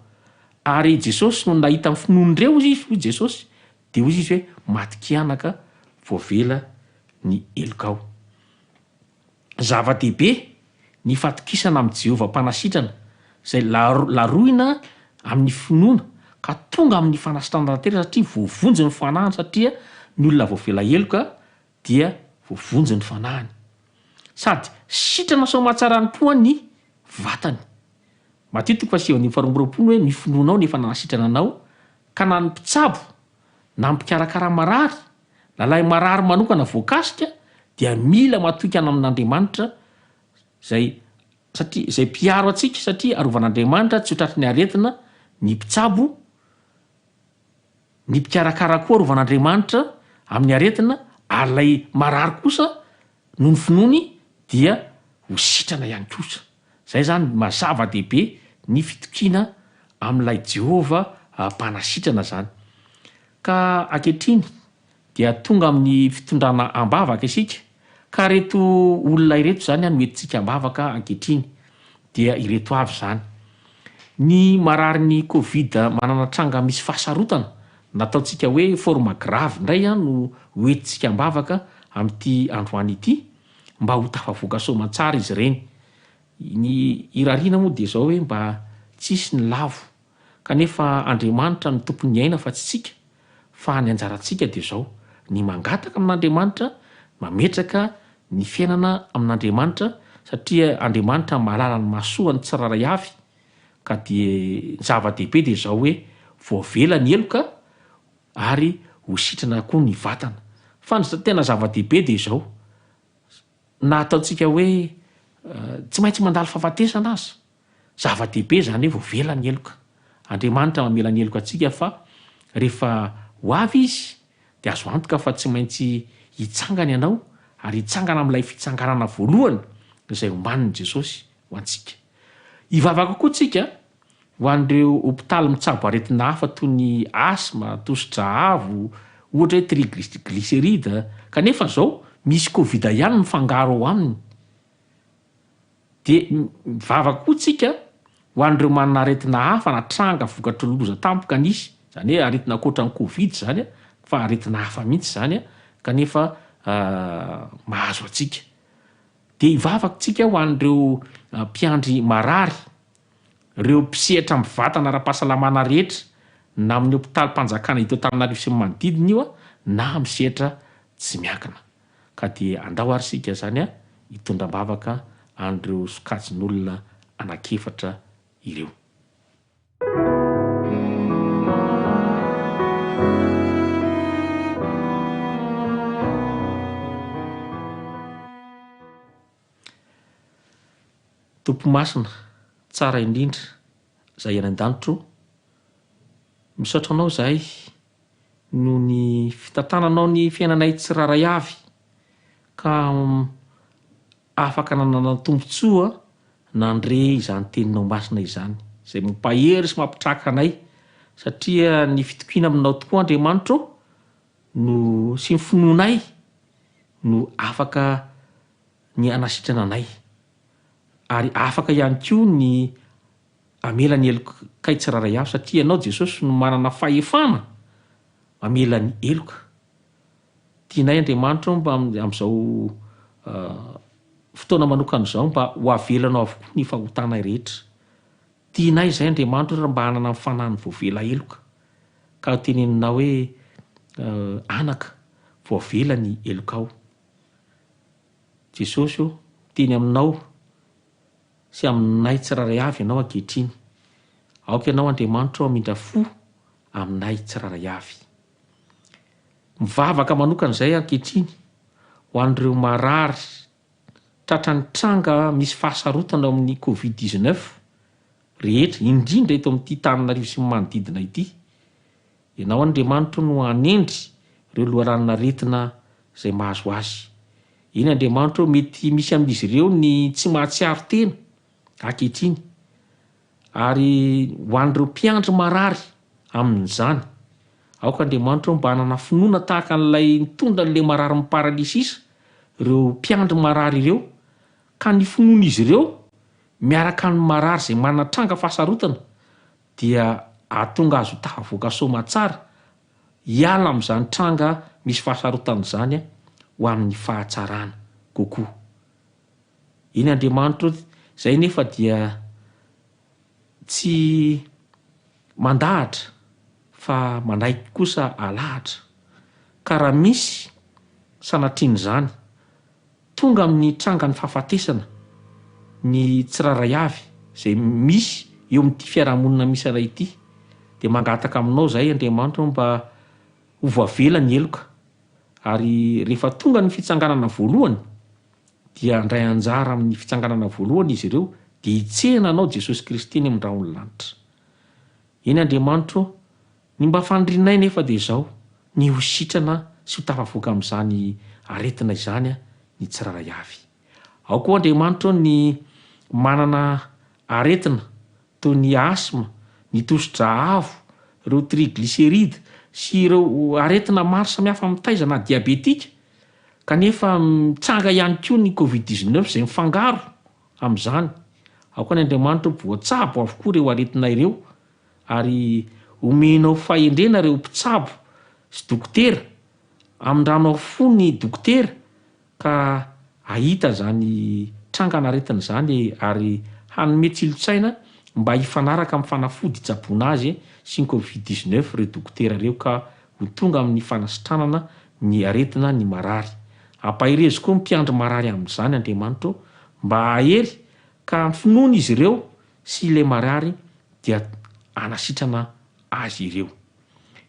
Ary Jesosy nony nahita ny finoan'ireo izy, hoy Jesosy, dia hoy izy hoe matokia anaka, voavela ny helokao. Zava-dehibe ny fatokisana amin'i Jehovah Mpanasitrana, izay laroina amin'ny finoana ka tonga amin'ny fanasitranana tanteraka satria voavonjy ny fanahiny satria ny olona voavela heloka dia voavonjy ny fanahiny. Sady sitrana soamatsarany koa ny vatany. Matio toko fahasivy andininy faharoa amby 22 hoe ny finoanao no efa nanasitrana anao ka na ny mpitsabo na ny mpikarakara marary na ilay marary manokana voakasika dia mila matoky an amin'Andriamanitra izay satria izay mpiaro antsika satria arovan'Andriamanitra tsy ho tratry ny aretina ny mpitsabo, ny mpikarakara koa arovan'Andriamanitra amin'ny aretina ary ilay marary kosa noho ny finoany dia ho sitrana ihany kosa. Izay izany maha zava-dehibe ny fitokiana amin'ilay Jehovah mpanasitrana izany. Ka ankehitriny dia tonga amin'ny fitondrana am-bavaka isika, ka ireto olona ireto izany no entintsika am-bavaka ankehitriny, dia ireto avy izany, Ny mararin'ny covid manana tranga misy fahasarotana, nataontsika hoe forme grave indray no ho entintsika am-bavaka amin'ity androany ity, mba ho tafavoaka soamantsara izy ireny. Ny irariana moa dia izao hoe mba tsy hisy ny lavo. Kanefa Andriamanitra no tompon'ny aina fa tsy tsika, fa ny anjarantsika dia izao, ny mangataka amin'Andriamanitra, mametraka ny fiainana amin'Andriamanitra, satria Andriamanitra mahalala ny mahasoa ny tsirairay avy, ka dia ny zava-dehibe dia izao hoe voavela ny heloka ary ho sitrana koa ny vatana. Fa ny tena zava-dehibe dia izao, na ataontsika hoe tsy maintsy mandalo fahafatesana aza, Zava-dehibe izany hoe voavela ny heloka. Andriamanitra mamela ny heloka antsika fa rehefa ho avy Izy dia azo antoka fa tsy maintsy hitsangana ianao ary hitsangana amin'ilay fitsanganana voalohany izay omanin'i Jesosy ho antsika. Hivavaka koa tsika ho an'ireo hopitaly mitsabo aretina hafa toy ny asthme, tosi-drà avo, ohatra hoe triglycéride, kanefa izao misy covid ihany mifangaro ao aminy. Dia mivavaka koa tsika ho an'ireo manana aretina hafa na tranga vokatry ny loza tampoka nisy, izany hoe aretina ankoatra ny covid izany fa aretina hafa mihitsy izany kanefa mahazo antsika. Dia hivavaka tsika ho an'ireo mpiandry marary, ireo mpisehatra amin'ny vatana ara-pahasalamana rehetra na amin'ny hopitalim-panjakana eto Antananarivo sy ny manodidina io na amin'ny sehatra tsy miankina. Ka dia andao ary isika izany hitondra am-bavaka an'ireo sokajin'olona anankiefatra ireo. Tompo Masina, tsara indrindra, izay any an-danitra o, misaotra Anao izahay noho ny fitantananao ny fiainanay tsirairay avy ka afaka nanana tombontsoa nandre izany teninao masina izany, izay mampahery sy mampitraka anay, satria ny fitokiana aminao tokoa Andriamanitra ô no sy ny finoanay no afaka ny hanasitrana anay, ary afaka ihany koa ny Hamela ny helokay tsirairay avy satria Ianao Jesosy no manana fahefana mamela ny heloka. Tianay Andriamanitra o mba amin'izao fotoana manokana izao mba ho avelanao avokoa ny fahotanay rehetra. Tianay izay Andriamanitra o mba hanana ny fanahin'ny voavela heloka ka ho teneninao hoe anaka voavela ny helokao. Jesosy o, miteny aminao sy aminay tsirairay avy Ianao ankehitriny. Aoka Ianao Andriamanitra o hamindra fo aminay tsirairay avy. Mivavaka manokana izay ankehitriny ho an'ireo marary tratran'ny tranga misy fahasarotana ao amin'ny covid 19 rehetra, indrindra eto amin'ity Tananarivo sy ny manodidina ity. Ianao Andriamanitro no hanendry ireo loharanon'aretina izay mahazo azy. Eny Andriamanitro ô, mety misy amin'izy ireo ny tsy mahatsiaro tena ankehitriny. Ary ho an'ireo mpiandry marary amin'izany, aoka Andriamanitro ô mba hanana finoana tahaka an'ilay nitondra an'ilay mararin'ny paralysisa ireo mpiandry marary ireo, ka ny finoan'izy ireo miaraka amin'ny marary izay manana tranga fahasarotana dia hahatonga azy ho tafavoaka soamatsara hiala amin'izany tranga misy fahasarotana izany ho amin'ny fahatsarana kokoa. Eny Andriamanitra o, izay nefa dia tsy mandahatra fa manaiky kosa alahatra, ka raha misy sanatrian'izany Tonga amin'ny trangan'ny fahafatesana ny tsirairay avy izay misy eo amin'ity fiarahamonina misy anay ity dia mangataka aminao izahay Andriamanitra ô mba ho voavela ny heloka ary rehefa tonga ny fitsanganana voalohany dia handray anjara amin'ny fitsanganana voalohany izy ireo dia hitsena anao Jesosy Kristy eny amin'ny rahon'ny lanitra. Eny Andriamanitra ô, Ny mba fanirianay nefa dia izao, ny ho sitrana sy ho tafavoaka amin'izany aretina izany ny tsirairay avy. Ao koa Andriamanitra ô ny manana aretina toy ny asthme, ny tosi-drà avo, ireo triglycérides sy ireo aretina maro samihafa mitaiza na diabetika kanefa mitranga ihany koa ny covid 19 izay mifangaro amin'izany. Aoka ny Andriamanitra ô voatsabo avokoa ireo aretina ireo Ary omenao fahendrena ireo mpitsabo sy dokotera, amindranao fo ny dokotera ka hahita izany trangan'aretina izany ary hanome tsilo-tsaina mba hifanaraka amin'ny fanafody hitsaboana azy sy ny covid 19 ireo dokotera ireo ka ho tonga amin'ny fanasitranana ny aretina ny marary. Ampaherezo koa ny mpiandry marary amin'izany Andriamanitra ô mba hahery ka amin'ny finoana izy ireo sy ilay marary dia hanasitrana azy ireo.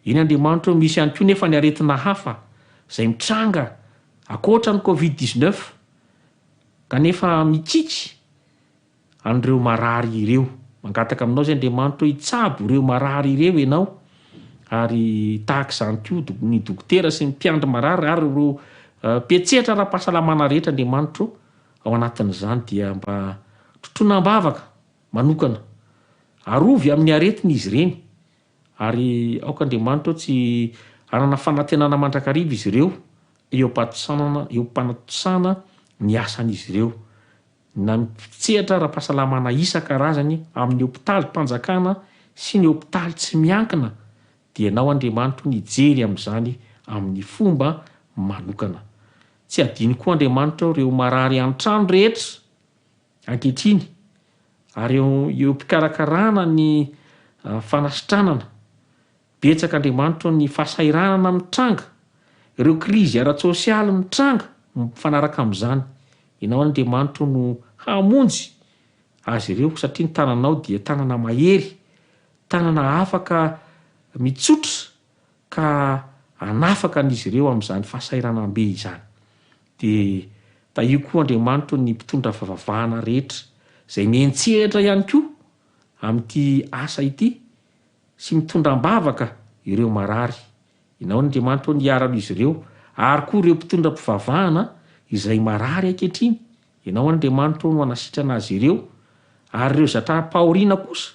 Eny Andriamanitra ô misy ihany koa nefa ny aretina hafa izay mitranga ankoatra ny covid 19 kanefa mikiky an'ireo marary ireo. Mangataka aminao izay Andriamanitra hoe hitsabo ireo marary ireo ianao ary tahaka izany koa ny dokotera sy ny mpiandry marary ary ireo mpiantsehatra ara-pahasalamana rehetra Andriamanitra ô, ao anatin'izany dia mba trotroina am-bavaka manokana. Arovy amin'ny aretina izy ireny ary aoka Andriamanitra ô tsy hanana fanantenana mandrakariva izy ireo eo am-patosanana eo am-panatosana ny asan'izy ireo. Na ny mpisehatra ara-pahasalamana isan-karazany amin'ny hopitalim-panjakana sy ny hopitaly tsy miankina dia ianao Andriamanitro ny hijery amin'izany amin'ny fomba manokana. Tsy hadino koa Andriamanitra ireo marary an-trano rehetra ankehitriny ary eo eo am-pikarakarana ny fanasitranana Betsaka Andriamanitra o ny fahasahiranana mitranga, ireo krizy ara-tsosialy mitranga mifanaraka amin'izany. Ianao Andriamanitra o no hamonjy azy ireo satria ny tananao dia tanana mahery, tanana afaka mitsotra ka hanafaka an'izy ireo amin'izany fahasahiranam-be izany. Dia tahio koa Andriamanitra o ny mpitondra fivavahana rehetra izay miantsehatra ihany koa amin'ity asa ity sy mitondra am-bavaka ireo marary. Ianao Andriamanitra ô ny hiaro an'izy ireo, ary koa ireo mpitondra mpivavahana izay marary ankehitriny. Ianao Andriamanitra ô no hanasitrana azy ireo, ary ireo zatram-pahoriana kosa,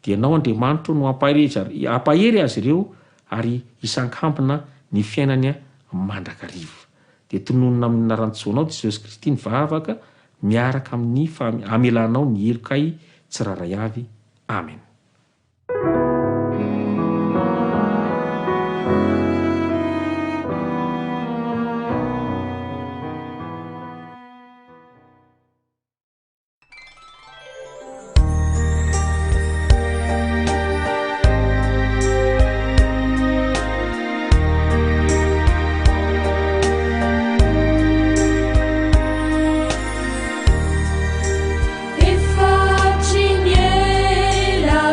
dia Ianao Andriamanitra ô no hampahery azy ireo ary hisankambina ny fiainany mandrakariva. Dia tononina amin'ny anaran-tsoanao Jesosy Kristy ny vavaka miaraka amin'ny hamelanao ny helokay tsirairay avy. Amen. Efa hatry ny ela.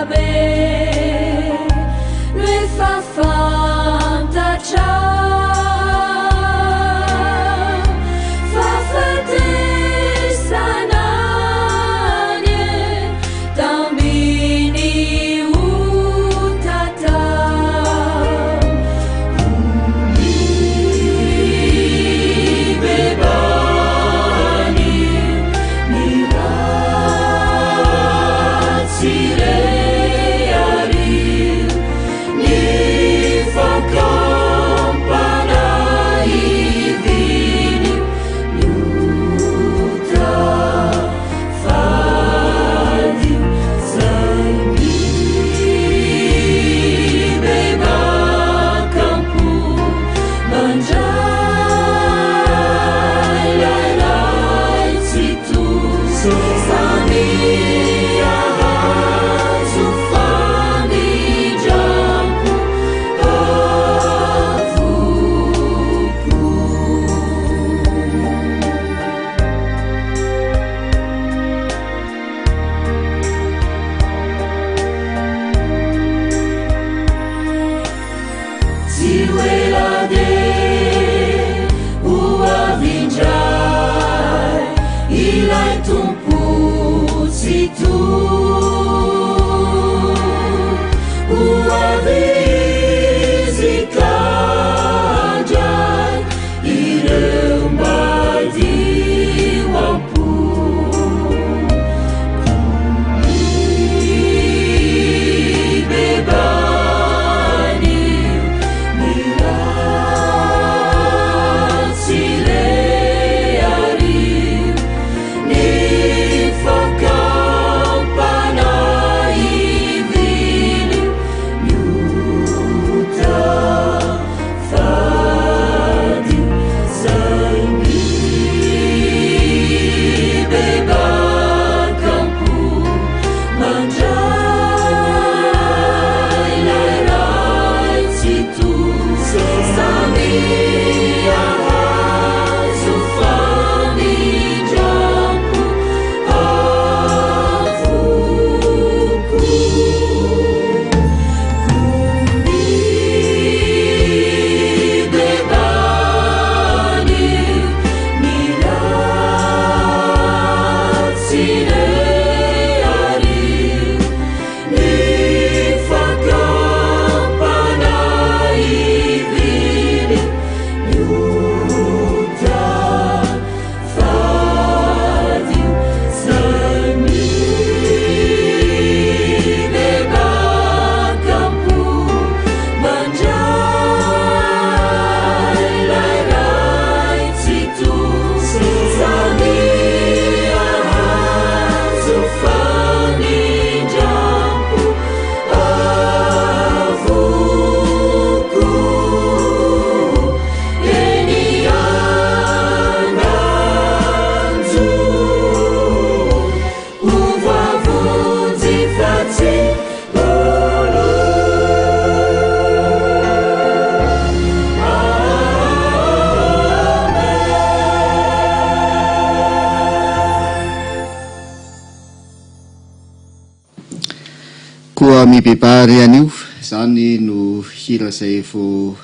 Mibebaha re anio, izany no hira izay vao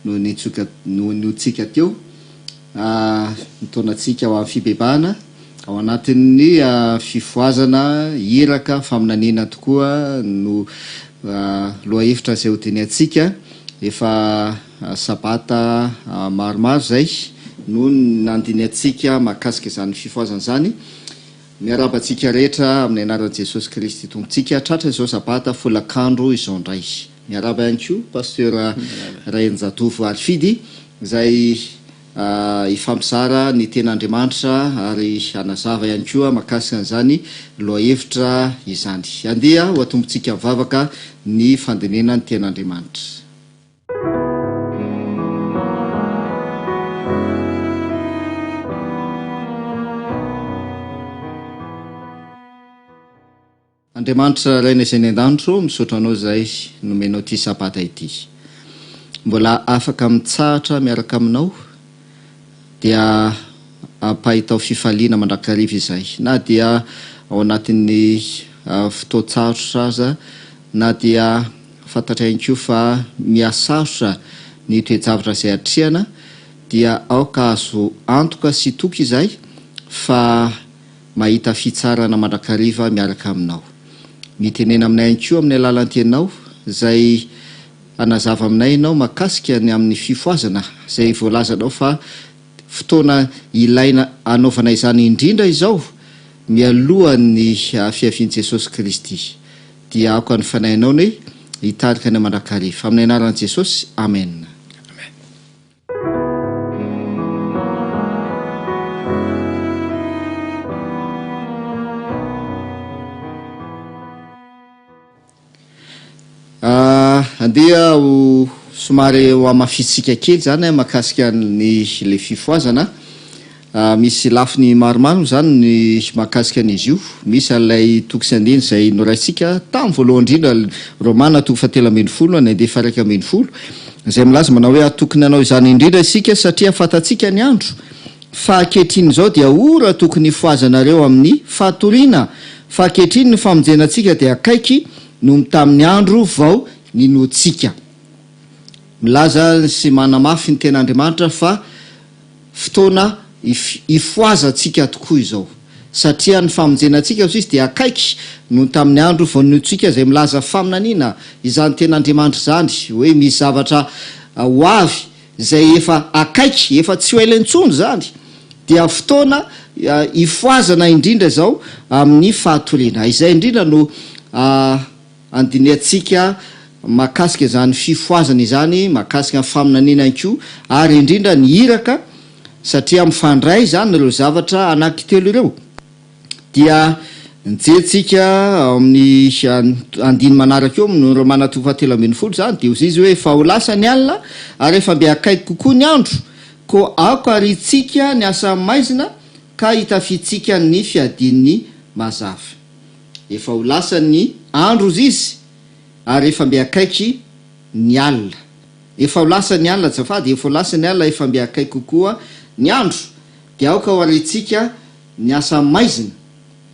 nonitsoka nonontsika teo, nitaona antsika ho amin'ny fibebahana, ao anatin'ny fifohazana, iraka, faminaniana tokoa no lohahevitra izay hodinihantsika, efa sabata maromaro izay no nandinihantsika mahakasika izany fifohazana izany. Miarahaba antsika rehetra amin'ny anaran'i Jesosy Kristy Tompontsika tratra izao sabata folakandro izao indray. Miarahaba ihany koa Pasteur Rainjatovo Harifidy izay hifampizara ny ten'Andriamanitra ary hanazava ihany koa mahakasika an'izany lohahevitra izany. Andeha ho atombontsika mivavaka ny fandinihana ny ten'Andriamanitra. Andriamanitra Rainay izay any an-danitra ô, misaotra Anao izahay nomenao ity Sabata ity. Mbola afaka mitsahatra miaraka Aminao dia ampahitao fifaliana mandrakariva izahay na dia ao anatin'ny fotoan-tsarotra aza, na dia Fantatra ihany koa fa mihasarotra ny toe-javatra izay atrehana dia aoka azo antoka sy toky izahay fa mahita fitsarana mandrakariva miaraka aminao. Mitenena aminay ihany koa amin'ny alalan'ny Teninao izay hanazava aminay ianao mahakasika ny amin'ny fifohazana izay voalazanao fa fotoana ilaina hanaovana izany indrindra izao mialohan'ny fiavian'i Jesosy Kristy. Dia aoka ny Fanahinao anie hitarika anay mandrakariva. Amin'ny anaran'i Jesosy, Amen. Andeha ho somary ho hamafisintsika kely izany mahakasika ny ilay fifohazana. Misy lafiny maromaro moa izany ny mahakasika an'izy io. Misy an'ilay toko sy andininy izay noraisintsika tamin'ny voalohany indrindra, Romana toko fahatelo ambinifolo ny andiany faha 11, izay milaza manao hoe, Tokony hanao izany indrindra isika satria fantatsika ny andro, fa ankehitriny izao dia ora tokony hifohazanareo amin'ny fatoriana, fa ankehitriny ny famonjena antsika dia akaiky noho ny tamin'ny andro vao ninoantsika. Milaza sy manamafy ny Tenin'Andriamanitra fa Fotoana hifohazantsika tokoa izao, satria ny famonjena antsika, hoy izy, dia akaiky noho ny tamin'ny andro vao ninoantsika izay milaza faminaniana izany Tenin'Andriamanitra izany, hoe misy zavatra ho avy izay efa akaiky, efa tsy ho ela intsony izany, dia fotoana hifohazana indrindra izao amin'ny fahatoriana. Izay indrindra no Andinihantsika mahakasika izany fifohazana izany, mahakasika ny faminaniana ihany koa, ary indrindra ny iraka, satria mifandray izany ireo zavatra anankitelo ireo. Dia nijery-tsika ao amin'ny andiny manaraka eo amin'ny Romana toko fahatelo ambinifolo izany, dia hozy izy hoe, Fa ho lasa ny alina, ary efa mby akaiky kokoa ny andro, koa aoka hariantsika ny asa maizina ka hitafiantsika ny fiadian'ny mazava. Efa ho lasa ny andro ozy izy ary efa mby akaiky ny alina. Efa ho lasa ny alina azafady, efa ho lasa ny alina efa mby akaiky kokoa ny andro. Dia aoka ho arentsika ny asa maizina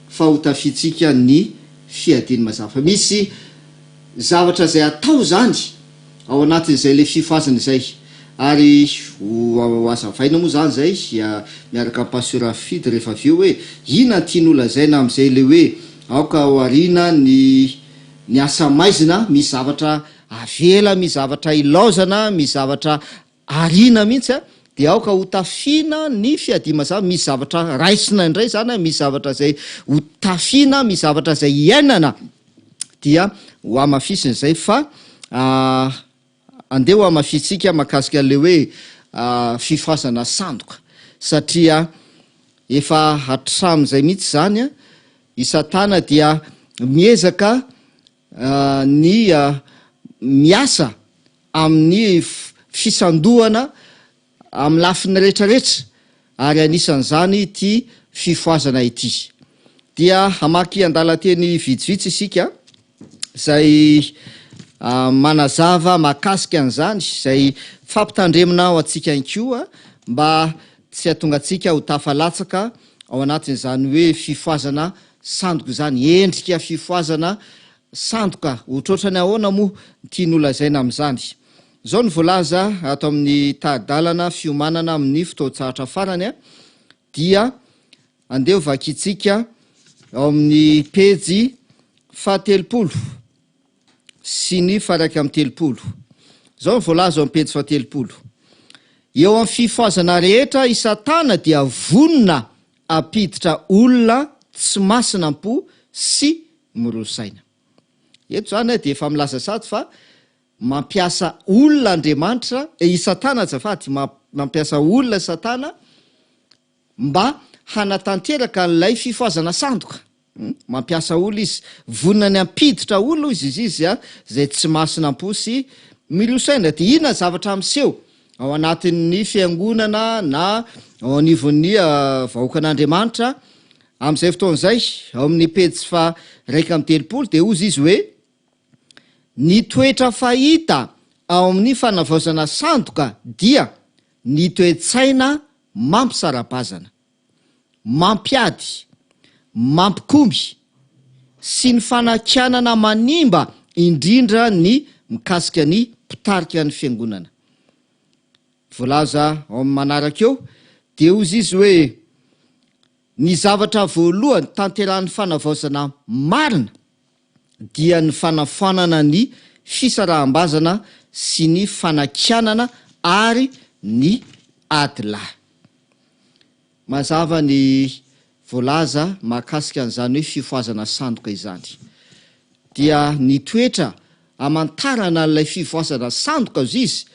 fa ho tafiantsika ny fiadiany mazava. Fa misy zavatra izay atao izany Ao anatin'izay ilay fifohazana izay. Ary ho hazavaina moa izany izay miaraka amin'i Pasteur Rafidy rehefa avy eo hoe inona no tiany holazaina amin'izay ilay hoe aoka ho ariana ny ny asa maizina, misy zavatra avela, misy zavatra ilaozana, misy zavatra ariana mihitsy an, dia aoka ho tafiana ny fiadian-mazava, misy zavatra raisina indray izany an, misy zavatra izay ho tafiana, misy zavatra izay iainana. dia ho hamafisina izay fa andeha ho hamafisintsika mahakasika an'ilay hoe fifazana sandoka satria efa hatramin'izay mihitsy izany an, i satana dia miezaka ny miasa amin'ny fisandohana amin'ny lafiny rehetra rehetra ary anisan'izany ity fifohazana ity. Dia hamaky andalan-teny vitsivitsy isika izay manazava mahakasika an'izany, izay fampitandremana ho antsika ihany koa mba tsy hahatonga antsika ho tafalatsaka ao anatin'izany hoe fifohazana sandoka izany, endrika fifohazana. sandoka ohatrohatrany ahoana moa ny tiany holazaina amin'izany? Izao no voalaza ato amin'ny tari-dalana fiomanana amin'ny fotoan-tsarotra farany dia andeha ho vakintsika ao amin'ny pejy fahatelopolo sy ny faha-31. Izao no voalaza ao amin'ny pejy fahatelopolo, Eo amin'ny fifohazana rehetra i Satana dia vonona hampiditra olona tsy masina am-po sy miroa saina. Eto izany dia efa milaza sady fa mampiasa olona Andriamanitra, i Satana azafady, mampiasa olona i Satana mba hanatanteraka an'ilay fifohazana sandoka. Mampiasa olona izy. Vonona ny hampiditra olona hoy izy izy izay tsy masina am-po sy miroa saina. Dia inona ny zavatra miseho ao anatin'ny fiangonana na ao anivon'ny vahoakan'Andriamanitra amin'izay fotoana izay? Ao amin'ny pejy faha 31 dia hozy izy hoe, Ny toetra fahita ao amin'ny fanavaozana sandoka dia ny toe-tsaina mampisara-bazana, mampiady, mampikomy, sy ny fanakianana manimba indrindra ny mikasika ny mpitarika ny fiangonana. Voalaza ao amin'ny manaraka eo dia hozy izy hoe, Ny zavatra voalohany tanterahan'ny fanavaozana marina dia ny fanafoanana ny fisaraham-bazana sy ny fanakianana ary ny ady lahy. Mazava ny voalaza mahakasika an'izany hoe fifohazana sandoka izany. Dia ny toetra amantarana an'ilay fifohazana sandoka ozy izy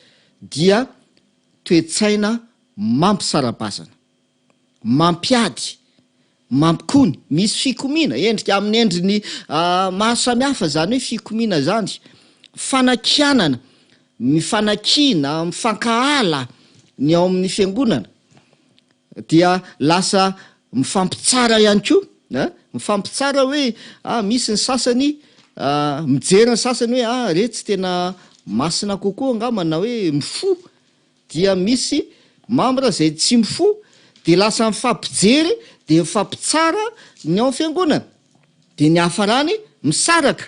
dia toe-tsaina mampisara-bazana. Mampiady, mampikony, misy fikomiana, endrika amin'ny endriny maro samihafa izany hoe fikomiana izany, fanakianana, mifanakiana, mifankahala ny ao amin'ny fiangonana, dia lasa mifampitsara ihany koa a, mifampitsara hoe ah misy ny sasany mijery ny sasany hoe ah retsy tena masina kokoa angamba na hoe mifoha dia misy membre izay tsy mifoha dia lasa mifampijery dia mifampitsara ny ao fiangonana dia ny hafarany misaraka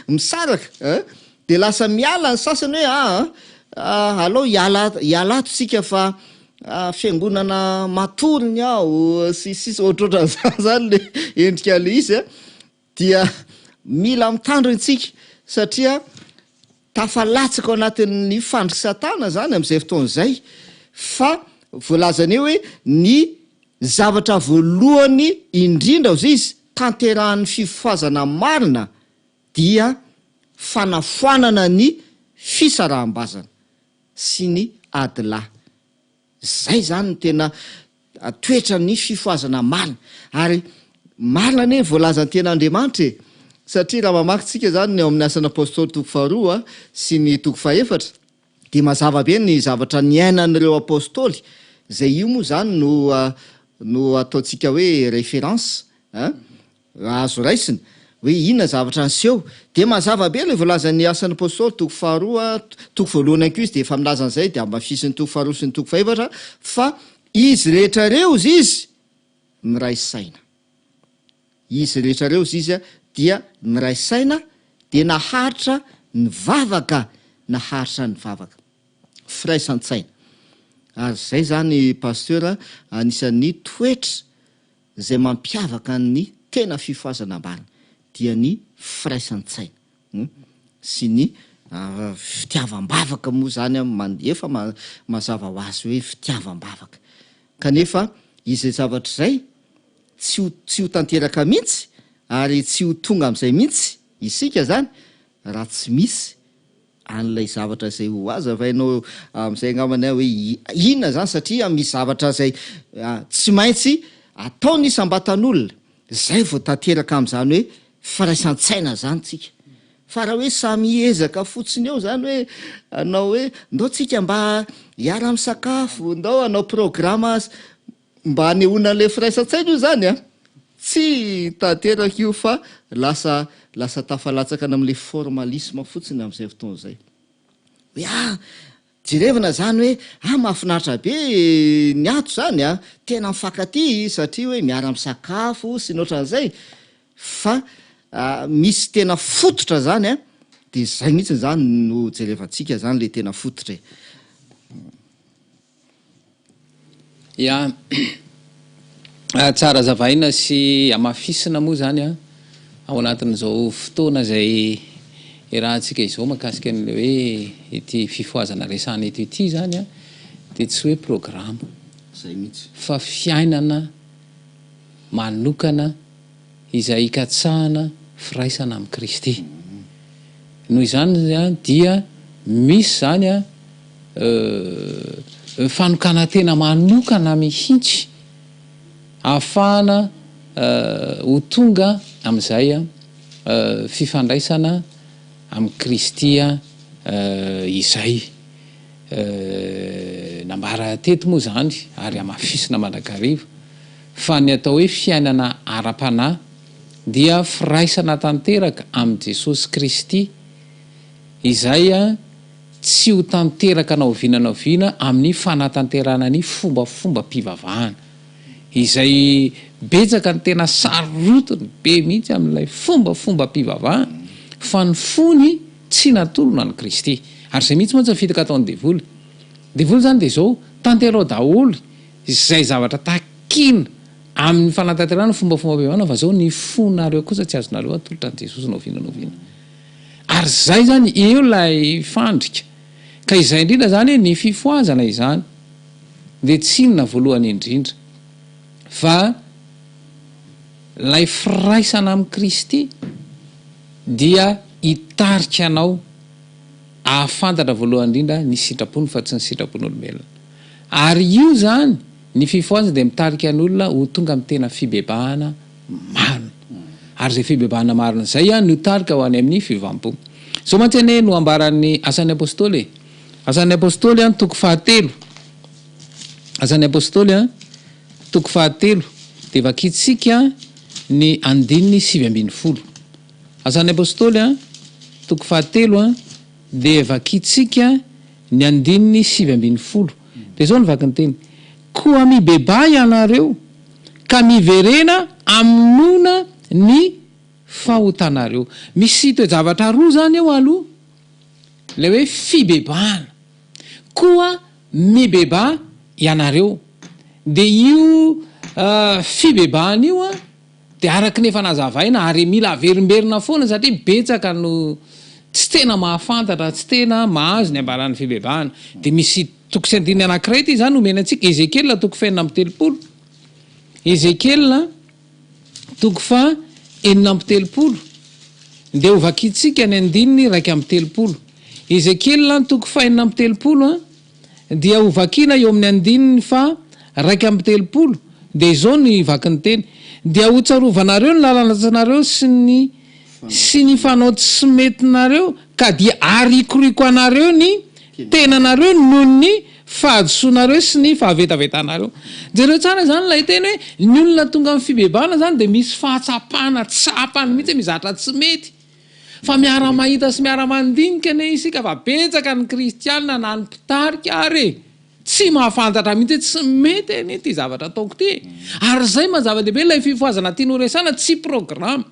misaraka eh dia lasa miala ny sasany hoe aa ah, alao hiala hiala ato tsika fa ah, fiangonana matory ny ao sy sisa ohatrohatran'izany zany le endrika le izy a dia mila mitandrina isika satria tafalatsaka ao anatin'ny fandrik'i Satana izany amin'izay fotoana izay fa voalazany eo hoe ny zavatra voalohany indrindra hozy izy tanterahan'ny fifohazana marina dia fanafoanana ny fisaraham-bazana sy ny adilahy. Zay zany no tena toetran'ny fifohazana marina. Ary marina anie ny voalazan'ny tenin'Andriamanitra e! Satria raha mamaky tsika zany ny ao amin'ny Asan'ny Apostoly toko faharoa sy ny toko fahefatra dia mazava be ny zavatra niainan'ireo Apostoly, izay io moa zany no no ataontsika hoe référence an! Azo raisina hoe inona zavatra niseho. Dia mazava be ilay voalazan'ny Asan'ny Apostoly toko faharoa, toko voalohany ihany koa izy dia efa milaza an'izay dia hamafisin'ny toko faharoa sy ny toko fahefatra fa izy rehetra ireo hozy izy niray saina. Izy rehetra ireo hozy izy dia niray saina dia naharitra nivavaka, naharitra nivavaka. Firaisan-tsaina. Ary izay izany Pasteur anisan'ny toetra Izay mampiavaka ny tena fifohazana ambany dia ny firaisan-tsaina sy ny fitiavam-bavaka moa izany efa mazava ho azy hoe fitiavam-bavaka. Kanefa izay zavatra izay tsy ho tsy ho tanteraka mihitsy ary tsy ho tonga amin'izay mihitsy isika izany raha tsy misy an'ilay zavatra izay ho hazavainao amin'izay angambany aho hoe inona izany satria misy zavatra izay tsy maintsy ataon'ny isam-batan'olona izay vao tanteraka amin'izany hoe firaisan-tsaina izany tsika. Fa raha hoe samy hiezaka fotsiny eo izany hoe hanao hoe ndao tsika mba hiara-misakafo, ndao hanao programa Mba hanehoana an'ilay firaisan-tsaina io izany an! Tsy tanteraka io fa lasa lasa tafalatsaka any amin'ilay formalisme fotsiny amin'izay fotoana izay. Hoe ah! Jerevana izany hoe ah mahafinaritra be ny ato izany an! Tena mifankatia satria hoe miara-misakafo sy ny ohatran'izay fa. misy tena fototra zany an, de zay mihitsy zany no jerevantsika zany le tena fototra e. Ya, tsara azavaina sy hamafisina moa izany an, ao anatin'izao fotoana izay iarahantsika izao mahakasika an'ilay hoe ity fifohazana resahana eto ity izany an, dia tsy hoe programa. Izay mihitsy. Fa fiainana manokana izay ikatsahana firaisana amin'i Kristy. Noho izany dia misy izany an, fanokanan-tena manokana mihitsy ahafahana ho tonga amin'izay fifandraisana amin'i Kristy izay. Nambara teto moa izany ary hamafisina mandrakariva fa ny atao hoe fiainana ara-panahy dia firaisana tanteraka amin'i Jesosy Kristy izay tsy ho tanteraka na oviana na oviana amin'ny fanatanterahana ny fombafombam-pivavahana, izay betsaka ny tena sarotiny be mihitsy amin'ilay fombafombam-pivavahana, fa ny fony tsy natolona an'i Kristy. Ary izay mihitsy mantsy ny fitaka ataon'ny devoly. Devoly izany dia izao, tanteraho daholo izay zavatra takiana amin'ny fanatanterahana ny fombafombam-pivavahana, fa izao ny fonareo kosa tsy azonareo atolotra an'i Jesosy na oviana na oviana. Ary izay izany eo ilay fandrika. Ka izay indrindra izany ny fifohazana izany dia tsy inona voalohany indrindra fa ilay firaisana amin'i Kristy dia hitarika anao hahafantatra voalohany indrindra ny sitrapony fa tsy ny sitrapon'olombelona. Ary io izany ny fifohazana dia mitarika ny olona ho tonga amin'ny tena fibebahana marina. Ary izay fibebahana marina izay no hitarika ho any amin'ny fiovam-po. Izao mantsy anie no ambaran'ny Asan'ny Apostoly e. Asan'ny Apostoly toko fahatelo. Asan'ny Apostoly toko fahatelo dia vakintsika ny andininy 19. Asan'ny Apostoly toko fahatelo dia vakintsika ny andininy 19. Dia izao no vakinteny, Koa mibebaha ianareo ka miverena hamonoana ny fahotanareo. Misy toe-javatra roa izany eo aloha, ilay hoe fibebahana. Koa mibebaha ianareo. Dia io fibebahana io dia araka ny efa nazavaina ary mila averimberina foana satria betsaka no tsy tena mahafantatra, tsy tena mahazo ny ambaran'ny fibebahana. Dia misy toko sy andininy anankiray ity izany omena antsika, Ezekiela toko fahenina amby telopolo. Ezekiela toko faha 36, dia ho vakintsika ny andininy 31. Ezekiela toko faha 36 dia ho vakiana eo amin'ny andininy faha 31, dia izao ny vakin'ny teny, Dia ho tsarovanareo ny lalan-dratsanareo sy ny sy ny fanao tsy metinareo, ka dia harikoriko anareo ny tenanareo noho ny fahadisoanareo sy ny fahavetavetanareo. Jereo tsara izany ilay teny hoe ny olona tonga amin'ny fibebahana izany dia misy fahatsapana tsapany mihitsy hoe misy zavatra tsy mety. Fa miara-mahita sy miara-mandinika anie isika fa betsaka ny kristiana na ny mpitarika ary e! Tsy mahafantatra mihitsy hoe tsy mety anie ity zavatra ataoko ity e! Ary izay maha zava-dehibe ilay fifohazana tiana horesahana tsy programa.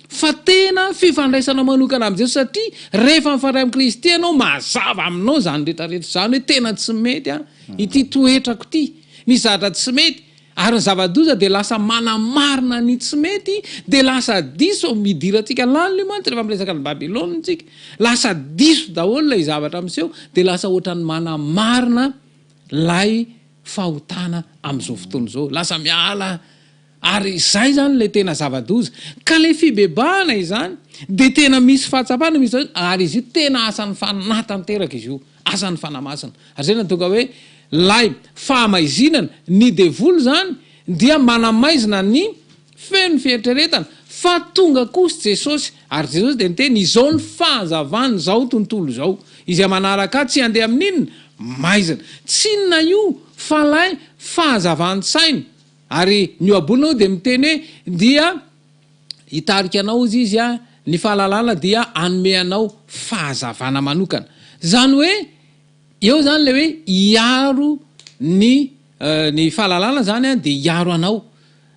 Fa tena fifandraisana manokana amin'i Jesosy satria rehefa mifandray amin'i Kristy ianao mazava aminao izany rehetra rehetra izany hoe tena tsy mety an ity toetrako ity, misy zavatra tsy mety ary ny zava-doza dia lasa manamarina ny tsy mety dia lasa diso, idirantsika lalina io mantsy rehefa miresaka an'i Babylona isika, lasa diso daholo ilay zavatra miseho dia lasa ohatran'ny manamarina ilay fahotana amin'izao fotoana izao, lasa miala Ary izay izany ilay tena zava-doza. Ka ilay fibebahana izany dia tena misy fahatsapana, misy ary izy io tena asan'ny Fanahy tanteraka izy io, asan'ny Fanahy Masina. Ary izay no nahatonga hoe ilay fahamaizinana, ny devoly izany dia manamaizina ny feno fieritreretana fa tonga kosa Jesosy, ary Jesosy dia niteny, izao ny fahazavan'izao tontolo izao, izay manaraka ahy tsy handeha amin'inona? Maizina. Tsy inona io fa ilay fahazavan-tsaina. Ary ny ohabolana moa dia miteny hoe dia hitarika anao hozy izy a, ny fahalalana dia hanome anao fahazavana manokana. Izany hoe eo izany ilay hoe hiaro ny ny fahalalana izany dia hiaro anao.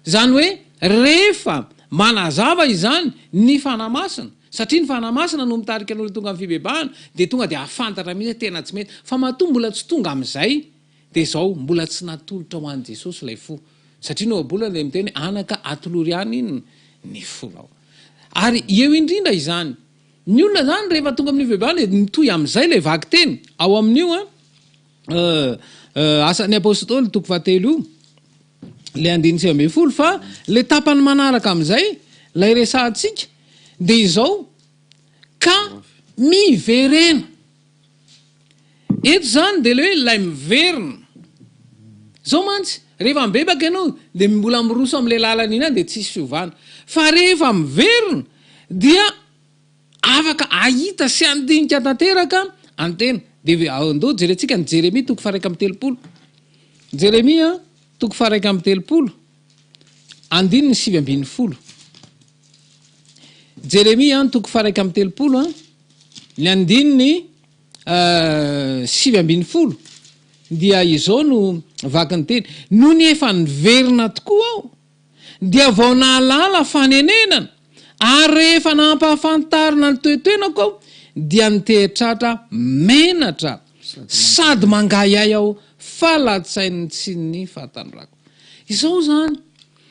Izany hoe rehefa manazava izany ny Fanahy Masina, satria ny Fanahy Masina no mitarika ny olona tonga amin'ny fibebahana, dia tonga dia hahafantatra mihitsy hoe tena tsy mety. Fa matoa mbola tsy tonga amin'izay, dia izao, mbola tsy natolotra ho an'i Jesosy ilay fo. Satria ny ohabolana dia miteny hoe, anaka atolory ihany inona? Ny fonao. Ary eo indrindra izany, ny olona izany rehefa tonga amin'ny fibebahana dia mitohy amin'izay ilay vakiteny ao amin'io an, Asan'ny Apostoly toko fahatelo io, ilay andininy 19, fa ilay tapany manaraka amin'izay, ilay resahantsika, dia izao, ka miverena. Eto izany dia ilay hoe ilay miverina. Izao mantsy, rehefa mibebaka ianao dia mbola miroso amin'ilay lalana iny ihany dia tsisy fiovana. Fa rehefa miverina dia afaka hahita sy handinika tanteraka ny tena. Dia andao jerentsika ny Jeremia toko faha-31. Jeremia toko faha-31, andininy 19. Jeremia toko faha-31, ny andininy 19 dia izao no vaky ny teny, Nony efa niverina tokoa aho, dia vao nahalala fanenenana, ary rehefa nampahafantarina ny toetoenako aho, dia nitehi-tratra menatra sady mangahiahy aho fa latsain'ny tsinin'ny fahatanorako. Izao izany,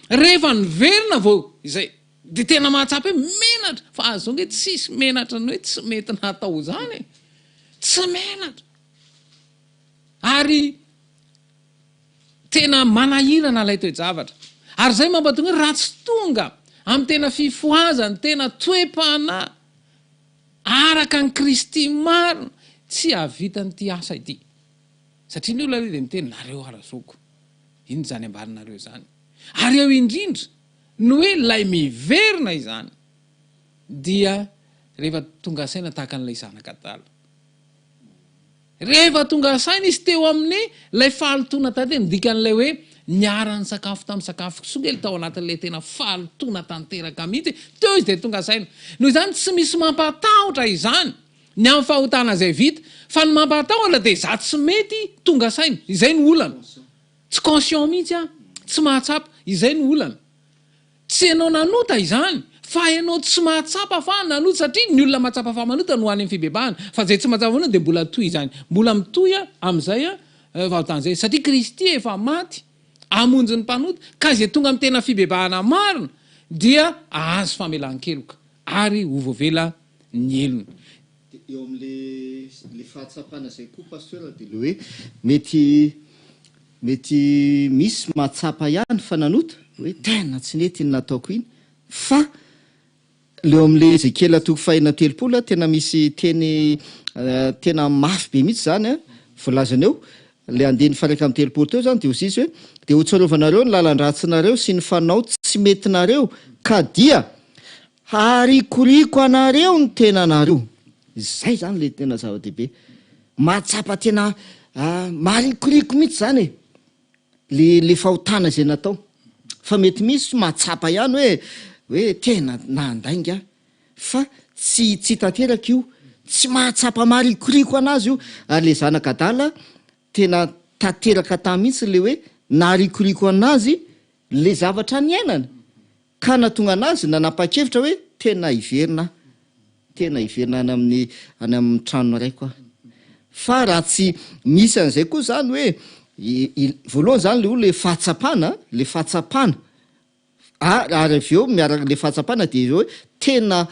rehefa niverina vao izay, dia tena mahatsapa hoe menatra, fa aza ange tsisy menatra ny hoe tsy mety natao izany e! Tsy menatra. Ary Tena manahirana ilay toe-javatra. Ary izay mampatonga hoe raha tsy tonga amin'ny tena fifohazany, tena toe-panahy araka an'i Kristy marina, tsy hahavita an'ity asa ity. Satria ny olona aloha dia miteny, nareo ara-zoko, inona izany ambarinareo izany? Ary eo indrindra ny hoe ilay miverina izany dia rehefa tonga saina tahaka an'ilay zanak'adala. Rehefa tonga saina izy teo amin'ny ilay fahalotoana tanteraka, ny dikan'ilay hoe niara-nisakafo tamin'ny sakafo kisoa kely tao anatin'ilay tena fahalotoana tanteraka mihitsy, teo izy dia tonga saina. Noho izany tsy misy mampatahotra izany ny amin'ny fahotana izay vita, fa ny mampatahotra dia izaho tsy mety tonga saina, izay no olana. Tsy conscient mihitsy aho, tsy mahatsapa, izay no olana. Tsy ianao nanota izany fa ianao tsy mahatsapa fa nanota satria ny olona mahatsapa fa manota no any amin'ny fibebahana fa izay tsy mahatsapa manota dia mbola toy izany mbola mitohy amin'izay fahotana izay satria Kristy efa maty hamonjy ny mpanota ka izay tonga amin'ny tena fibebahana marina dia hahazo famelan-keloka ary ho voavela ny helony. Dia eo amin'le le fahatsapana izay koa Pasteur dia le hoe mety mety misy mahatsapa ihany fa nanota hoe tena tsy nety iny nataoko iny fa le eo amin'le Ezekiela toko fahenina 30 tena misy teny tena mafy be mihitsy izany an voalazany eo le andininy faha 31 teo izany dia hoy izy hoe dia hotsarovanareo ny lalan-dratsinareo sy ny fanao tsy metinareo ka dia Harikoriko anareo ny tenanareo. Izay izany ilay tena zava-dehibe. Mahatsapa tena marikoriko mihitsy izany e! Le le fahotana izay natao. Fa mety misy mahatsapa ihany hoe hoe tena nandainga aho. Fa tsy tsy tanteraka io. Tsy mahatsapa marikoriko anazy io. Ary le zanak'adala tena tanteraka tany mihitsy le hoe naharikoriko anazy le zavatra niainany. Ka nahatonga anazy nanapa-kevitra hoe tena hiverina aho, tena hiverina any amin'ny any amin'ny tranon'ny raiko aho. Fa raha tsy misy an'izay koa izany hoe voalohany izany ilay olona le fahatsapana, le fahatsapana, ary ary avy eo miaraka le fahatsapana dia izao hoe tena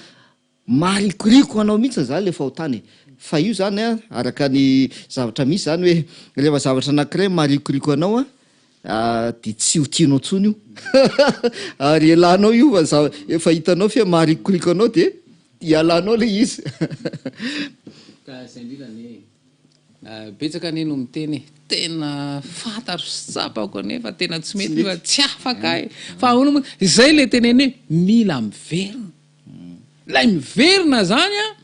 Maharikoriko anao mihitsy zany le fahotana e! Fa io zany an, araka ny zavatra misy zany hoe rehefa zavatra anakiray maharikoriko anao an, de tsy ho tianao tsony io, ary elanao io fa za- efa hitanao fe maharikoriko anao de ialanao le izy. Ka zay indrindra anie e, betsaka anie no miteny e, tena fantatro sy tsapako anie fa tena tsy mety io fa tsy afaka e, fa ahoana moa, izay le teneno hoe mila miverina. Ilay miverina zany an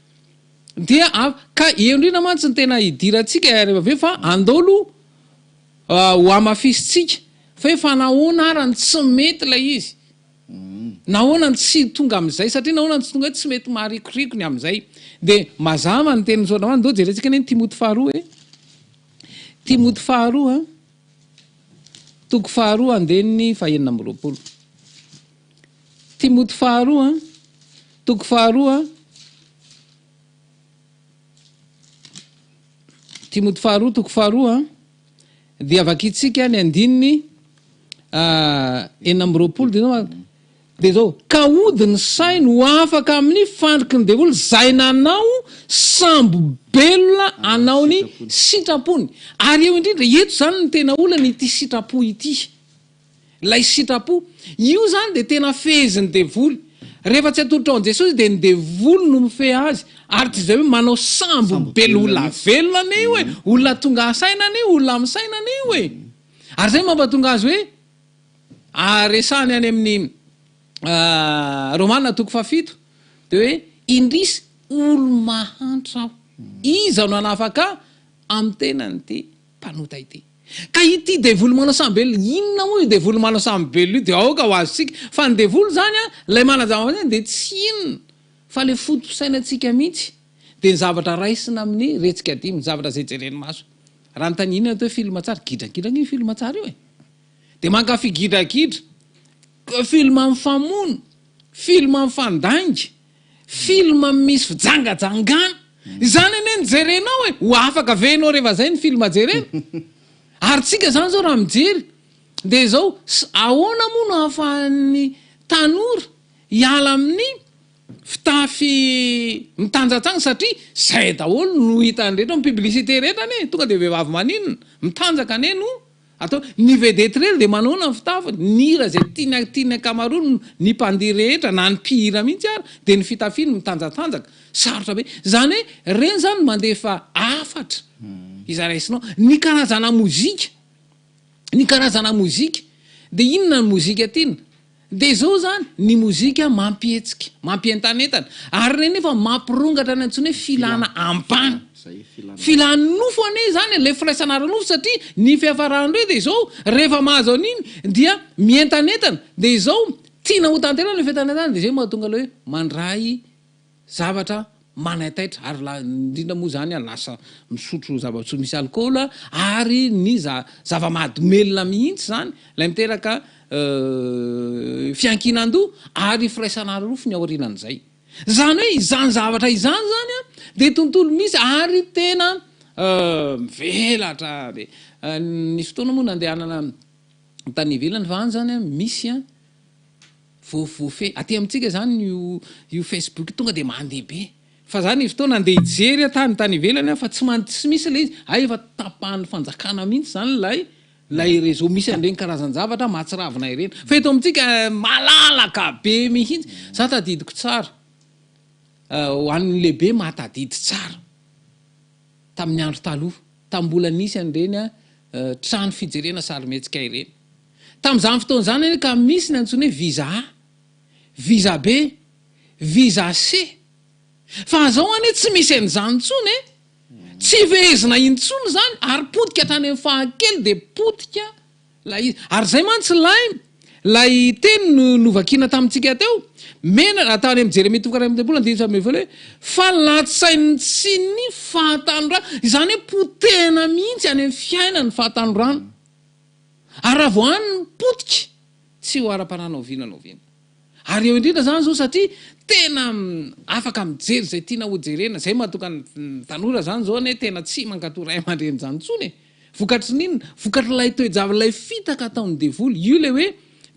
dia av ka eo indrindra mantsy ny tena idirantsika rehefa avy eo fa andao aloha ho hamafisintsika fa hoe fa nahoana ara no tsy mety ilay izy? Nahoana no tsy tonga amin'izay? Satria nahoana no tsy tonga hoe tsy mety maharikoriko ny amin'izay? Dia mazava ny tenin'ny soratra masina, andao jerentsika anie ny Timoty faharoa e! Timoty faharoa an, toko faharoa andininy fahenina amby roapolo. Timoty faharoa, toko faharoa, Timoty faharoa toko faharoa dia vakintsika ny andininy 26 dia izao dia izao ka hody ny sainy ho afaka amin'ny fandriky ny devoly izay nanao sambo-belona hanao ny sitrapony. Ary eo indrindra eto izany no tena olana ity sitrapo ity. Ilay sitrapo. Io izany dia tena fehezin'ny devoly. Rehefa tsy atolotrao an'i Jesosy dia ny devoly no mifehy azy. Ary tsy izay hoe manao sambo belona velona anie io e! Olona tonga saina anie io, olona misaina anie io e! Ary izay no mampatonga azy hoe, resahiny any amin'ny Romana toko fahafito, dia hoe, indrisy olo-mahantra aho, iza no hanafaka ahy amin'ny tenan'ity mpanota ity? Ka ity devoly manao sambelona, inona moa io devoly manao sambelona io dia aoka ho azontsika fa ny devoly izany an, ilay manazava dia tsy inona fa ilay foto-pisainantsika mihitsy dia ny zavatra raisina amin'ny retsika dimy, ny zavatra izay jeren'ny maso. Raha anontaniana inona atao hoe film tsara, gidragidra ange io film tsara io e! Dia mankafy gidragidra, film mifamono, film mifandainga, Film misy fijangajangana. Izany anie no jerenao e! Ho afaka ve ianao rehefa zay ny film jerena? Ary tsika zany zao raha mijery dia izao, ahoana moa no ahafahan'ny tanora hiala amin'ny fitafy mitanjatsanga satria zay daholo no hitan'ny rehetra, ny publicité rehetra anie tonga dia vehivavy maninona? Mitanjaka anie no Atao, ny vedette ireny dia manaona ny fitafiny, ny hira izay tiany tian'ny ankamaroany ny mpandihy rehetra na ny mpihira mihitsy ary dia ny fitafiany mitanjatanjaka, sarotra be. Izany hoe ireny izany mandefa hafatra izay raisinao. Ny karazana mozika, ny karazana mozika, dia inona ny mozika tiana? Dia izao izany, ny mozika mampihetsika, mampientanentana, ary ireny nefa mampirongatra ny antsoina hoe filana ambany. Filan'ny nofo anie izany e, ilay firaisana ara-nofo satria ny fiafaran'ireo dia izao, rehefa mahazo an'iny dia mientanentana, dia izao, tiana ho tanterahina ilay fientanentanana dia izay no mahatonga ilay hoe mandray zavatra manaitaitra ary la indrindra moa izany lasa misotro zava-pisotro misy alikaola ary ny za zava-mahadomelina mihitsy izany ilay miteraka fiankinan-doha ary firaisana ara-nofo ny aorianan'izay. Izany hoe izany zavatra izany izany an dia tontolo misy ary tena mivelatra be. Nisy fotoana moa nandehanana tany ivelany fa any izany an misy an Voafehy aty amintsika izany io io Facebook io tonga dia mandeha be. Fa za nisy fotoana andeha hijery aho tany tany ivelany aho fa tsy man tsy misy ilay izy, hay efa tapahan'ny fanjakana mihitsy izany ilay ilay réseau misy an'ireny karazan-javatra mahatsiravina ireny. Fa eto amintsika malalaka be mihitsy. Za tadidiko tsara, ho an'ny lehibe mahatadidy tsara, tamin'ny andro taloha, tamin'ny mbola nisy an'ireny trano fijerena sarimihetsika ireny. Tamin'izany fotoana izany anie ka misy ny antsoina hoe visa A, visa B, visa C. Fa zao anie tsy misy an'izany intsony e! Tsy fehezina intsony izany ary potika hatrany amin'ny fahakely dia potika ilay izy. Ary izay mantsy ilay ilay teny no novakiana tamintsika teo, mena, tany amin'ny Jeremia toko 31 andininy 12 hoe, fa latsain'ny tsy ny fahatanorana, izany hoe potehina mihitsy any amin'ny fiainana ny fahatanorana. Ary raha vao any ny potika, tsy ho ara-panahy na oviana na oviana. Ary eo indrindra izany izao satria tena afaka mijery izay tiana hojerena, izay mahatonga ny tanora izany izao anie tena tsy mankato ray aman-dreny izany intsony e! Vokatry ny inona? Vokatr'ilay toe-javatra, ilay fitaka ataon'ny devoly. Io ilay hoe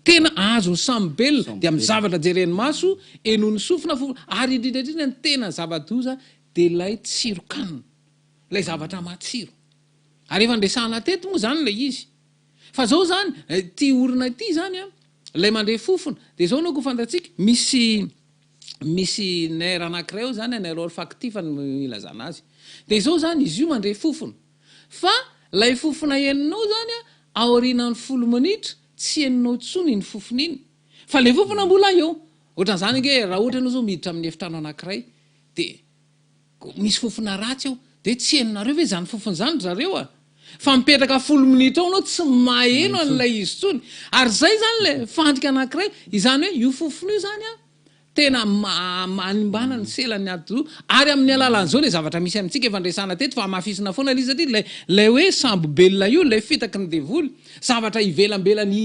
tena azon'ny samy belona, dia amin'ny zavatra jeren'ny maso, henoin'ny sofina, fofona, ary indrindra indrindra ny tena zava-doza dia ilay tsiron-kanina, ilay zavatra matsiro. Ary efa niresahana teto moa izany ilay izy. Fa izao izany, ity orona ity izany an, ilay mandre fofona, dia izao no ko fantatsika, misy misy nerf anankiray ao izany, nerf olfactif no ilazana azy. Dia izao izany, izy io mandre fofona. Fa ilay fofona henonao izany an, aorianan'ny folo minitra, tsy henonao intsony iny fofona iny. Fa ilay fofona mbola eo. Ohatran'izany ange, raha ohatra ianao izao miditra amin'ny efitrano anankiray, dia. Misy fofona ratsy ao. Dia tsy henonareo ve izany fofona izany ry zareo a? Fa mipetraka folo minitra ao ianao tsy maheno an'ilay izy intsony. Ary izay izany ilay fandrika anankiray. Izany hoe io fofona io izany an, Tena manimbana ny selan'ny atidoha ary amin'ny alalan'izao ilay zavatra misy amintsika efa niresahana teto fa hamafisina foana ilay izy satria ilay ilay hoe sambo-belona io ilay fitaky ny devoly, zavatra ivelambelany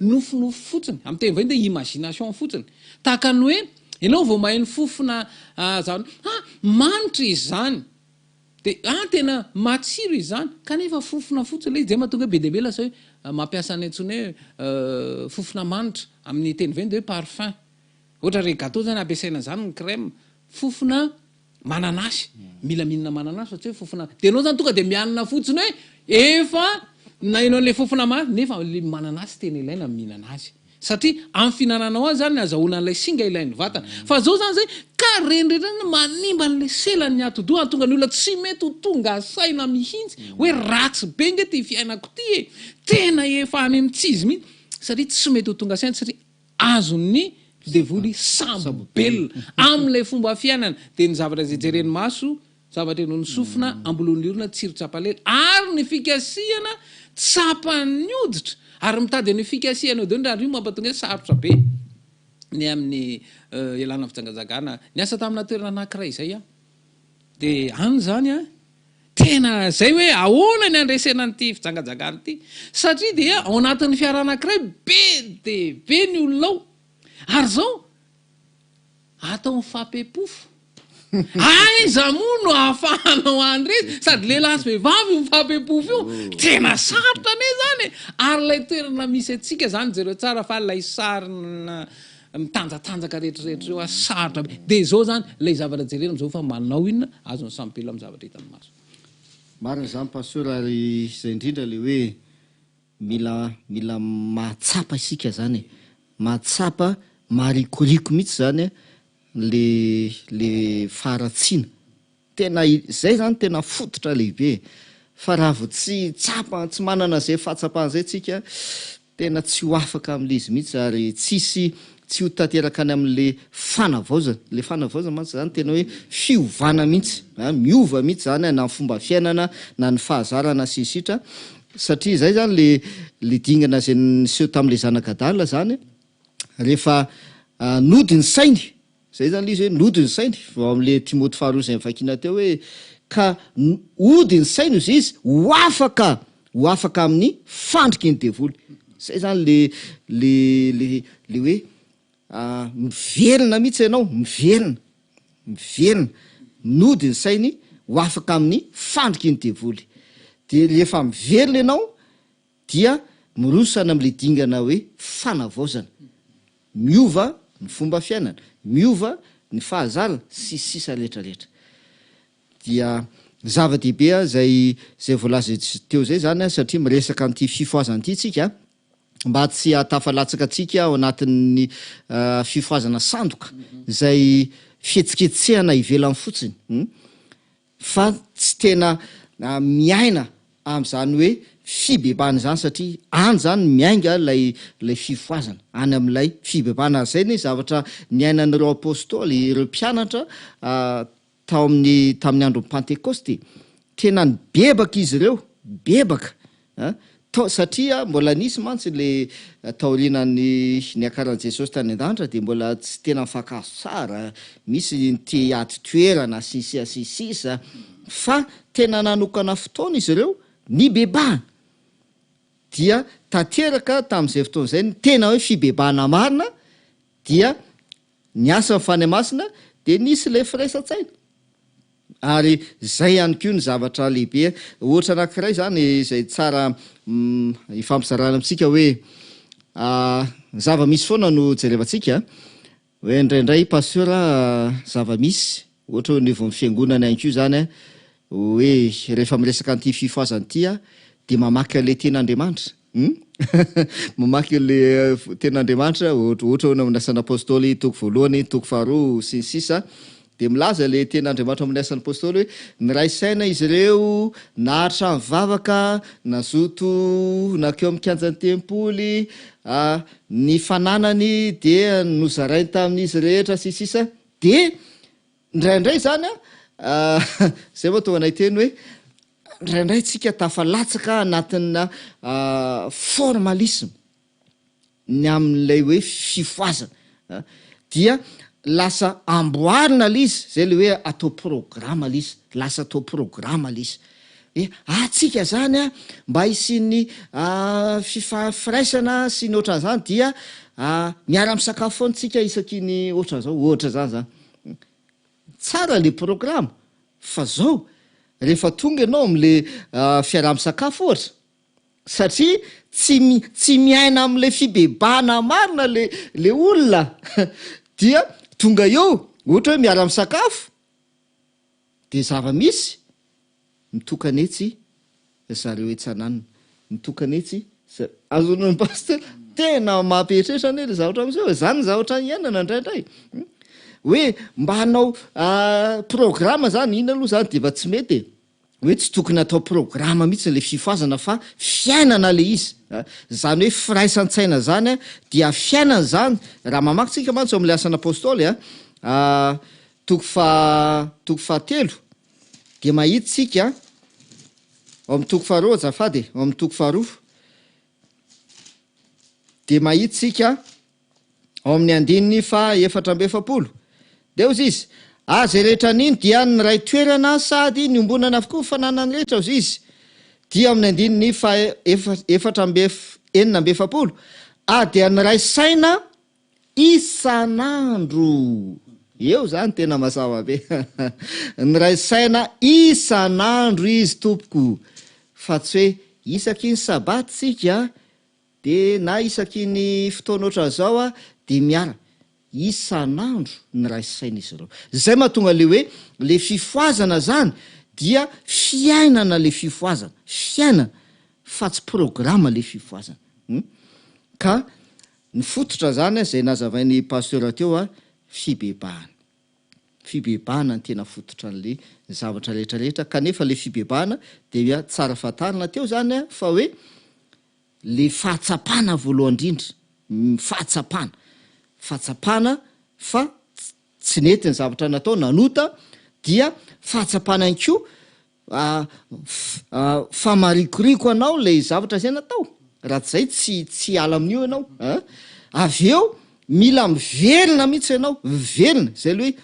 nofinofy fotsiny, amin'ny teny vahiny dia imagination fotsiny. Tahaka ny hoe ianao vao maheno fofona zavatra, ah manitra izy izany! Dia ah tena matsiro izy izany, kanefa fofona fotsiny ilay izy, izay mahatonga hoe be dia be lasa hoe mampiasa ny antsoina hoe fofona manitra, amin'ny teny vahiny dia hoe parfum. Ohatra ireny gateau izany ampiasaina izany ny crème, fofona mananasy, mila mihinana mananasy fa tsy hoe fofona, dia ianao izany tonga dia mianina fotsiny hoe efa naheno an'ilay fofona ma, nefa ilay mananasy tena ilaina ny mihinana azy. Satria amin'ny fihinananao azy izany ny azahoana an'ilay singa ilain'ny vatana. Fa izao izany izay, ka ireny rehetra ireny manimba an'ilay selan'ny atidoha, hahatonga ny olona tsy mety ho tonga saina mihitsy hoe ratsy be nge ity fiainako ity e! Tena efa any amin'ny tsy izy mihitsy, satria tsy mety ho tonga saina satria azon'ny devoly sambo-belona amin'ilay fomba fiainana. Dia ny zavatra izay jeren'ny maso Zavatra henoin'ny sofina, amboloin'ny orona, tsiro tsapa lela, ary ny fikasihana tsapan'ny hoditra. Ary mitady an'io fikasihana io daholo ary io mampatonga hoe sarotra be ny amin'ny ialana amin'ny fijangajangana. Niasa tamina toerana anankiray izay aho. Dia any izany an, tena izay hoe ahoana ny handresena an'ity fijangajangana ity. Satria dia ao anatin'ny fiara anankiray be dia be ny olona ao. Ary izao, Atao mifampepofo. Aiza moa no ahafahanao handresy? Sady lehilahy sy vehivavy io mifampepofo io. Tena sarotra anie izany e! Ary ilay toerana misy antsika izany jereo tsara fa ilay sarina mitanjatanjaka rehetrarehetra ireo sarotra be. Dia izao izany ilay zavatra jerena amin'izao fa manao inona? Azon'ny samy mpila amin'ny zavatra hitan'ny maso. Marina izany Pasteur ary izay indrindra ilay hoe Mila mila mahatsapa isika zany e, mahatsapa marikoriko mihitsy zany le le faharatsiana, tena zay zany tena fototra lehibe e, fa raha vao tsy tsapa, tsy manana zay fahatsapana zay tsika, tena tsy ho afaka amle izy mihitsy ary tsisy tsy ho tanteraka any amin'le fanavaozana, le fanavaozana mantsy zany tena hoe fiovana mihitsy a, miova mihitsy zany na ny fomba fiainana na ny fahazarana sy ny sitra, satria zay zany le le dingana zay niseho tam'le zanak'adala zany rehefa nody ny sainy, zay zany le izy hoe nody ny sainy, vao am'le Timoty faharoa zay novakiana teo hoe ka hody ny sainy ozy izy ho afaka ho afaka amin'ny fandriky ny devoly. Zay zany le le le le hoe miverina mihitsy ianao, miverina, miverina, nody ny sainy ho afaka amin'ny fandriky ny devoly. De rehefa miverina ianao dia miroso any am'le dingana hoe fanavaozana. Miova ny fomba fiainana, miova ny fahazarana, sy sisa rehetra rehetra. Dia zava-dehibe izay izay voalaza teo izay izany satria miresaka an'ity fifohazana ity tsika mba tsy hahatafalatsaka antsika ao anatin'ny fifohazana sandoka izay fihetsiketsehana ivelany fotsiny fa tsy tena miaina amin'izany hoe fibebahana izany satria any izany miainga ilay ilay fifohazana any amin'ilay fibebahana ary izay ny zavatra niainan'ireo apostoly ireo mpianatra Tao amin'ny tamin'ny andron'ny Pantekosta e! Tena nibebaka izy ireo, bebaka a! Tao satria mbola nisy mantsy le taorianan'ny niakaran'i Jesosy tany an-danitra dia mbola tsy tena nifankahazo tsara, misy ny te hiady toerana sy ny sisa sy ny sisa fa tena nanokana fotoana izy ireo nibebahana. Dia tanteraka tamin'izay fotoana izay ny tena hoe fibebahana marina dia Ny asan'ny Fanahy Masina dia nisy ilay firaisan-tsaina. Ary izay ihany koa ny zavatra lehibe. Ohatra anankiray izany izay tsara ifampizarana amintsika hoe ny zava-misy foana no jerevantsika. Hoe indraindray Pasteur zava-misy, ohatra hoe eo anivon'ny fiangonana ihany koa izany, hoe rehefa miresaka an'ity fifohazana ity aho dia mamaky an'ilay tenin'Andriamanitra. Hum? Mamaky an'ilay tenin'Andriamanitra, ohatra ohatra hoe amin'ny Asan'ny Apôstôly toko voalohany, toko faharoa, sy ny sisa, dia milaza ilay tenin'Andriamanitra amin'ny Asan'ny Apôstôly hoe niray saina izy ireo, naharitra nivavaka, nazoto nankeo amin'ny kianjan'ny tempoly, ny fananany dia nozarainy tamin'izy rehetra, sy ny sisa. Dia indraindray izany an, izay mahatonga anay hiteny hoe Indraindray tsika tafalatsaka anatina formalisme ny amin'ilay hoe fifohazana dia. lasa amboarina le izy, zay le hoe atao programa le izy, lasa atao programa le izy. Hoe atsika zany a, mba hisian'ny fifa- firaisana sy ny ohatran'izany dia miara-misakafo foana tsika isaky ny ohatran'izao, ohatra zany zany. Tsara le programa, fa zao, rehefa tonga ianao am'le fiaraha-misakafo ohatra, Satria tsy tsy miaina amin'ilay fibebahana marina le le olona dia tonga eo ohatra hoe miara-misakafo dia zava-misy mitokana etsy zareo etsy ananona, mitokana etsy za, azonao ny pasitera? Tena mampieritreritra anie le zavatra miseho e, zany ny zavatra iainana indraindray hoe mba hanao programa zany, iny aloha zany dia efa tsy mety e. hoe tsy tokony atao programa mihitsy le fifohazana fa fiainana le izy a, zany hoe firaisan-tsaina zany a dia fiainana zany, raha mamaky tsika mantsy ao amle asan'apôstôly a toko faha toko fahatelo dia mahita tsika ao amin'ny toko faharoa azafady e, ao amin'ny toko faharoa dia mahita tsika Ao amin'ny andininy faha 44, dia hozy izy, Ary izay rehetra nino dia niray toerana sady niombonana avokoa ny fananany rehetra, hozy izy. Dia ao amin'ny andininy faha 46, Ary dia niray saina isan'andro. Eo izany tena mazava be. Niray saina isan'andro izy tompoko, fa tsy hoe isaky ny sabata isika Dia na isaky ny fotoana ohatran'izao aho dia miara isan'andro miray saina izy ireo. Izay mahatonga le hoe le fifohazana zany dia fiainana le fifohazana, fiainana fa tsy programa le fifohazana. Hum. Ka ny fototra zany izay nazavain'i Pasteur teo a, fibebahana. Fibebahana ny tena fototra an'le zavatra rehetra rehetra kanefa le fibebahana dia tsara fantarina teo zany a fa hoe le fahatsapana voalohany indrindra, ny fahatsapana, fahatsapana fa tsy nety ny zavatra natao, nanota, dia fahatsapana ihany koa fa marikoriko anao le zavatra izay natao, raha tsy zay tsy tsy hiala amin'io ianao an, avy eo mila miverina mihitsy ianao, miverina, zay le hoe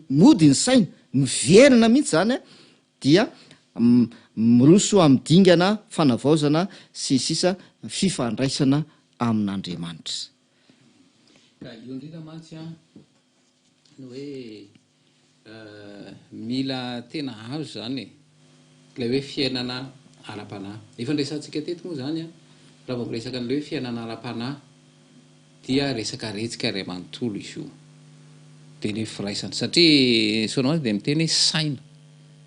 mody ny saina, miverina mihitsy zany an, dia miroso amin'ny dingana fanavaozana sy ny sisa fifandraisana amin'Andriamanitra. Ka io indrindra mantsy an, ny hoe mila tena azo izany e, ilay hoe fiainana ara-panahy. Efa niresahantsika teto moa izany an, raha vao miresaka an'ilay hoe fiainana ara-panahy dia resaka retsika iray manontolo izy io. Dia ny firaisana. Satria ny Soratra Masina dia miteny hoe saina.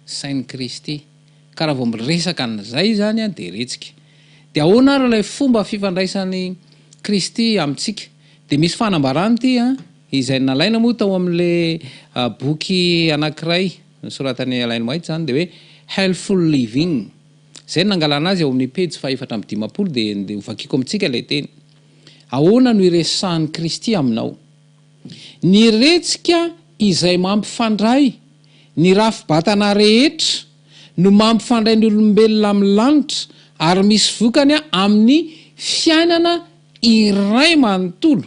Sain'i Kristy. Ka raha vao miresaka an'izay izany an, dia retsika. Dia ahoana ary ilay fomba fifandraisan'i Kristy amintsika? Dia misy fanambarana ity an, izay nalaina moa tao amin'ilay boky anankiray nosoratan'i Ellen White izany, dia hoe Healthful Living. Izay no nangalana azy ao amin'ny pejy faha 54 dia ndeha hovakiako amintsika ilay teny. Ahoana no iresahan'i Kristy aminao? Ny retsika izay mampifandray ny rafi-batana rehetra no mampifandray ny olombelona amin'ny lanitra ary misy vokany amin'ny fiainana iray manontolo.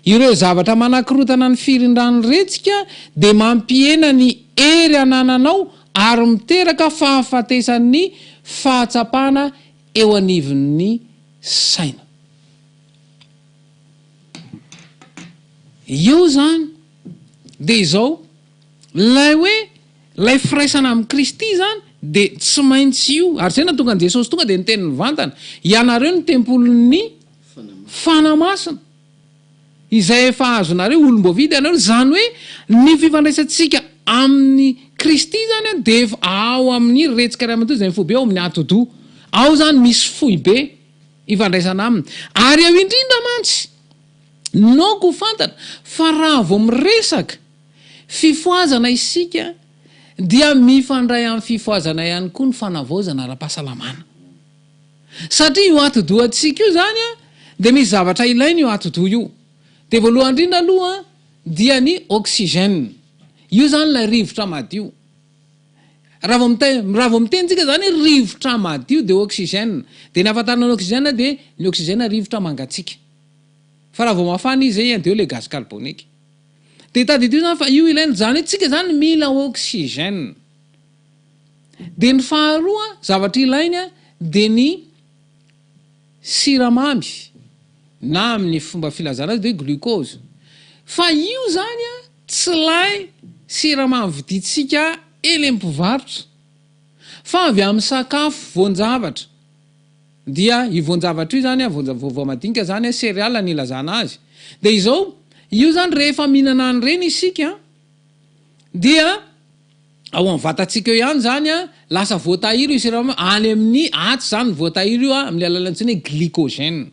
Ireo zavatra manakorotana ny firindran'ny retsika dia mampihena ny hery anananao ary miteraka fahafatesan'ny fahatsapana eo anivon'ny saina. Eo izany dia izao, ilay hoe ilay firaisana amin'i Kristy izany dia tsy maintsy io, ary izay no nahatonga an'i Jesosy tonga dia niteny nivantana, ianareo no tempolin'ny Fanahy Masina, izay efa azonareo, olom-boavidy ianareo, izany hoe ny fifandraisantsika amin'i Kristy izany dia efa ao amin'ny retsika ray aman-dreny izay mifoibe ao amin'ny atidoha, ao izany misy foibe ifandraisana aminy, ary eo indrindra mantsy no ko fantatra fa raha vao miresaka fifohazana isika dia mifandray amin'ny fifohazana ihany koa ny fanavaozana ara-pahasalamana. Satria io atidohantsika io izany dia misy zavatra ilaina io atidoha io. Dia voalohany indrindra aloha dia ny oxygène. Io izany ilay rivotra madio. Raha vao mite- raha vao miteny tsika izany hoe rivotra madio dia oxygène. Dia ny ahafantarana ny oxygène dia ny oxygène rivotra mangatsiaka. Fa raha vao mafana izy izay dia eo ilay gaz carbonique. Dia tadidio izany fa io ilaina, izany hoe tsika izany mila oxygène. Dia ny faharoa zavatra ilainy dia ny siramamy na amin'ny fomba filazana azy dia hoe glucose. Fa io izany tsy ilay siramamy vidintsika eny amin'ny mpivarotra fa avy amin'ny sakafo voan-javatra. Dia io voan-javatra io izany, voamadinika izany, céréales no ilazana azy. Dia izao, io izany rehefa mihinana an'ireny isika dia ao amin'ny vatantsika eo ihany izany an, lasa voatahiry io siramamy io, any amin'ny aty izany no voatahiry io an, amin'ny alalan'ny antsoina hoe glycogène.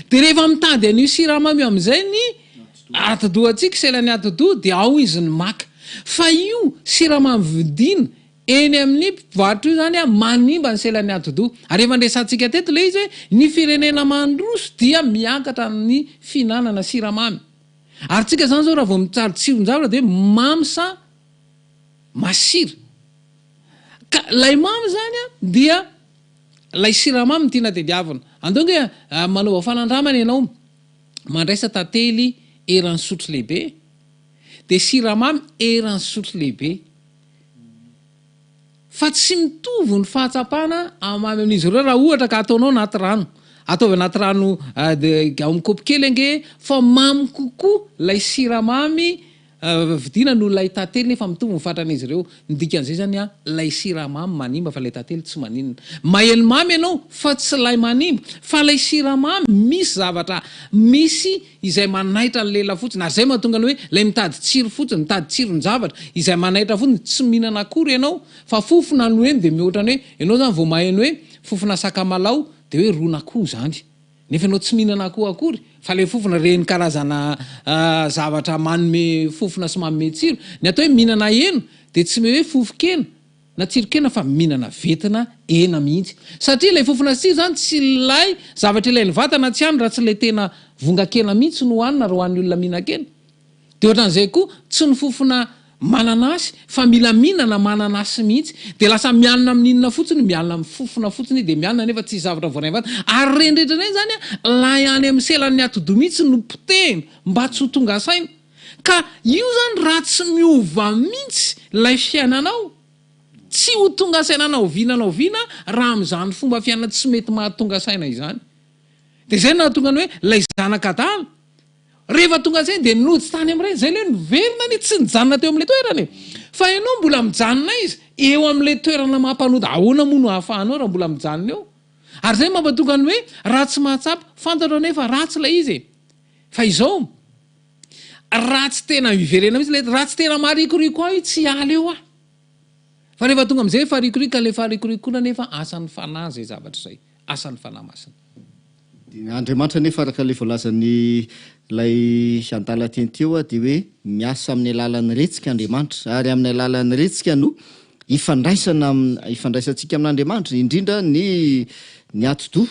Dia rehefa mitady an'io siramamy io amin'izay ny atidohantsika, selan'ny atidoha, dia ao izy no maka. Fa io siramamy vidiana eny amin'ny mpivarotra io izany an, manimba ny selan'ny atidoha. Ary efa niresahantsika teto ilay izy hoe ny firenena mandroso dia miakatra ny fihinanana siramamy. Ary tsika izany izao raha vao mitsary tsiron-javatra dia hoe mamy sa masira. Ka ilay mamy izany an, dia ilay siramamy no tiana tediavina. Andao ange manaova fanandramana ianao, mandraisa tantely eran'ny sotro lehibe, dia siramamy eran'ny sotro lehibe. Fa tsy mitovy ny fahatsapana hamamy amin'izy ireo raha ohatra ka ataonao anaty rano. Ataovy anaty rano ao amin'ny kaopy kely ange fa mamy kokoa ilay siramamy vidiana noho ilay tantely nefa mitovy ny fatran'izy ireo. Ny dikan'izay izany an, ilay siramamy manimba fa ilay tantely tsy maninona. Maheno mamy ianao fa tsy ilay manimba fa ilay siramamy misy zavatra misy izay manaitra ny lela fotsiny, ary izay mahatonga ny hoe ilay mitady tsiro fotsiny, mitady tsiron-javatra, izay manaitra fotsiny, tsy mihinana akory ianao fa fofona no heno dia mihoatra ny hoe ianao izany vao maheno hoe fofona sakamalao dia hoe ron'akoho izany, nefa ianao tsy mihinana akoho akory fa ilay fofona, ireny karazana zavatra manome fofona sy manome tsiro, ny atao hoe mihinana hena dia tsy hoe fofon-kena, Na tsiron-kena fa mihinana vetina hena mihitsy. Satria ilay fofona sy tsiro izany tsy ilay zavatra ilain'ny vatana tsy any raha tsy ilay tena vongan-kena mihitsy no hohanina raha ho an'ny olona mihinan-kena. Dia ohatran'izay koa tsy ny fofona mananasy fa mila mihinana mananasy mihitsy. Dia lasa mianina amin'inona fotsiny, mianina amin'ny fofona fotsiny dia mianina nefa tsisy zavatra voarain'ny vatana. Ary ireny rehetra ireny izany an, ilay any amin'ny selan'ny atidoha mihitsy no potehina mba tsy ho tonga saina. Ka io zany raha tsy miova mintsy ilay fiainanao, tsy ho tonga saina na oviana na oviana raha amin'izany fomba fiainana tsy mety mahatonga saina izany. Dia izay no nahatonga ny hoe ilay zanaka adala, rehefa tonga saina dia nody tany amin'ny rainy, izay ilay hoe niverina anie, tsy nijanona teo amin'ilay toerana e! Fa ianao mbola mijanona aiza? Eo amin'ilay toerana maha-mpanota, ahoana moa no ahafahanao raha mbola mijanona eo? Ary izay no mampatonga ny hoe raha tsy mahatsapa, fantatro anie fa ratsy ilay izy e! Fa izao, Raha tsy tena hiverena mihitsy ilay, raha tsy tena marikoriko ahy tsy hiala eo aho. Fa rehefa tonga amin'izay efa rikoriko ka ilay faharikorikoana anefa asan'ny Fanahy izay zavatra izay, asan'ny Fanahy Masina. Andriamanitra anefa araka ilay voalazan'ny ilay andalan-teny teo dia hoe miasa amin'ny alalan'ny retsika Andriamanitra ary amin'ny alalan'ny retsika no ifandraisana ifandraisantsika amin'Andriamanitra indrindra ny ny atidoha.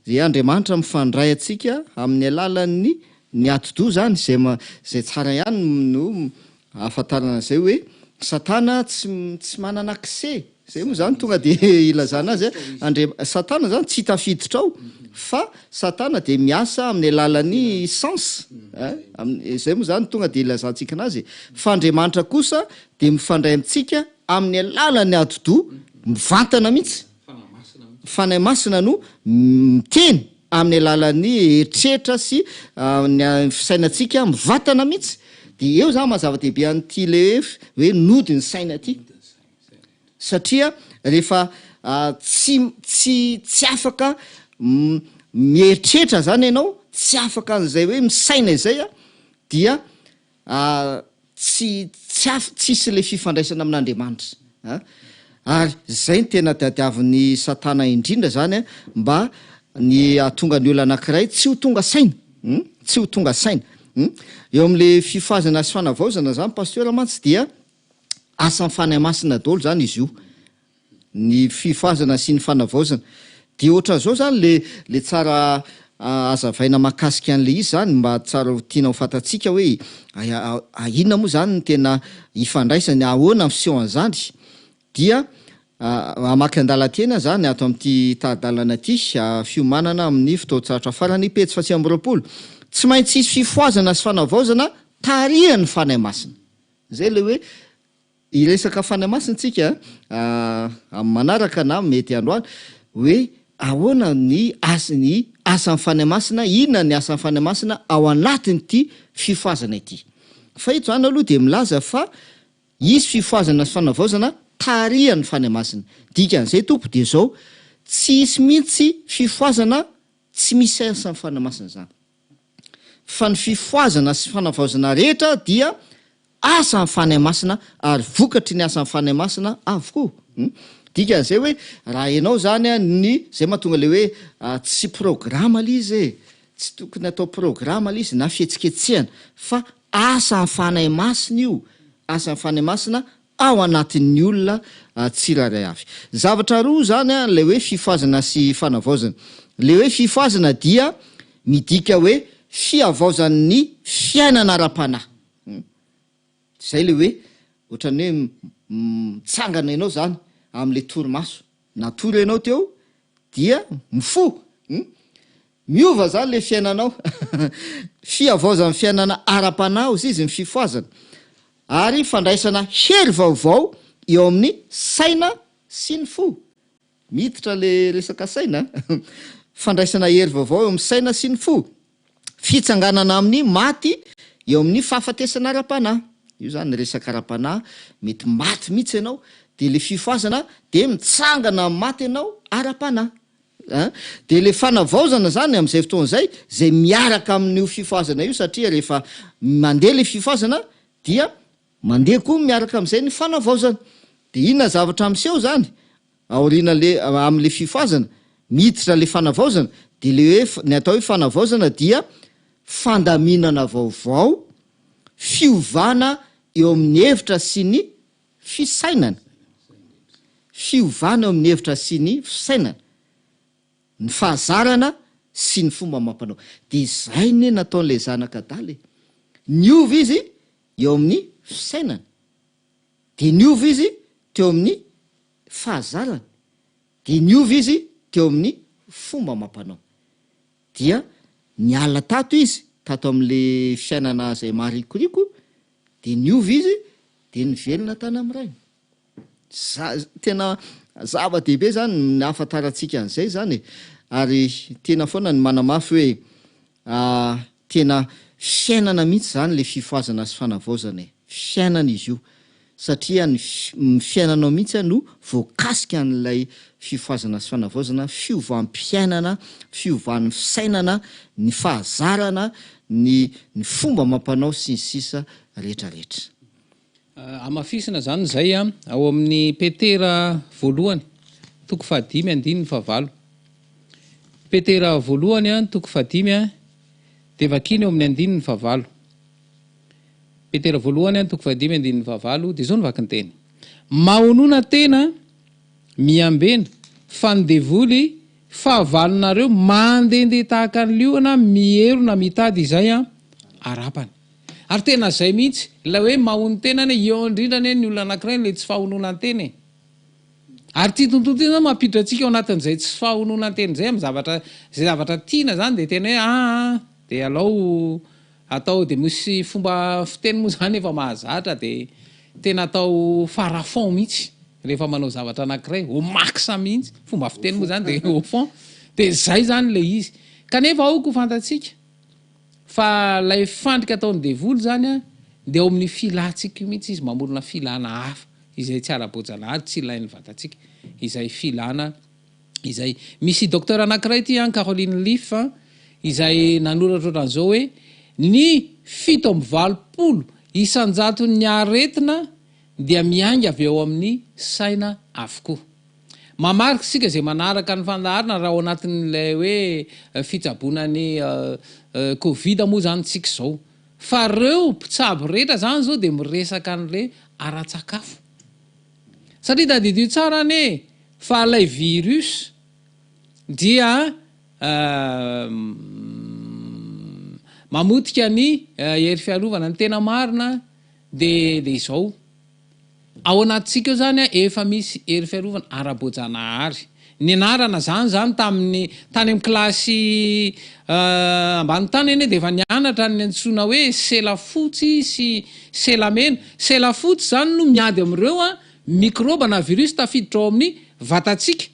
Dia Andriamanitra mifandray antsika amin'ny alalan'ny ny atidoha izany, izay izay tsara ihany no ahafantarana an'izay hoe Satana tsy tsy manana accès, izay moa izany tonga dia ilazana azy, Andria- Satana izany tsy tafiditra ao fa Satana dia miasa amin'ny alalan'ny sens, ein, izay moa izany tonga dia ilazantsika anazy e, fa Andriamanitra kosa dia mifandray amintsika amin'ny alalan'ny atidoha mivantana mihitsy. Fanahy Masina no miteny amin'ny alalan'ny eritreritra sy ny fisainantsika mivantana mihitsy. Dia eo izany maha zava-dehibe an'ity le hoe nody ny saina ity. Satria rehefa tsy tsy tsy afaka mieritreritra izany ianao, tsy afaka an'izay hoe misaina izay dia Tsy tsy af tsisy ilay fifandraisana amin'Andriamanitra a! Ary zay no tena tadiavin'i satana indrindra zany a, mba ny hahatonga ny olona anankiray tsy ho tonga saina hum, tsy ho tonga saina hum. Eo amin'le fifazana sy fanavaozana zany Pasteur mantsy dia asan'ny Fanahy Masina daholo zany izy io. ny fifazana sy ny fanavaozana. Dia ohatran'izao zany le le tsara hazavaina mahakasika an'le izy zany mba tsara ho tiana ho fantatsika hoe inona moa zany no tena ifandraisany, ahoana ny fisehon'izany? Dia hamaky andalan-teny aho zany ato amin'ity tari-dalana ity, fiomanana amin'ny fotoan-tsarotra farany, pejy faha 29. Tsy maintsy hisy fifohazana sy fanavaozana. tarihan'ny Fanahy Masina. Izay ilay hoe hiresaka Fanahy Masina tsika amin'ny manaraka na mety androany hoe ahoana ny as ny asan'ny Fanahy Masina, inona ny asan'ny Fanahy Masina ao anatin'ity fifohazana ity. Fa eto izany aloha dia milaza fa hisy fifohazana sy fanavaozana tarihan'ny Fanahy Masina. Dikan'izay Tompo dia izao, tsy hisy mihitsy fifohazana tsy misy asan'ny Fanahy Masina izany. Fa ny fifohazana sy fanavaozana rehetra dia asan'ny Fanahy Masina ary vokatry ny asan'ny Fanahy Masina avokoa. Dikan'izay hoe raha ianao izany ny, izay mahatonga ilay hoe tsy programa ilay izy e, tsy tokony atao programa ilay izy na fihetsiketsehana fa asan'ny Fanahy Masina io, asan'ny Fanahy Masina ao anatin'ny olona tsirairay avy. Zavatra roa izany ilay hoe fifohazana sy fanavaozana. Ilay hoe fifohazana dia midika hoe fihavaozan'ny fiainana ara-panahy. Izay ilay hoe ohatran'ny hoe mitsangana ianao izany amin'ilay torimaso. Natory ianao teo dia mifoha. Miova zany le fiainanao. Fihavaozan'ny fiainana ara-panahy hozy izy ny fifohazana. Ary fandraisana hery vaovao eo amin'ny saina sy ny fo. Miditra le resaka saina a. Fandraisana hery vaovao eo amin'ny saina sy ny fo. Fitsanganana amin'ny maty eo amin'ny fahafatesana ara-panahy. Io zany resaka ara-panahy, mety maty mihitsy ianao, de le fifohazana de mitsangana amin'ny maty ianao ara-panahy. An! Dia ilay fanavaozana izany amin'izay fotoana izay, izay miaraka amin'io fifohazana io satria rehefa mandeha ilay fifohazana dia mandeha koa miaraka amin'izay ny fanavaozana. Dia inona zavatra miseho izany aorian'ilay amin'ilay fifohazana? Miditra ilay fanavaozana, dia ilay hoe ny atao hoe fanavaozana dia fandaminana vaovao, fiovana eo amin'ny hevitra sy ny Fisainana. Fiovana eo amin'ny hevitra sy ny fisainana, ny fahazarana sy ny fomba amam-panao. Dia izay anie nataon'ilay zanaka adala e! Niova izy eo amin'ny fisainany, dia niova izy teo amin'ny fahazarany, dia niova izy teo amin'ny fomba amam-panao. Dia niala tato izy, tato amin'ilay fiainana izay maharikoriko, dia niova izy, dia niverina tany amin'ny rainy. Za, tena zava-dehibe izany ny ahafantarantsika an'izay izany e! Ary tiana foana ny manamafy hoe tena fiainana mihitsy izany ilay fifohazana sy fanavaozana e! Fiainana izy io. Satria ny ny fiainanao mihitsy no voakasika an'ilay fifohazana sy fanavaozana, fiovam-piainana, fiovan'ny fisainana, ny fahazarana, ny ny fomba amam-panao sy ny sisa rehetra rehetra. Hamafisina izany izay ao amin'ny Petera voalohany toko fahadimy andininy fahavalo. Petera voalohany toko fahadimy dia vakina eo amin'ny andininy fahavalo. Petera voalohany toko fahadimy andininy fahavalo dia izao no vaky ny teny, Mahonona tena, miambena, fa ny devoly fahavalonareo mandehandeha tahaka ny liona mierona mitady izay harapany. Ary tena izay mihitsy, ilay hoe mahonon-tena anie, eo indrindra anie ny olona anankiray ilay tsy fahononan-tena e. Ary ity tontolo ity izany mampiditra antsika ao anatin'izay tsy fahononan-tena izay amin'ny zavatra, izay zavatra tiana izany dia tena hoe aa dia alao Atao dia misy fomba fiteny moa izany efa mahazatra dia tena atao fara fond mihitsy rehefa manao zavatra anankiray, au max mihitsy, fomba fiteny moa izany dia au fond, dia izay izany ilay izy. Kanefa aoka ho fantatsika fa ilay fandrika ataon'ny devoly izany an, dia ao amin'ny filantsika io mihitsy izy mamorona filana hafa izay tsy ara-boajanahary, tsy ilain'ny vatantsika izay filana izay. Misy docteur anankiray ity an, Caroline Leaf an, izay nanoratra ohatran'izao hoe, Ny 87 isan-jaton'ny aretina dia miainga avy ao amin'ny saina avokoa. Mamarika isika izay manaraka ny fandaharana raha ao anatin'ilay hoe fitsaboana ny covid moa izany isika izao. Fa ireo mpitsabo rehetra izany izao dia miresaka an'ilay ara-tsakafo. Satria tadidio tsara anie fa ilay virus dia mamotika ny hery fiarovana. Ny tena marina dia dia izao, ao anatintsika ao izany efa misy hery fiarovana ara-boajanahary. Nianarana izany izany tamin'ny tany amin'ny kilasy ambany tany anie dia efa nianatra ny antsoina hoe sela fotsy sy sela mena. Sela fotsy izany no miady amin'ireo mikraoba na virus tafiditra ao amin'ny vatantsika.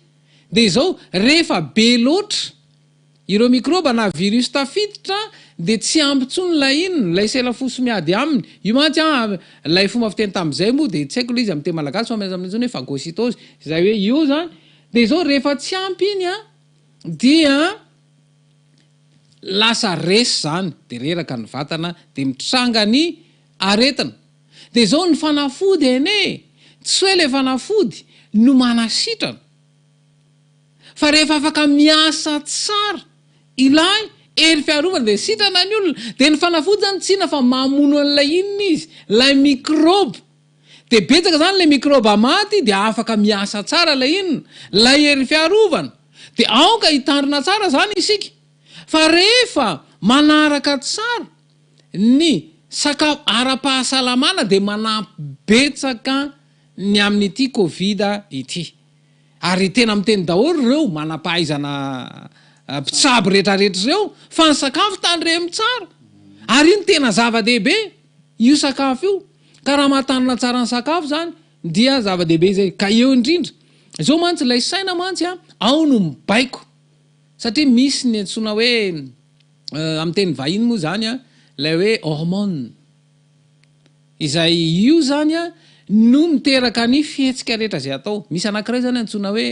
Dia izao, rehefa be loatra Ireo mikraoba na virus tafiditra dia tsy ampy intsony ilay inona, ilay sela fosy miady aminy. Io mantsy an, ilay fomba fiteny tamin'izay moa dia tsy haiko ilay izy amin'ny teny malagasy fa miasa amin'ilay antsoina hoe phagocytose, izay hoe io izany dia izao rehefa tsy ampy iny an dia lasa resy izany dia reraka ny vatana dia mitranga ny aretina. Dia izao ny fanafody anie tsy hoe ilay fanafody no manasitrana. Fa rehefa afaka miasa tsara ilay hery fiarovana dia sitrana ny olona. Dia ny fanafody zany tsy inona fa mamono an'ilay inona izy, ilay mikraoba. Dia betsaka zany ilay mikraoba maty dia afaka miasa tsara ilay inona, ilay hery fiarovana. Dia aoka hitandrina tsara zany isika fa rehefa manaraka tsara ny sakafo ara-pahasalamana dia manampy betsaka ny amin'ity covid ity. Ary tena miteny daholo ireo manam-pahaizana mpitsabo rehetrarehetra ireo fa ny sakafo tandremo tsara. Ary io no tena zava-dehibe, io sakafo io. Ka raha mahatanana tsara ny sakafo izany dia zava-dehibe izay. Ka eo indrindra. Izao mantsy ilay saina mantsy an, ao no mibaiko. Satria misy ny antsoina hoe, amin'ny teny vahiny moa izany an, ilay hoe hormone. Izay io izany no miteraka ny fihetsika rehetra izay atao. Misy anankiray izany antsoina hoe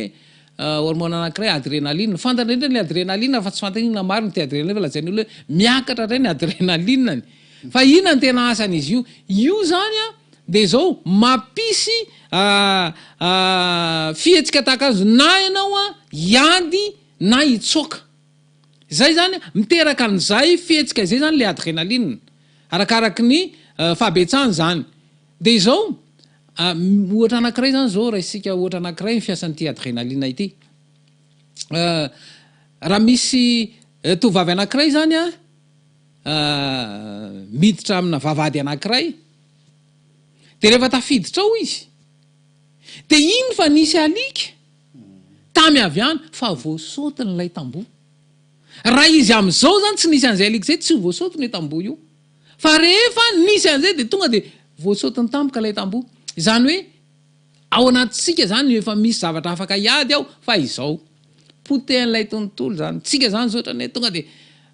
hormone anankiray adrénaline. Fantatra indrindra ny adrénaline fa tsy fantatra inona marina ity adrénaline fa lazain'ny olona hoe miakatra indray ny adrénaline-ny. Fa inona no tena asan'izy io? Io izany dia izao mampisy fihetsika tahaka azy na ianao hiady na hitsoaka. Izay izany, miteraka an'izay fihetsika izay izany ilay adrénaline. Arakaraky ny fahabetsahany izany. Dia izao, ohatra anankiray izany izao, raisintsika ohatra anankiray ny fiasan'ity adrénaline ity. Raha misy tovovavy anankiray izany an, miditra amina vavahady anankiray, dia rehefa tafiditra ao izy, dia iny fa nisy alika tamy avy any fa voasaotin'ilay tamboho. Raha izy amin'izao izany tsy nisy an'izay alika izay tsy ho voasaotiny io tamboho io. Fa rehefa nisy an'izay dia tonga dia voasaotiny tampoka ilay tamboho. Izany hoe ao anatintsika izany efa misy zavatra afaka hiady ao fa izao. Potehan'ilay tontolo izany. Tsika izany izao ohatran'ny hoe tonga dia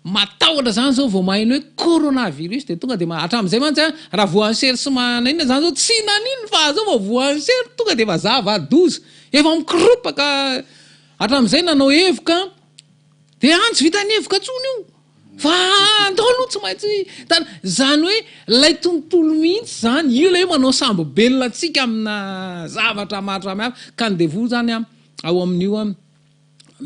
matahotra izany izao vao maheno hoe coronavirus dia tonga dia hatramin'izay mantsy an, raha voan'ny sery sy maninona izany izao tsy naninona fa izao vao voan'ny sery tonga dia efa zava-doza. Efa mikoropaka hatramin'izay nanao hevoka Dia any tsy vitan'ny hevoka intsony io fa andao aloha tsy maintsy tana. Izany hoe ilay tontolo mihitsy izany, io ilay hoe manao sambo-belona antsika amina zavatra maro samihafa. Ka ny devoly izany an, ao amin'io an,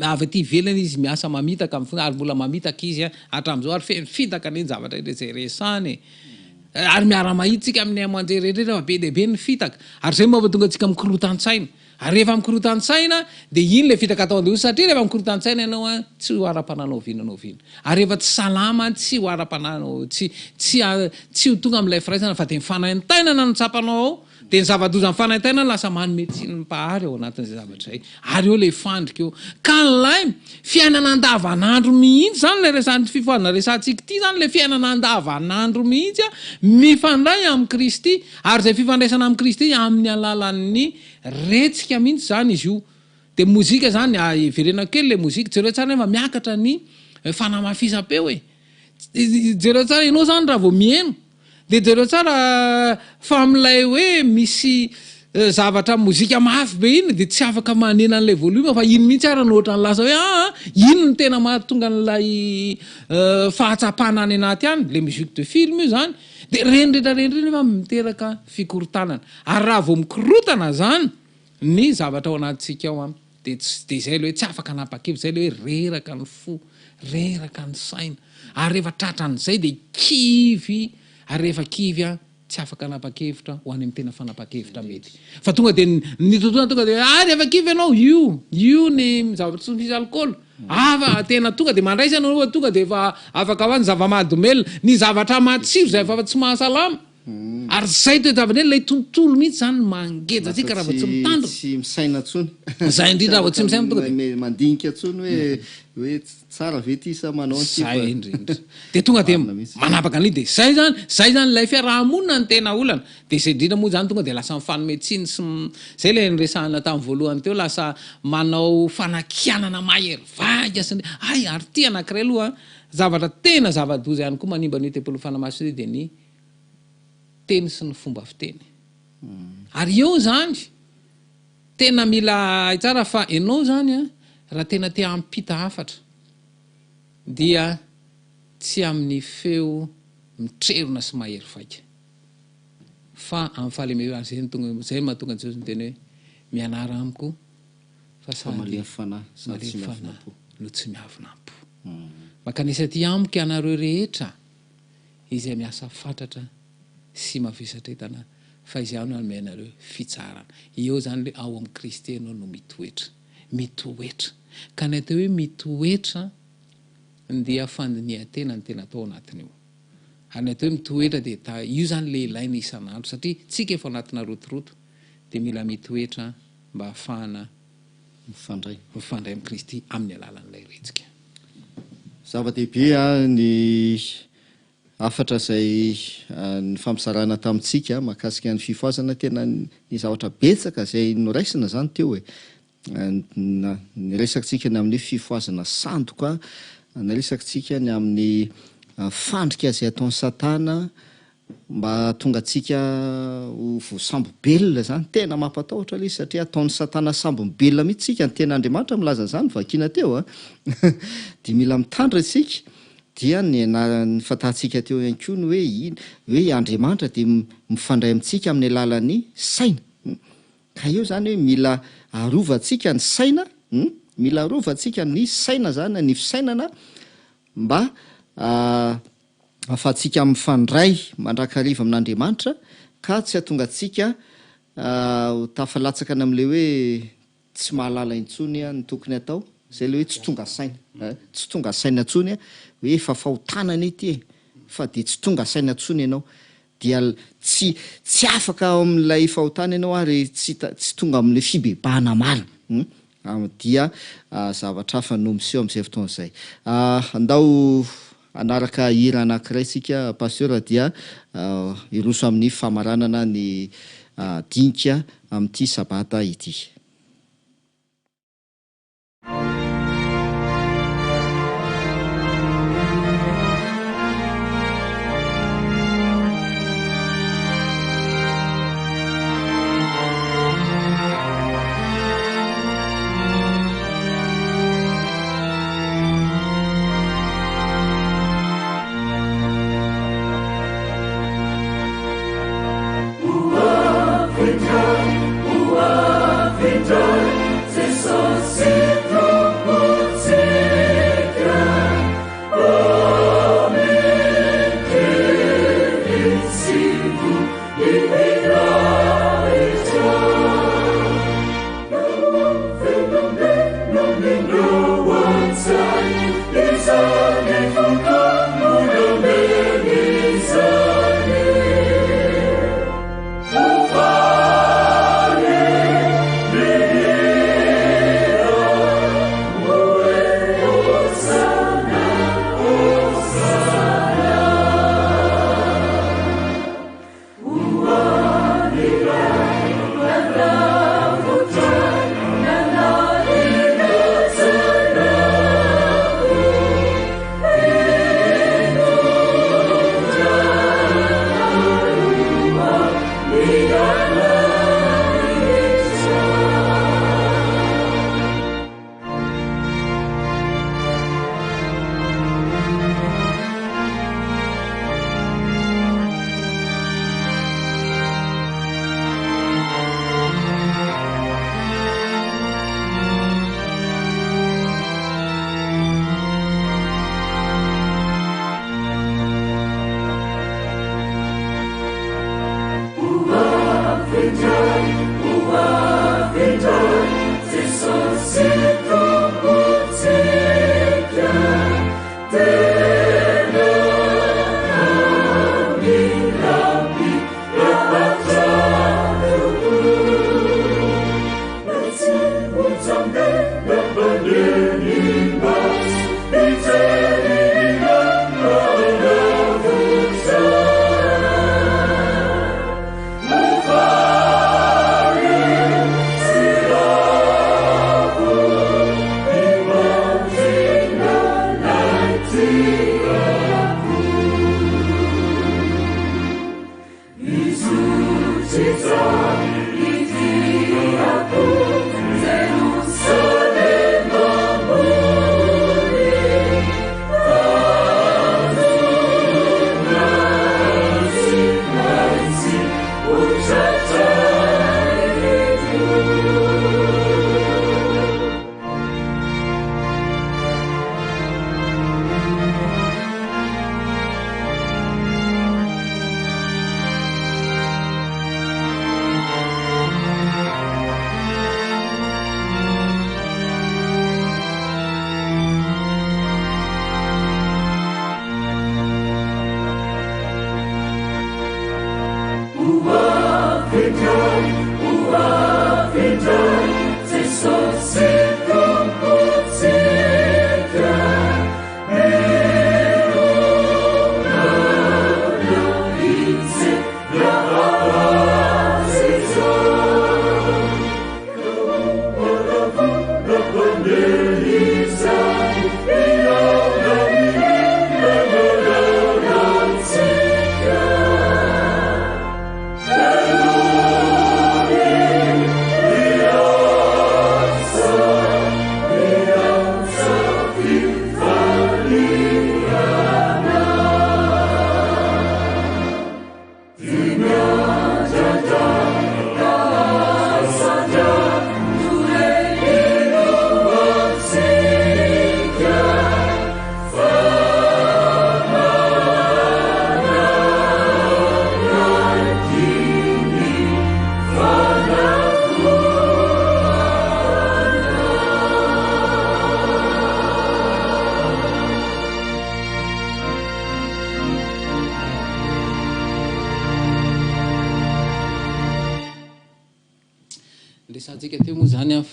avy aty ivelany izy miasa mamitaka amin'ny fony, ary mbola mamitaka izy an, hatramin'izao, ary feno fitaka anie ny zavatra rehetra izay resahany e. Ary miara-mahita isika amin'ny haino aman-jery rehetra fa be dia be ny fitaka. Ary izay no mampatonga antsika mikorotan-tsaina. Ary rehefa mikorotan-tsaina dia iny ilay fitaka atao an-doha satria rehefa mikorotan-tsaina ianao an, tsy ho ara-panahy na oviana na oviana. Ary rehefa tsy salama, tsy ho ara-panahy anao, tsy tsy tsy ho tonga amin'ilay firaisana fa dia ny fanaintainana no tsapanao ao, dia ny zava-doza amin'ny fanaintainana lasa manome tsiny ny Mpahary ao anatin'izay zavatra izay. Ary eo ilay fandrika eo. Ka ilay fiainana andavanandro mihitsy izany ilay resahan'ity fifohazana resahantsika ity izany ilay fiainana andavanandro mihitsy an, mifandray amin'i Kristy. Ary izay fifandraisana amin'i Kristy amin'ny alalan'ny retsika mihitsy izany izy io. Dia mozika izany, hiverenako kely ilay mozika, jereo tsara nefa miakatra ny fanamafisam-peo e. Jereo tsara, ianao izany raha vao miheno, dia jereo tsara fa amin'ilay hoe misy zavatra mozika mafy be iny dia tsy afaka manena an'ilay volume fa iny mihitsy ara no ohatran'ny lasa hoe aa, iny no tena mahatonga an'ilay fahatsapana any anaty any, ilay musique de film io izany. Dia ireny rehetra ireny ireny nefa miteraka fikorontanana. Ary raha vao mikorotana izany ny zavatra ao anatintsika ao an, dia tsy, dia izay ilay hoe tsy afaka hanapa-kevitra, izay ilay hoe reraka ny fo, reraka ny saina. Ary rehefa tratran'izay dia kivy, ary rehefa kivy an, tsy afaka hanapa-kevitra ho any amin'ny tena fanapahan-kevitra mety. Fa tonga dia ny tontolo tonga dia ah rehefa kivy ianao, io, io ny zavatra tsy misy alikaola. Hafa, tena tonga dia mandraisa ianao tonga dia efa afaka ho any ny zava-mahadomelina, ny zavatra matsiro izay efa tsy mahasalama. Ary izay toe-javatra izay, ilay tontolo mihitsy izany no mangeja antsika raha vao tsy mitandrina. Tsy misaina intsony. Izay indrindra raha vao tsy misaina tonga dia. Mandinika intsony hoe hoe tsara ve ity sa manao an'ity fa. Izay indrindra. Dia tonga dia manapaka an'ilay dia izay izany, izay izany ilay fiaraha-monina no tena olana. Dia izay indrindra moa izany tonga dia lasa mifanome tsiny sy izay ilay niresahana tamin'ny voalohany teo lasa manao fanakianana mahery vaika sy ny hay ary ity anankiray aloha zavatra tena zava-doza ihany koa manimba an'io tempolin'ny Fanahy Masina io dia ny teny sy ny fomba fiteny. Ary eo izany tena mila hay tsara fa ianao izany an, raha tena te hampita hafatra dia tsy amin'ny feo mitrerona sy mahery vaika fa amin'ny fahalemem-panahy, izay no tonga, izay no mahatonga an'i Jesosy niteny hoe mianara amiko fa sady malemy fanahy sady tsy malemy miavona fanahy am-po. no tsy miavona am-po. Mankanesa aty amiko ianareo rehetra izay miasa fatratra sy mavesatra entana fa izaho no hanome anareo fitsaharana. Eo izany ilay ao amin'i Kristy ianao no mitoetra. Mitoetra. Ka ny atao hoe mitoetra dia fandinihan-tena no tena atao ao anatin'io. Ary ny atao hoe mitoetra dia ta, io izany ilay ilaina isan'andro satria tsika efa anatina rotoroto dia mila mitoetra mba hahafahana mifandray mifandray amin'i Kristy amin'ny alalan'ilay retsika. Zava-dehibe ny hafatra izay nifampizarana tamintsika mahakasika ny fifohazana. Tena ny zavatra betsaka izay noraisina izany teo e. Niresakantsika ny amin'ny fifohazana sandoka, niresakantsika ny amin'ny fandrika izay ataon'i Satana mba hahatonga antsika ho voasambo-belona izany. Tena mampatahotra ilay izy satria ataon'i Satana sambom-belona mihitsy isika. Ny tenin'Andriamanitra milaza an'izany, vakina teo a. Dia mila mitandrina isika. Dia ny nifantahantsika teo ihany koa ny hoe ino, hoe Andriamanitra dia mifandray amintsika amin'ny alalan'ny saina. Ka eo izany hoe mila arovantsika ny saina, mila arovantsika ny saina izany, ny fisainana mba ahafahantsika mifandray mandrakariva amin'Andriamanitra ka tsy hahatonga antsika ho tafalatsaka any amin'ilay hoe tsy mahalala intsony ny tokony hatao, izay ilay hoe tsy tonga saina, tsy tonga saina intsony hoe efa fahotana anie ity e, fa dia tsy tonga saina intsony ianao, dia tsy tsy afaka ao amin'ilay fahotana ianao ary tsy tsy tonga amin'ilay fibebahana marina, dia zavatra hafa no miseho amin'izay fotoana izay. Andao hanaraka hira anankiray isika Pasteur dia hiroso amin'ny famaranana ny dinika amin'ity sabata ity.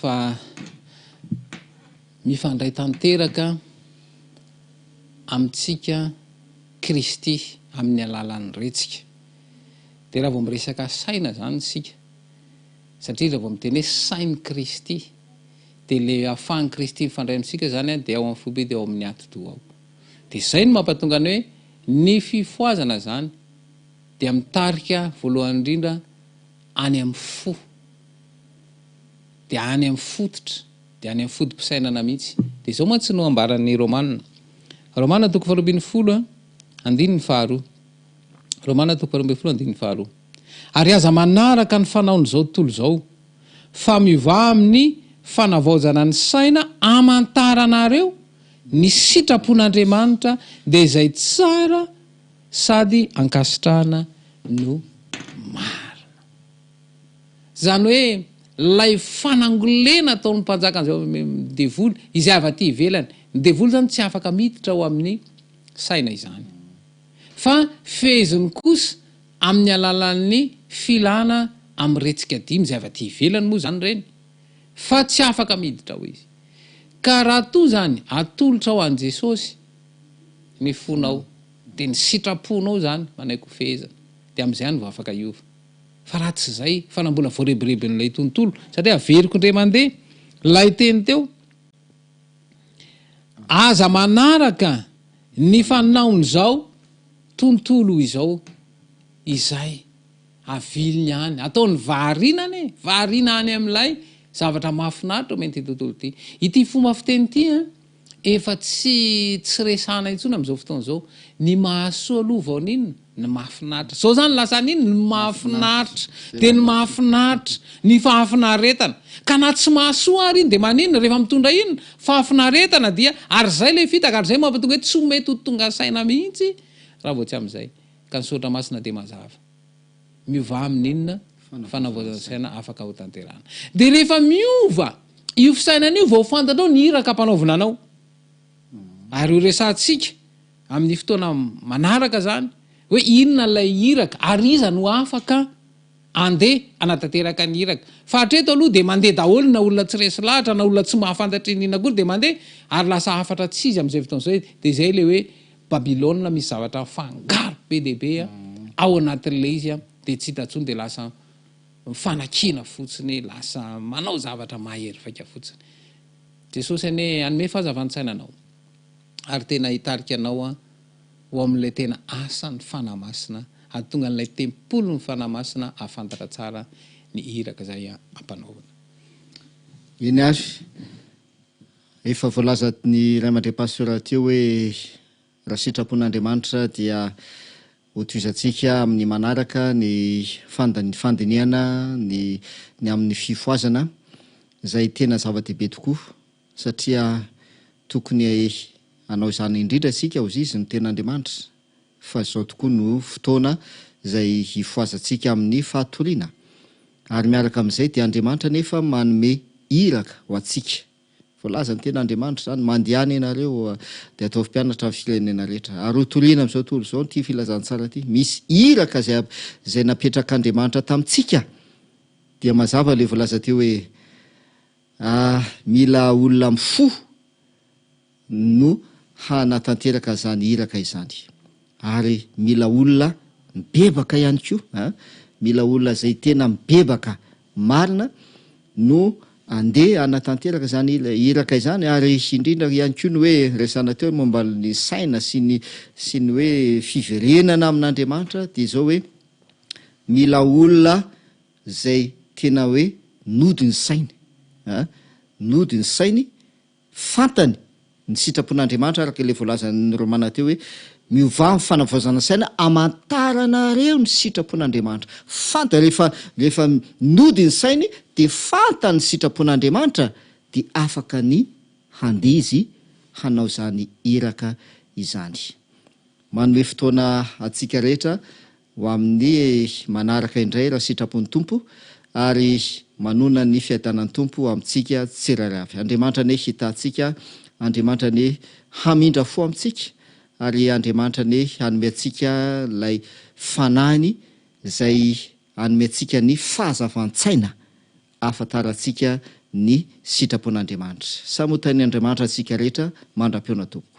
fa mifandray tanteraka amintsika Kristy amin'ny alalan'ny retsika. Dia raha vao miresaka saina izany isika, satria raha vao miteny hoe sain'i Kristy, dia ilay ahafahan'i Kristy mifandray amintsika izany dia ao amin'ny foibe dia ao amin'ny atidoha ao. Dia izay no mampatonga ny hoe ny fifohazana izany dia mitarika voalohany indrindra any amin'ny fo, dia any amin'ny fototra, dia any amin'ny foto-pisainana mihitsy. Dia izao mantsy no ambaran'ny Romana. Romana toko faharoa ambin'ny folo andininy faharoa. Romana toko faharoa ambin'ny folo andininy faharoa. Ary aza manaraka ny fanaon'izao tontolo izao, fa miovà amin'ny fanavaozana ny saina hamantaranareo ny sitrapon'Andriamanitra, dia izay tsara sady ankasitrahana no marina. Izany hoe ilay fanangolena ataon'ny mpanjakan'izao devoly, izay avy aty ivelany. Ny devoly izany tsy afaka miditra ao amin'ny saina izany. Fa feheziny kosa amin'ny alalan'ny filana amin'ny retsika dimy izay avy aty ivelany moa izany ireny, fa tsy afaka miditra ao izy. Ka raha toa izany atolotrao an'i Jesosy ny fonao, dia ny sitraponao izany manaiky ho fehezana, dia amin'izay ihany vao afaka hiova. Fa raha tsy izay, fa na mbola voarebirebin'ilay tontolo, satria averiko indray mandeha ilay teny teo, aza manaraka ny fanaon'izao tontolo izao izay aviliny any, ataony variana anie, variana any amin'ilay zavatra mahafinaritra omen'ity tontolo ity. Ity fomba fiteny ity an, efa tsy tsy resahana intsony amin'izao fotoana izao. Ny mahasoa aloha vao n'inona? Ny mahafinaritra. Izao izany lasa n'inona? Ny mahafinaritra. Dia ny mahafinaritra, ny fahafinaretana. Ka na tsy mahasoa ary iny dia maninona? Rehefa mitondra inona? Fahafinaretana dia, ary izay ilay fitaka, ary izay mampatonga hoe tsy ho mety ho tonga saina mihitsy raha vao tsy amin'izay. Ka ny soratra masina dia mazava. Miovà amin'ny inona? Fanavaozana saina afaka ho tanterahana. Dia rehefa miova io fisainana io vao fantatrao ny iraka ampanaovina anao. Ary ho resahantsika amin'ny fotoana manaraka izany hoe inona ilay iraka ary iza no afaka andeha hanatanteraka ny iraka. Fa hatreto aloha dia mandeha daholo na olona tsy resy lahatra na olona tsy mahafantatra inona akory dia mandeha ary lasa hafatra tsy izy amin'izay fotoana izay. Dia izay ilay hoe Babylona misy zavatra mifangaro be dia be ao anatin'ilay izy dia tsy hita intsony dia lasa mifanakiana fotsiny, lasa manao zavatra mahery vaika fotsiny. Jesosy anie hanome fahazavan-tsaina anao ary tena hitarika anao ho amin'ilay tena asan'ny Fanahy Masina, hahatonga an'ilay tempolin'ny Fanahy Masina hahafantatra tsara ny iraka izay ampanaovina. Eny ary, efa voalazan'ny Ray aman-dreny Pasteur teo hoe raha sitrapon'Andriamanitra dia hotohizantsika amin'ny manaraka ny fandinihana ny ny amin'ny fifohazana izay tena zava-dehibe tokoa satria tokony hanao izany indrindra isika hozy izy no tena Andriamanitra fa izao tokoa no fotoana izay hifohazantsika amin'ny fahatoriana ary miaraka amin'izay dia Andriamanitra anefa manome iraka ho antsika Voalaza ny tena Andriamanitra izany, Mandehana ianareo dia ataovy mpianatra ny firenena rehetra, ary ho toriana amin'izao tontolo izao ity filazantsara ity. Misy iraka izay izay napetrak'Andriamanitra tamintsika. Dia mazava ilay voalaza teo hoe, ah, mila olona mifoha no hanatanteraka izany iraka izany. Ary mila olona mibebaka ihany koa a! Mila olona izay tena mibebaka marina no andeha hanatanteraka izany iraka izany ary indrindra ihany koa ny hoe resahana teo momba ny saina sy ny sy ny hoe fiverenana amin'Andriamanitra dia izao hoe mila olona izay tena hoe nody ny sainy a! Nody ny sainy Fantany ny sitrapon'Andriamanitra araka ilay voalazan'ny Romana teo hoe, Miovà amin'ny fanavaozana saina hamantaranareo ny sitrapon'Andriamanitra. Fantany, rehefa, rehefa nody ny sainy dia fantany ny sitrapon'Andriamanitra dia afaka ny handeha izy hanao izany iraka izany. Manome fotoana antsika rehetra ho amin'ny manaraka indray raha sitrapon'ny Tompo ary manona ny fiadanan'ny Tompo amintsika tsirairay avy. Andriamanitra anie hitaha antsika, Andriamanitra anie hamindra fo amintsika ary Andriamanitra anie hanome antsika ilay Fanahiny izay hanome antsika ny fahazavan-tsaina ahafantarantsika ny sitrapon'Andriamanitra. Samy ho tahin'Andriamanitra antsika rehetra mandra-pihaona tompoko.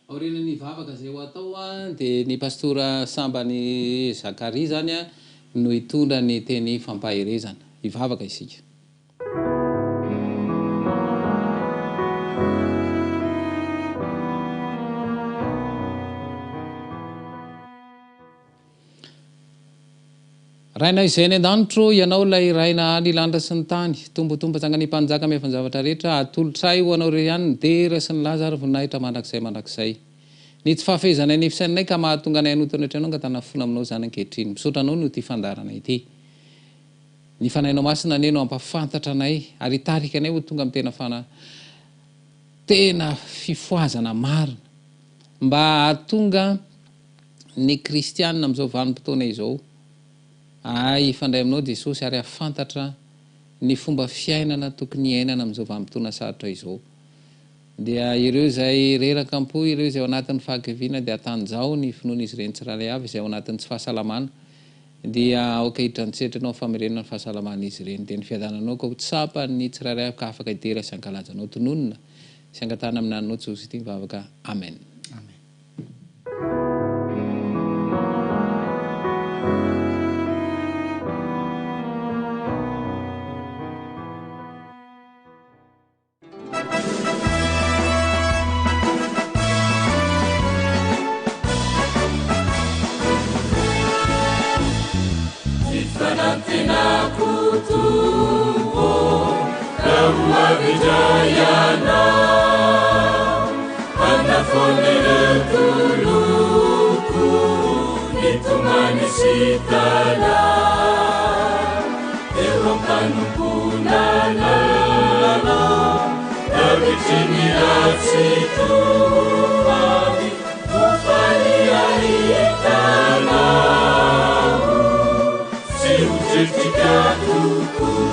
Aorian'ny vavaka izay ho atao dia ny Pastora Sambany Zacharie izany no hitondra ny teny fampaherezana. Hivavaka isika. Rainay izay any an-danitro, Ianao ilay Ray nahary ny lanitra sy ny tany, Tompo Tompo-Mpanjakan'ny Mpanjaka miafa ny zavatra rehetra, atolotray ho Anao irery ihany ny dera sy ny laza ary voninahitra mandrakizay mandrakizay. Ny tsy fahafehezanay ny fisainanay ka mahatonga anay hanota ny ohatry Anao angatahana fona aminao izany ankehitriny. Misaotra Anao noho ity fandaharana ity. Ny Fanahinao Masina anie no hampafantatra anay ary hitarika anay ho tonga amin'ny tena fana tena fifohazana marina mba hahatonga ny kristiana amin'izao vanim-potoana izao hahay hifandray aminao Jesosy ary hahafantatra ny fomba fiainana tokony hiainana amin'izao vanim-potoana sarotra izao. Dia ireo izay reraka am-po, ireo izay ao anatin'ny fahakiviana dia hatanjaho ny finoan'izy ireny tsirairay avy izay ao anatin'ny tsy fahasalamana dia aoka hiditra an-tsehatra ianao amin'ny famerenana ny fahasalaman'izy ireny. Dia ny fiadananao ka ho tsapan'ny tsirairay avy ka afaka hidera sy hankalaza anao. Tononina sy angatahana amin'ny ananao Jesosy ity ny vavaka. Amen. Amen. Ny fanantenako Tompo raha ho avy indray Ianao Hanafoana ireo toloko ny tomany sy tala. Eo am-panompoana anao, lavitry ny ratsy toa avy, ho faly hahita anao, sy ho tretrika tokoa.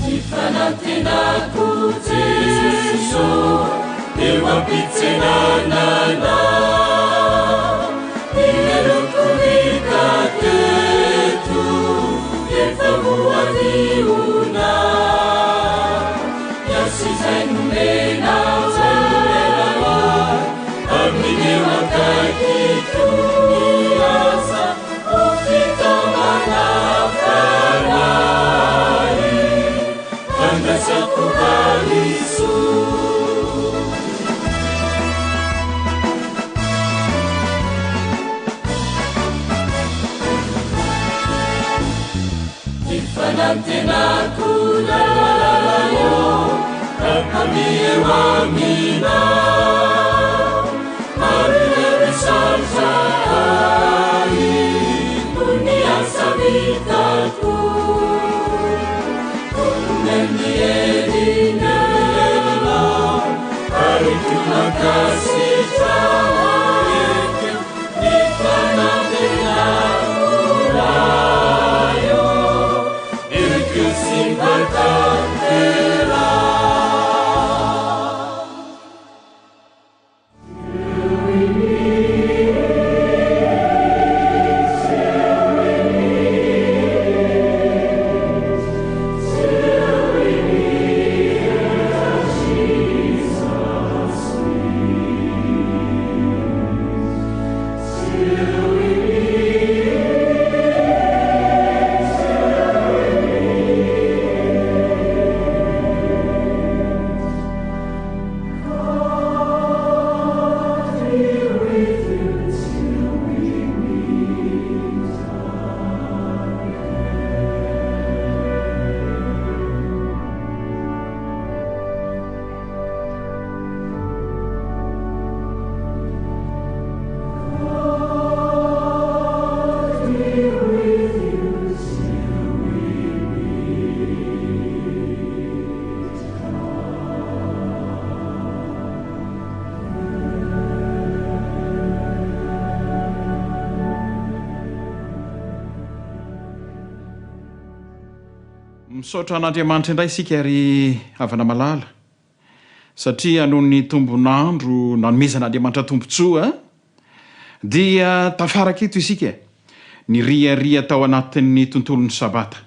Ty fanantenako Jeso eo am-pitsenana Anao Ny heloko vita teto efa ho avionao Ny ahy izay nomenao ahy Amin'ny eo akaikiko ny asa Ho fitaomana fanahy Handraisako valisoa. Ny fanantenako Ray ô, Eo aminao. Maro ireo misaotra ahy noho ny asa vitako. Omeo ny herinao ary koa mankasitraho ekeo ny fanantenako Ray ô, ekeo sy mba tanteraho. Misaotra an'Andriamanitra indray isika ry havana malala satria noho ny tombon'andro nanomezan'Andriamanitra tombontsoa dia tafaraka eto isika niriaria tao anatin'ny tontolon'ny Sabata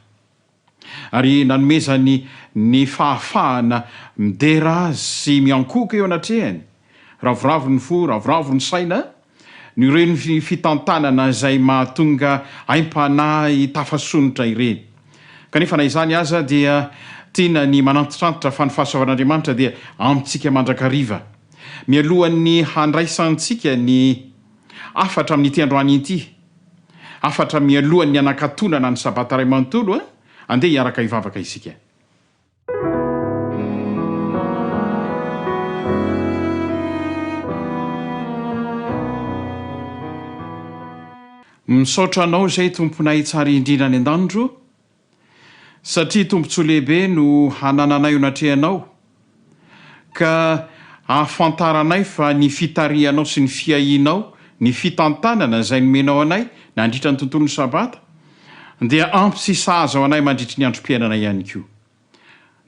ary nanomezany ny fahafahana midera Azy sy miankohoka eo anatrehany, ravoravo ny fo, ravoravo ny saina, no ireny fitantanana izay mahatonga aim-panahy tafasonitra ireny. Kanefa na izany aza dia tiana ny manantitrantitra fa ny fahasoavan'Andriamanitra dia amintsika mandrakariva. Mialohan'ny handraisantsika ny hafatra amin'ity androany ity, hafatra mialohan'ny hanakatonana ny Sabata iray manontolo, andeha hiaraka hivavaka isika. Misaotra Anao izay Tomponay tsara indrindra any an-danitro satria tombontsoa lehibe no hanananay eo anatrehanao ka ahafantaranay fa ny fitarihanao sy ny fiahianao ny fitantanana izay nomenao anay nandritra ny tontolon'ny Sabata dia ampy sy sahaza ho anay mandritry ny androm-piainana ihany koa.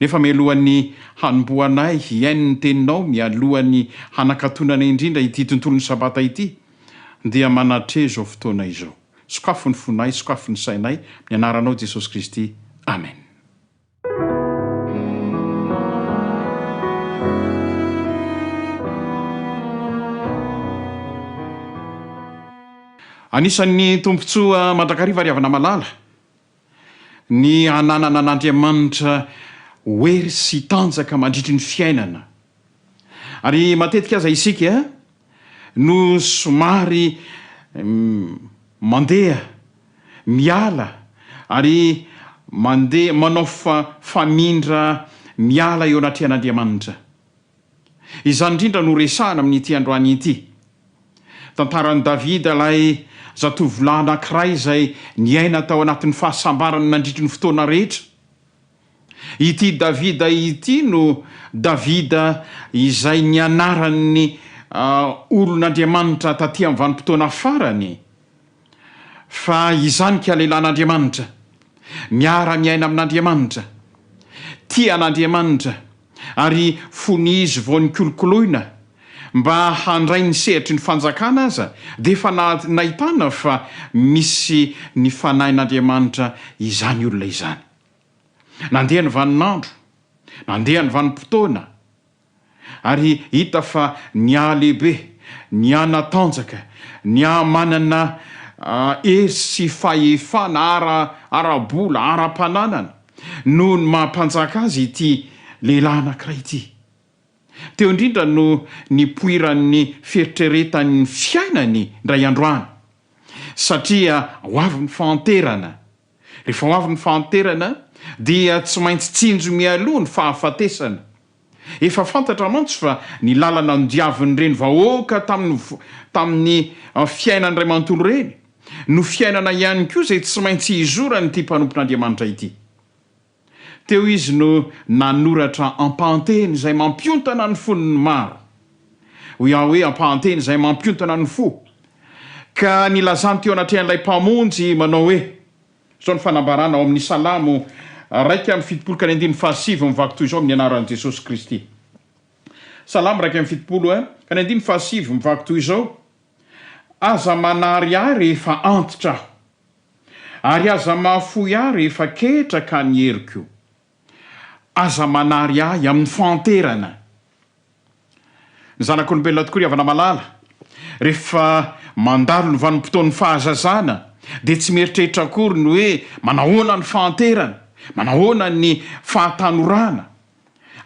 Nefa mialohan'ny hanombohanay hihaino ny Teninao, mialohan'ny hanakatonana indrindra ity tontolon'ny Sabata ity, dia manatreha izao fotoana izao. Sokafy ny fonay, sokafy ny sainay, amin'ny Anaranao Jesosy Kristy. Amen. Anisan'ny tombontsoa mandrakariva ry havana malala ny hananana an'Andriamanitra ho hery sy tanjaka mandritry ny fiainana. Ary matetika aza isika no somary mandeha miala ary mandeha manao famindra miala eo anatrehan'Andriamanitra. Izany indrindra no resahana amin'ity androany ity. Tantaran'i Davida ilay zatovolahy anankiray izay niaina tao anatin'ny fahasambarana nandritry ny fotoana rehetra. Ity Davida ity no Davida izay nianaran'ny olon'Andriamanitra taty amin'ny vanim-potoana farany fa izany ka lehilahin'Andriamanitra, miara-miaina amin'Andriamanitra, tia an'Andriamanitra, Ary fony izy vao nikolokoloina mba handray ny sehatry ny fanjakana aza dia efa nahitana fa misy ny fanahin'Andriamanitra izany olona izany. Nandeha ny vaninandro, nandeha ny vanim-potoana, ary hita fa nihalehibe, nihanatanjaka, nihamanana hery sy fahefana ara-bola, ara-pananana. Noho ny maha mpanjaka azy ity lehilahy anankiray ity. Teo indrindra no nipoiran'ny fieritreretany ny fiainany indray andro any. Satria ho avy ny fahanterana. Rehefa ho avy ny fahanterana dia tsy maintsy tsinjo mialoha ny fahafatesana. Efa fantatra mantsy fa ny lalana nodiavin'ireny vahoaka tamin'ny tamin'ny fiainany iray manontolo ireny no fiainana ihany koa izay tsy maintsy hizoran'ity mpanompon'Andriamanitra ity. Teo izy no nanoratra ampahanteny izay mampiontana ny fon'ny maro. Hoy aho hoe ampahanteny izay mampiontana ny fo. Ka nilazany teo anatrehan'ilay Mpamonjy manao hoe. Izao ny fanambarana ao amin'ny Salamo 71 ka ny andininy fahasivy mivaky toy izao amin'ny anaran'i Jesosy Kristy. Salamo 71 ka ny andininy fahasivy mivaky toy izao, Aza manary ahy rehefa antitra aho, ary aza mahafoy ahy rehefa ketraka ny heriko. Aza manary ahy amin'ny fahanterana. Ny zanak'olombelona tokoa ry havana malala, rehefa mandalo ny vanim-potoan'ny fahazazana dia tsy mieritreritra akory ny hoe manahoana ny fahanterana, manahoana ny fahatanorana.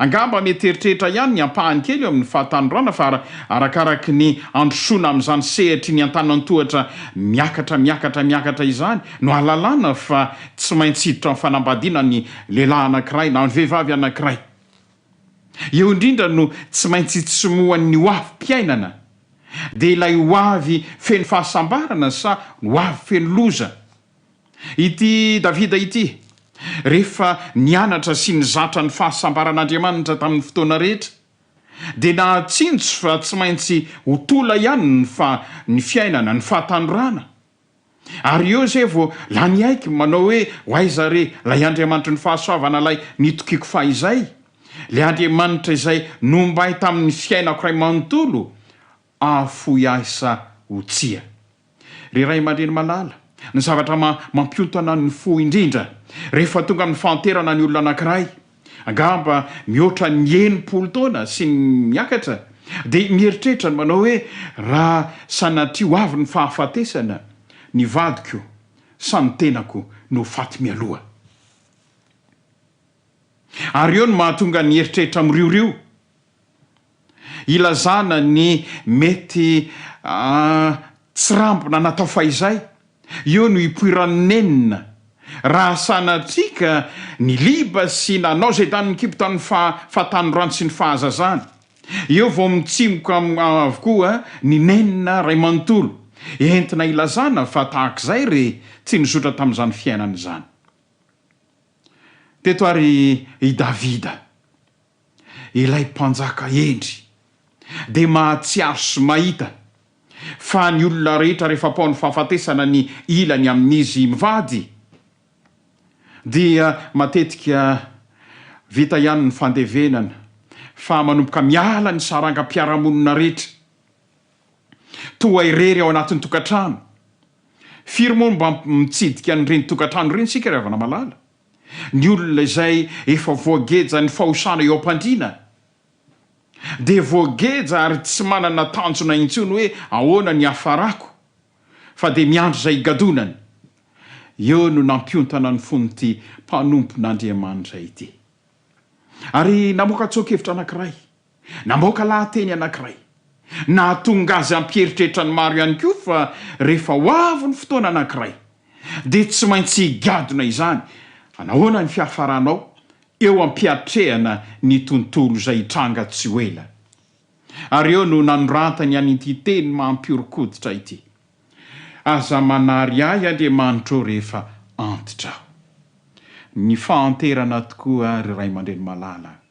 Angamba mety eritreritra ihany ny ampahany kely eo amin'ny fahatanorana fa arakaraky ny androsoana amin'izany sehatry ny antanan-tohatra miakatra miakatra miakatra izany no ahalalana fa tsy maintsy hiditra amin'ny fanambadiana ny lehilahy anankiray na ny vehivavy anankiray. Eo indrindra no tsy maintsy itsimohan'ny hoavim-piainana. Dia ilay hoavy feno fahasambarana sa hoavy feno loza? Ity Davida ity, rehefa nianatra sy nizatra ny fahasambaran'Andriamanitra tamin'ny fotoana rehetra, dia nahatsinjo fa tsy maintsy ho tola ihany ny fa ny fiainana, ny fahatanorana. Ary eo izay vao lany aiky manao hoe ho aiza re ilay Andriamanitry ny fahasoavana ilay nitokiako fahizay, ilay Andriamanitra izay nomba ahy tamin'ny fiainako iray manontolo, hahafoy ahy sa ho tsia. Ry ray aman-dreny malala, ny zavatra mampiontana ny fo indrindra rehefa tonga amin'ny fahanterana ny olona anankiray, angamba mihoatra ny 60 taona sy ny miakatra, dia mieritreritra ny manao hoe, raha sanatria ho avy ny fahafatesana, ny vadiko sa ny tenako no ho faty mialoha? Ary eo no mahatonga ny eritreritra miriorio, ilazana ny mety tsirambina natao fahizay, eo no ipoiran'ny nenina, raha sanatria ka niliba sy nanao izay danin'ny kibo tamin'ny fahatanorany sy ny fahazazany. Eo vao mitsimoka avokoa ny nenina ray manontolo, entina ilazana fa tahak'izay re tsy nizotra tamin'izany fiainana izany. Teto ary i Davida. Ilay mpanjaka hendry dia mahatsiaro sy mahita fa ny olona rehetra rehefa paon'ny fahafatesana ny ilany amin'izy mivady dia matetika vita ihany ny fandevenana fa manomboka miala ny sarangam-piarahamonina rehetra toa irery ao anatin'ny tokantrano. Firy moa no mba mitsidika an'ireny tokantrano ireny isika ry havana malala? Ny olona izay efa voagejan'ny fahosana eo am-pandriana dia voageja ary tsy manana tanjona intsony hoe ahoana ny hiafarako fa dia miandry izay higadonany. Eo no nampiontana ny fon'ity mpanompon'Andriamanitra ity. Ary namoaka tsoa-kevitra anankiray. Namoaka lahateny anankiray nahatonga azy hampieritreritra ny maro ihany koa fa rehefa ho avy ny fotoana anankiray dia tsy maintsy higadona izany. Anahoana ny fiafaranao eo am-piatrehana ny tontolo izay hitranga tsy ho ela? Ary eo no nanoratany an'ity teny mampihoron-koditra ity, Aza manary ahy Andriamanitra ô rehefa antitra aho. Ny fahanterana tokoa ry ray aman-dreny malala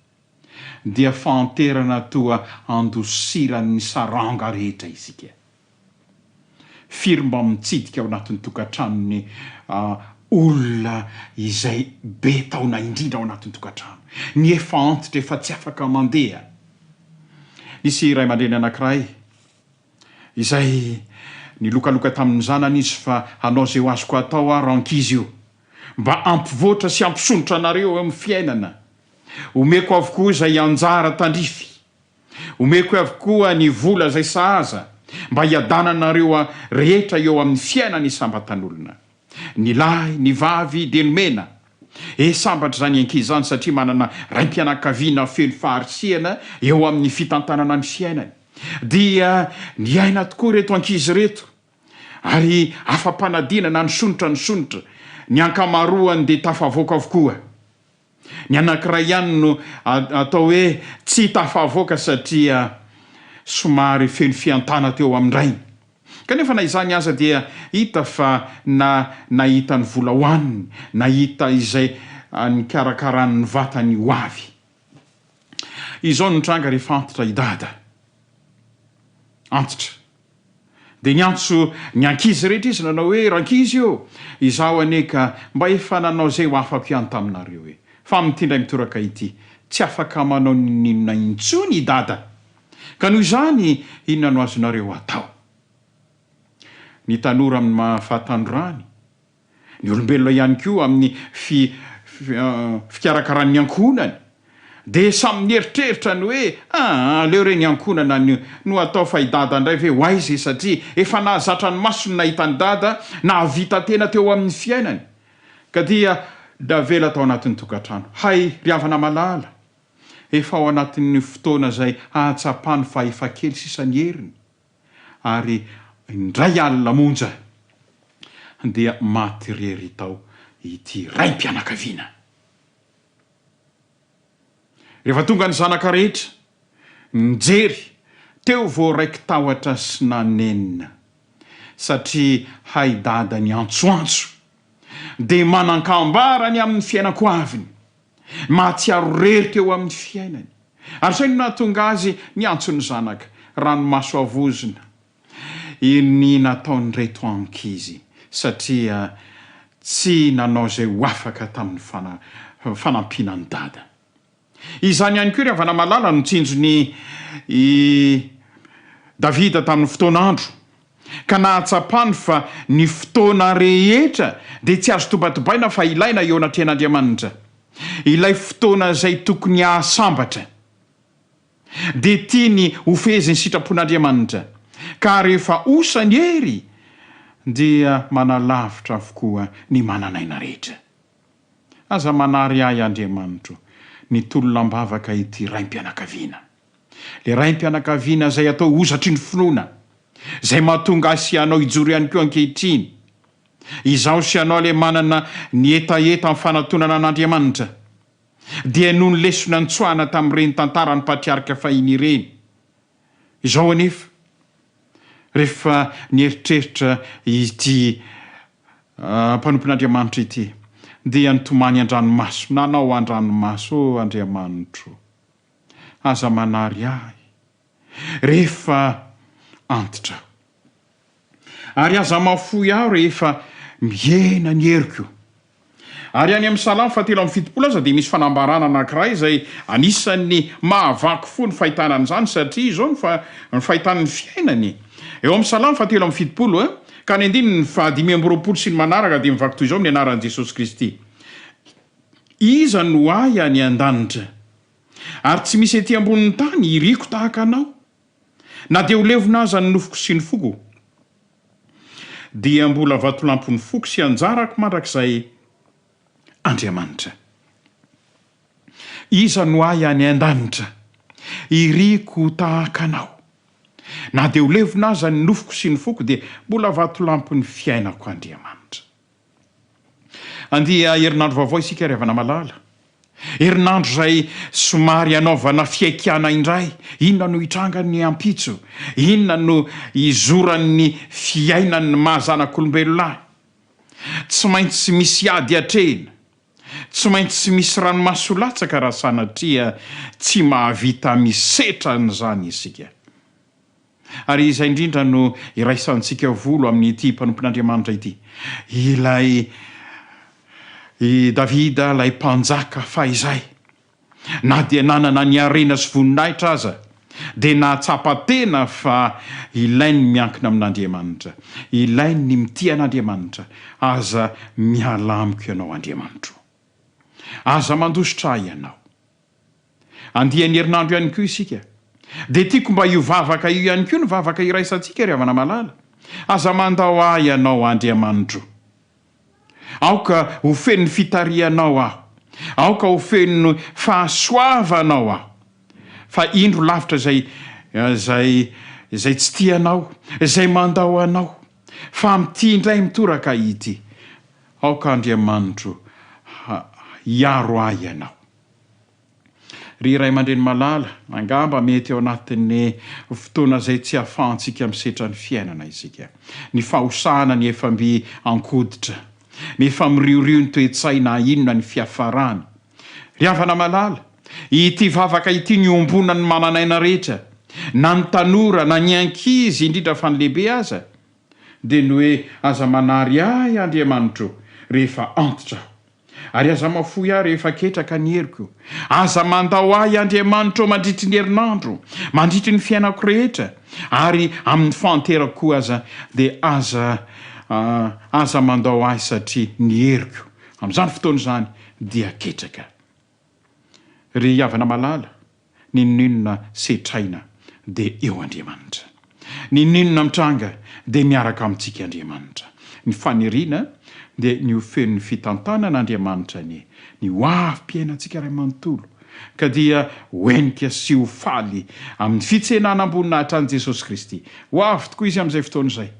dia fahanterana toa andosiran'ny saranga rehetra isika. Firy mba mitsidika ao anatin'ny tokantranon'ny olona izay be taona indrindra ao anatin'ny tokantrano, ny efa antitra efa tsy afaka mandeha. Nisy ray aman-dreny anankiray izay nilokaloka tamin'ny zanany izy fa hanao izay ho azoko atao aho rankizy io mba hampivoatra sy hampisondrotra anareo eo amin'ny fiainana. Omeko avokoa izay anjara tandrify. Omeko avokoa ny vola izay sahaza mba hiadananareo rehetra eo amin'ny fiainana isam-batan'olona. Ny lahy, ny vavy dia nomena. E sambatra izany ankizy izany satria manana raim-pianakaviana feno faharisihana eo amin'ny fitantanana ny fiainany. Dia niaina tokoa ireto ankizy ireto ary afa-panadinana nisonitra nisonitra. Ny ankamaroany dia tafavoaka avokoa. Ny anankiray ihany no atao hoe tsy tafavoaka satria somary feno fihantana teo amin-drainy. Kanefa na izany aza dia hita fa na nahita ny vola hohaniny, nahita izay nikarakarany ny vatany ho avy. Izao no nitranga rehefa antitra i Dada. Antitra. Dia niantso ny ankizy rehetra izy nanao hoe, Rankizy ô, izaho anie ka mba efa nanao izay ho afako ihany taminareo e! Fa amin'ity indray mitoraka ity, tsy afaka manao n'inon'inona intsony i Dada. Ka noho izany, inona no azonareo atao? Ny tanora amin'ny maha fahatanorany, Ny olombelona ihany koa amin'ny fi fikarakarany ny ankohonany dia samy mieritreritra ny hoe aa aleo re ny ankohonana no no atao fa i dada indray ve ho aiza e satria efa nahazatra ny masony nahita an'i dada nahavita tena teo amin'ny fiainany ka dia navela tao anatin'ny tokantrano. Hay ry havana malala, efa ao anatin'ny fotoana izay hahatsapany fa efa kely sisa ny heriny. ary indray alina monja dia maty irery tao ity raim-pianakaviana. Rehefa tonga ny zanaka rehetra nijery teo vao raiki-tahotra sy nanenina satria hay dada niantsoantso dia manan-kambara ny amin'ny fiainan-koaviny, mahatsiaro irery teo amin'ny fiainany. Ary izay no nahatonga azy niantso ny zanaka, ranomaso havozona, ny nataon'ireto ankizy. satria tsy nanao izay ho afaka tamin'ny fanampiana an'i Dada. Izany ihany koa ry havana malala no tsinjon'i i Davida tamin'ny fotoan'andro, ka nahatsapany fa ny fotoana rehetra dia tsy azo tobatobaina fa ilaina eo anatrehan'Andriamanitra. Ilay fotoana izay tokony hahasambatra dia tiany hofehezin'ny sitrapon'Andriamanitra, ka rehefa osa ny hery dia manalavitra avokoa ny manan'aina rehetra. Aza manary ahy Andriamanitro, nitolona am-bavaka ity raim-pianakaviana. Ilay raim-pianakaviana izay atao hozatry ny finoana, izay mahatonga ahy sy ianao hijoro ihany koa ankehitriny. Izaho sy ianao ilay manana ny hetaheta amin'ny fanatonana an'Andriamanitra, dia noho ny lesona nitsoahana tamin'ireny tantaran'ny patriarka fahiny ireny. Izao anefa, rehefa nieritreritra ity mpanompon'Andriamanitra ity, dia nitomany an-dranomaso, nanao an-dranomaso, O Andriamanitro, aza manary ahy rehefa antitra aho. Ary aza mahafoy ahy rehefa mihena ny heriko. Ary any amin'ny Salamo fahatelo amby 70 aza dia misy fanambarana anankiray izay anisan'ny mahavaky fo ny fahitana an'izany satria izao ny fa ny fahitany ny fiainany. Eo amin'ny Salamo fahatelo amby 70 ka ny andininy fahadimy amby 20 sy ny manaraka dia mivaky toy izao amin'ny anaran'i Jesosy Kristy, Iza no ahy any an-danitra? Ary tsy misy ety ambonin'ny tany iriko tahaka anao. Na dia ho levona aza ny nofoko sy ny foko, dia mbola vatolampin'ny foko sy anjarako mandrakizay Andriamanitra. Iza no ahy any an-danitra? Iriko tahaka Anao. Na dia ho levona aza ny nofoko sy ny foko, dia mbola vatolampin'ny fiainako Andriamanitra. Andia herinandro vaovao isika ry havana malala. Herinandro izay somary hanaovana fihaikana indray. Inona no hitranga ny ampitso? Inona no hizoran'ny fiainan'ny maha zanak'olombelona ahy? Tsy maintsy misy ady atrehina. Tsy maintsy misy ranomaso latsaka raha sanatria tsy mahavita misetra an'izany isika. Ary izay indrindra no iraisantsika volo amin'ity mpanompon'Andriamanitra ity, ilay i Davida, ilay mpanjaka fahizay. Na dia nanana ny harena sy voninahitra aza, dia nahatsapa tena fa ilainy ny miankina amin'Andriamanitra, ilainy ny mitia an'Andriamanitra, Aza miala amiko ianao Andriamanitro. Aza mandositra ahy ianao. Andiany herinandro ihany koa isika. Dia tiako mba io vavaka io ihany koa no vavaka iraisantsika ry havana malala. Aza mandao ahy ianao Andriamanitro. Aoka ho feno ny fitarihanao aho. Aoka ho feno ny fahasoavanao aho. Fa indro lavitra izay izay izay tsy tia anao, izay mandao anao. Fa amin'ity indray mitoraka ity. Aoka Andriamanitro hiaro ahy ianao. Ry ray aman-dreny malala, angamba mety ao anatin'ny fotoana izay tsy ahafahantsika misetra ny fiainana isika. Ny fahosahana ny efa mby an-koditra. Ny efa miriorio ny toe-tsaina inona ny fiafarany. Ry havana malala, ity vavaka ity no iombonan'ny manan'aina rehetra, na ny tanora, na ny ankizy, indrindra fa ny lehibe aza, dia ny hoe aza manary ahy Andriamanitro rehefa antitra aho. Ary aza mafoy ahy rehefa ketraka ny heriko. Aza mandao ahy Andriamanitro mandritry ny herinandro, mandritry ny fiainako rehetra, ary amin'ny fahanterako koa aza dia aza aza mandao ahy satria ny heriko amin'izany fotoana izany dia ketraka. Ry havana malala, N'inon'inona setraina dia eo Andriamanitra. N'inon'inona mitranga dia miaraka amintsika Andriamanitra. Ny faniriana dia ny ho feno ny fitantanan'Andriamanitra anie ny ho avim-piainantsika ray manontolo ka dia ho henika sy ho faly amin'ny fitsenana am-boninahitra an'i Jesosy Kristy. Ho avy tokoa Izy amin'izay fotoana izay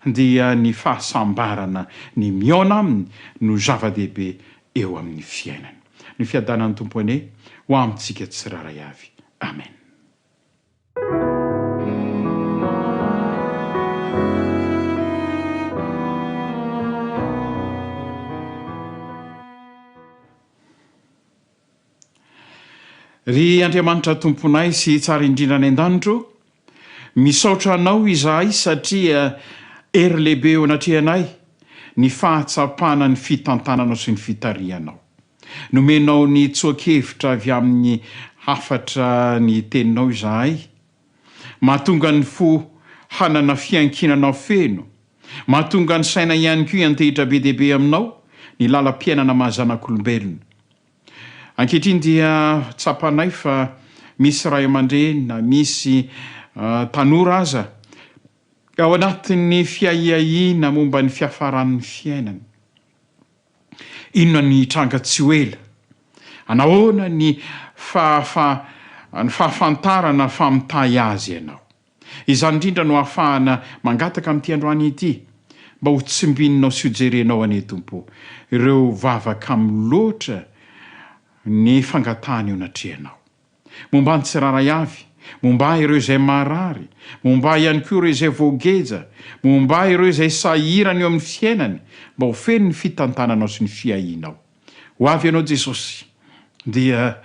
dia ny fahasambarana ny mihaona Aminy no zava-dehibe eo amin'ny fiainana. Ny fiadanan'ny Tompo anie ho amintsika tsirairay avy. Amen. Ry Andriamanitra Tomponay sy Tsara Indrindra any An-danitra ô, misaotra Anao izahay satria hery lehibe eo anatrehanay. ny fahatsapana ny fitantananao sy ny fitarihanao. Nomenao ny tsoa-kevitra avy amin'ny hafatra ny Teninao izahay. Mahatonga ny fo hanana fiankinana feno. Mahatonga ny saina ihany koa hiantehitra be dia be aminao ny lalam-piainana maha zanak'olombelona. Ankehitriny dia tsapanay fa misy ray aman-dreny na misy tanora aza ao anatin'ny fiahiahiana momba ny fiafaran'ny fiainany. Inona ny hitranga tsy ho ela? Anahoana ny fahafa ny fahafantarana fa mitahy azy ianao? Izany indrindra no ahafahana mangataka amin'ity androany ity mba ho tsimbininao sy ho jerenao anie Tompo ireo vavaka miloatra ny fangatahana eo anatrehanao. Momba ny tsirairay avy, momba ireo izay marary, momba ihany koa ireo izay voageja, momba ireo izay sahirana eo amin'ny fiainany, mba ho feno ny fitantananao sy ny fiahianao. Ho avy Ianao Jesosy, dia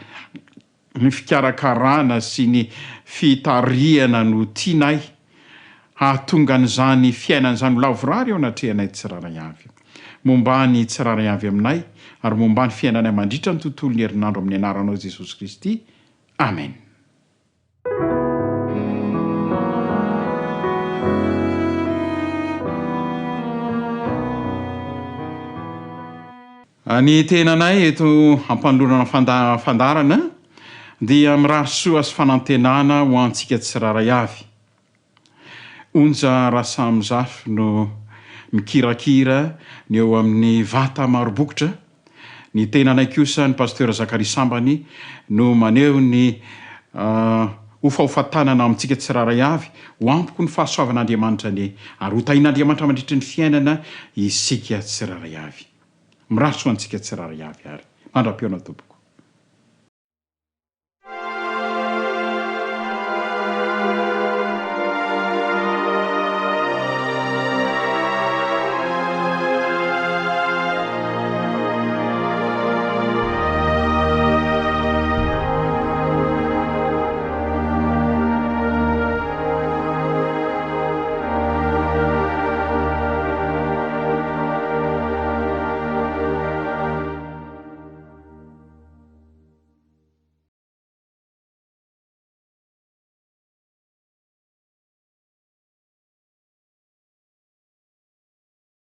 ny fikarakarana sy ny fitarihana no tianay hahatonga an'izany fiainana izany ho lavorary eo anatrehanay tsirairay avy. Momba ny tsirairay avy aminay ary momba ny fiainanay mandritra ny tontolon'ny herinandro amin'ny anaranao Jesosy Kristy. Amen. Ny tenanay eto ampanolorana fandaharana dia mirary soa sy fanantenana ho antsika tsirairay avy. Onja Rasamizafy no mikirakira ny eo amin'ny vata maro bokotra, ny tenanay kosa ny Pasteur Zacharie Sambany no maneho ny hofahofa-tanana amintsika tsirairay avy, ho ampoko ny fahasoavan'Andriamanitra anie ary ho tahin'Andriamanitra mandritry ny fiainana isika tsirairay avy. Mirary soa antsika tsirairay avy ary. Mandra-pihaona tompoko.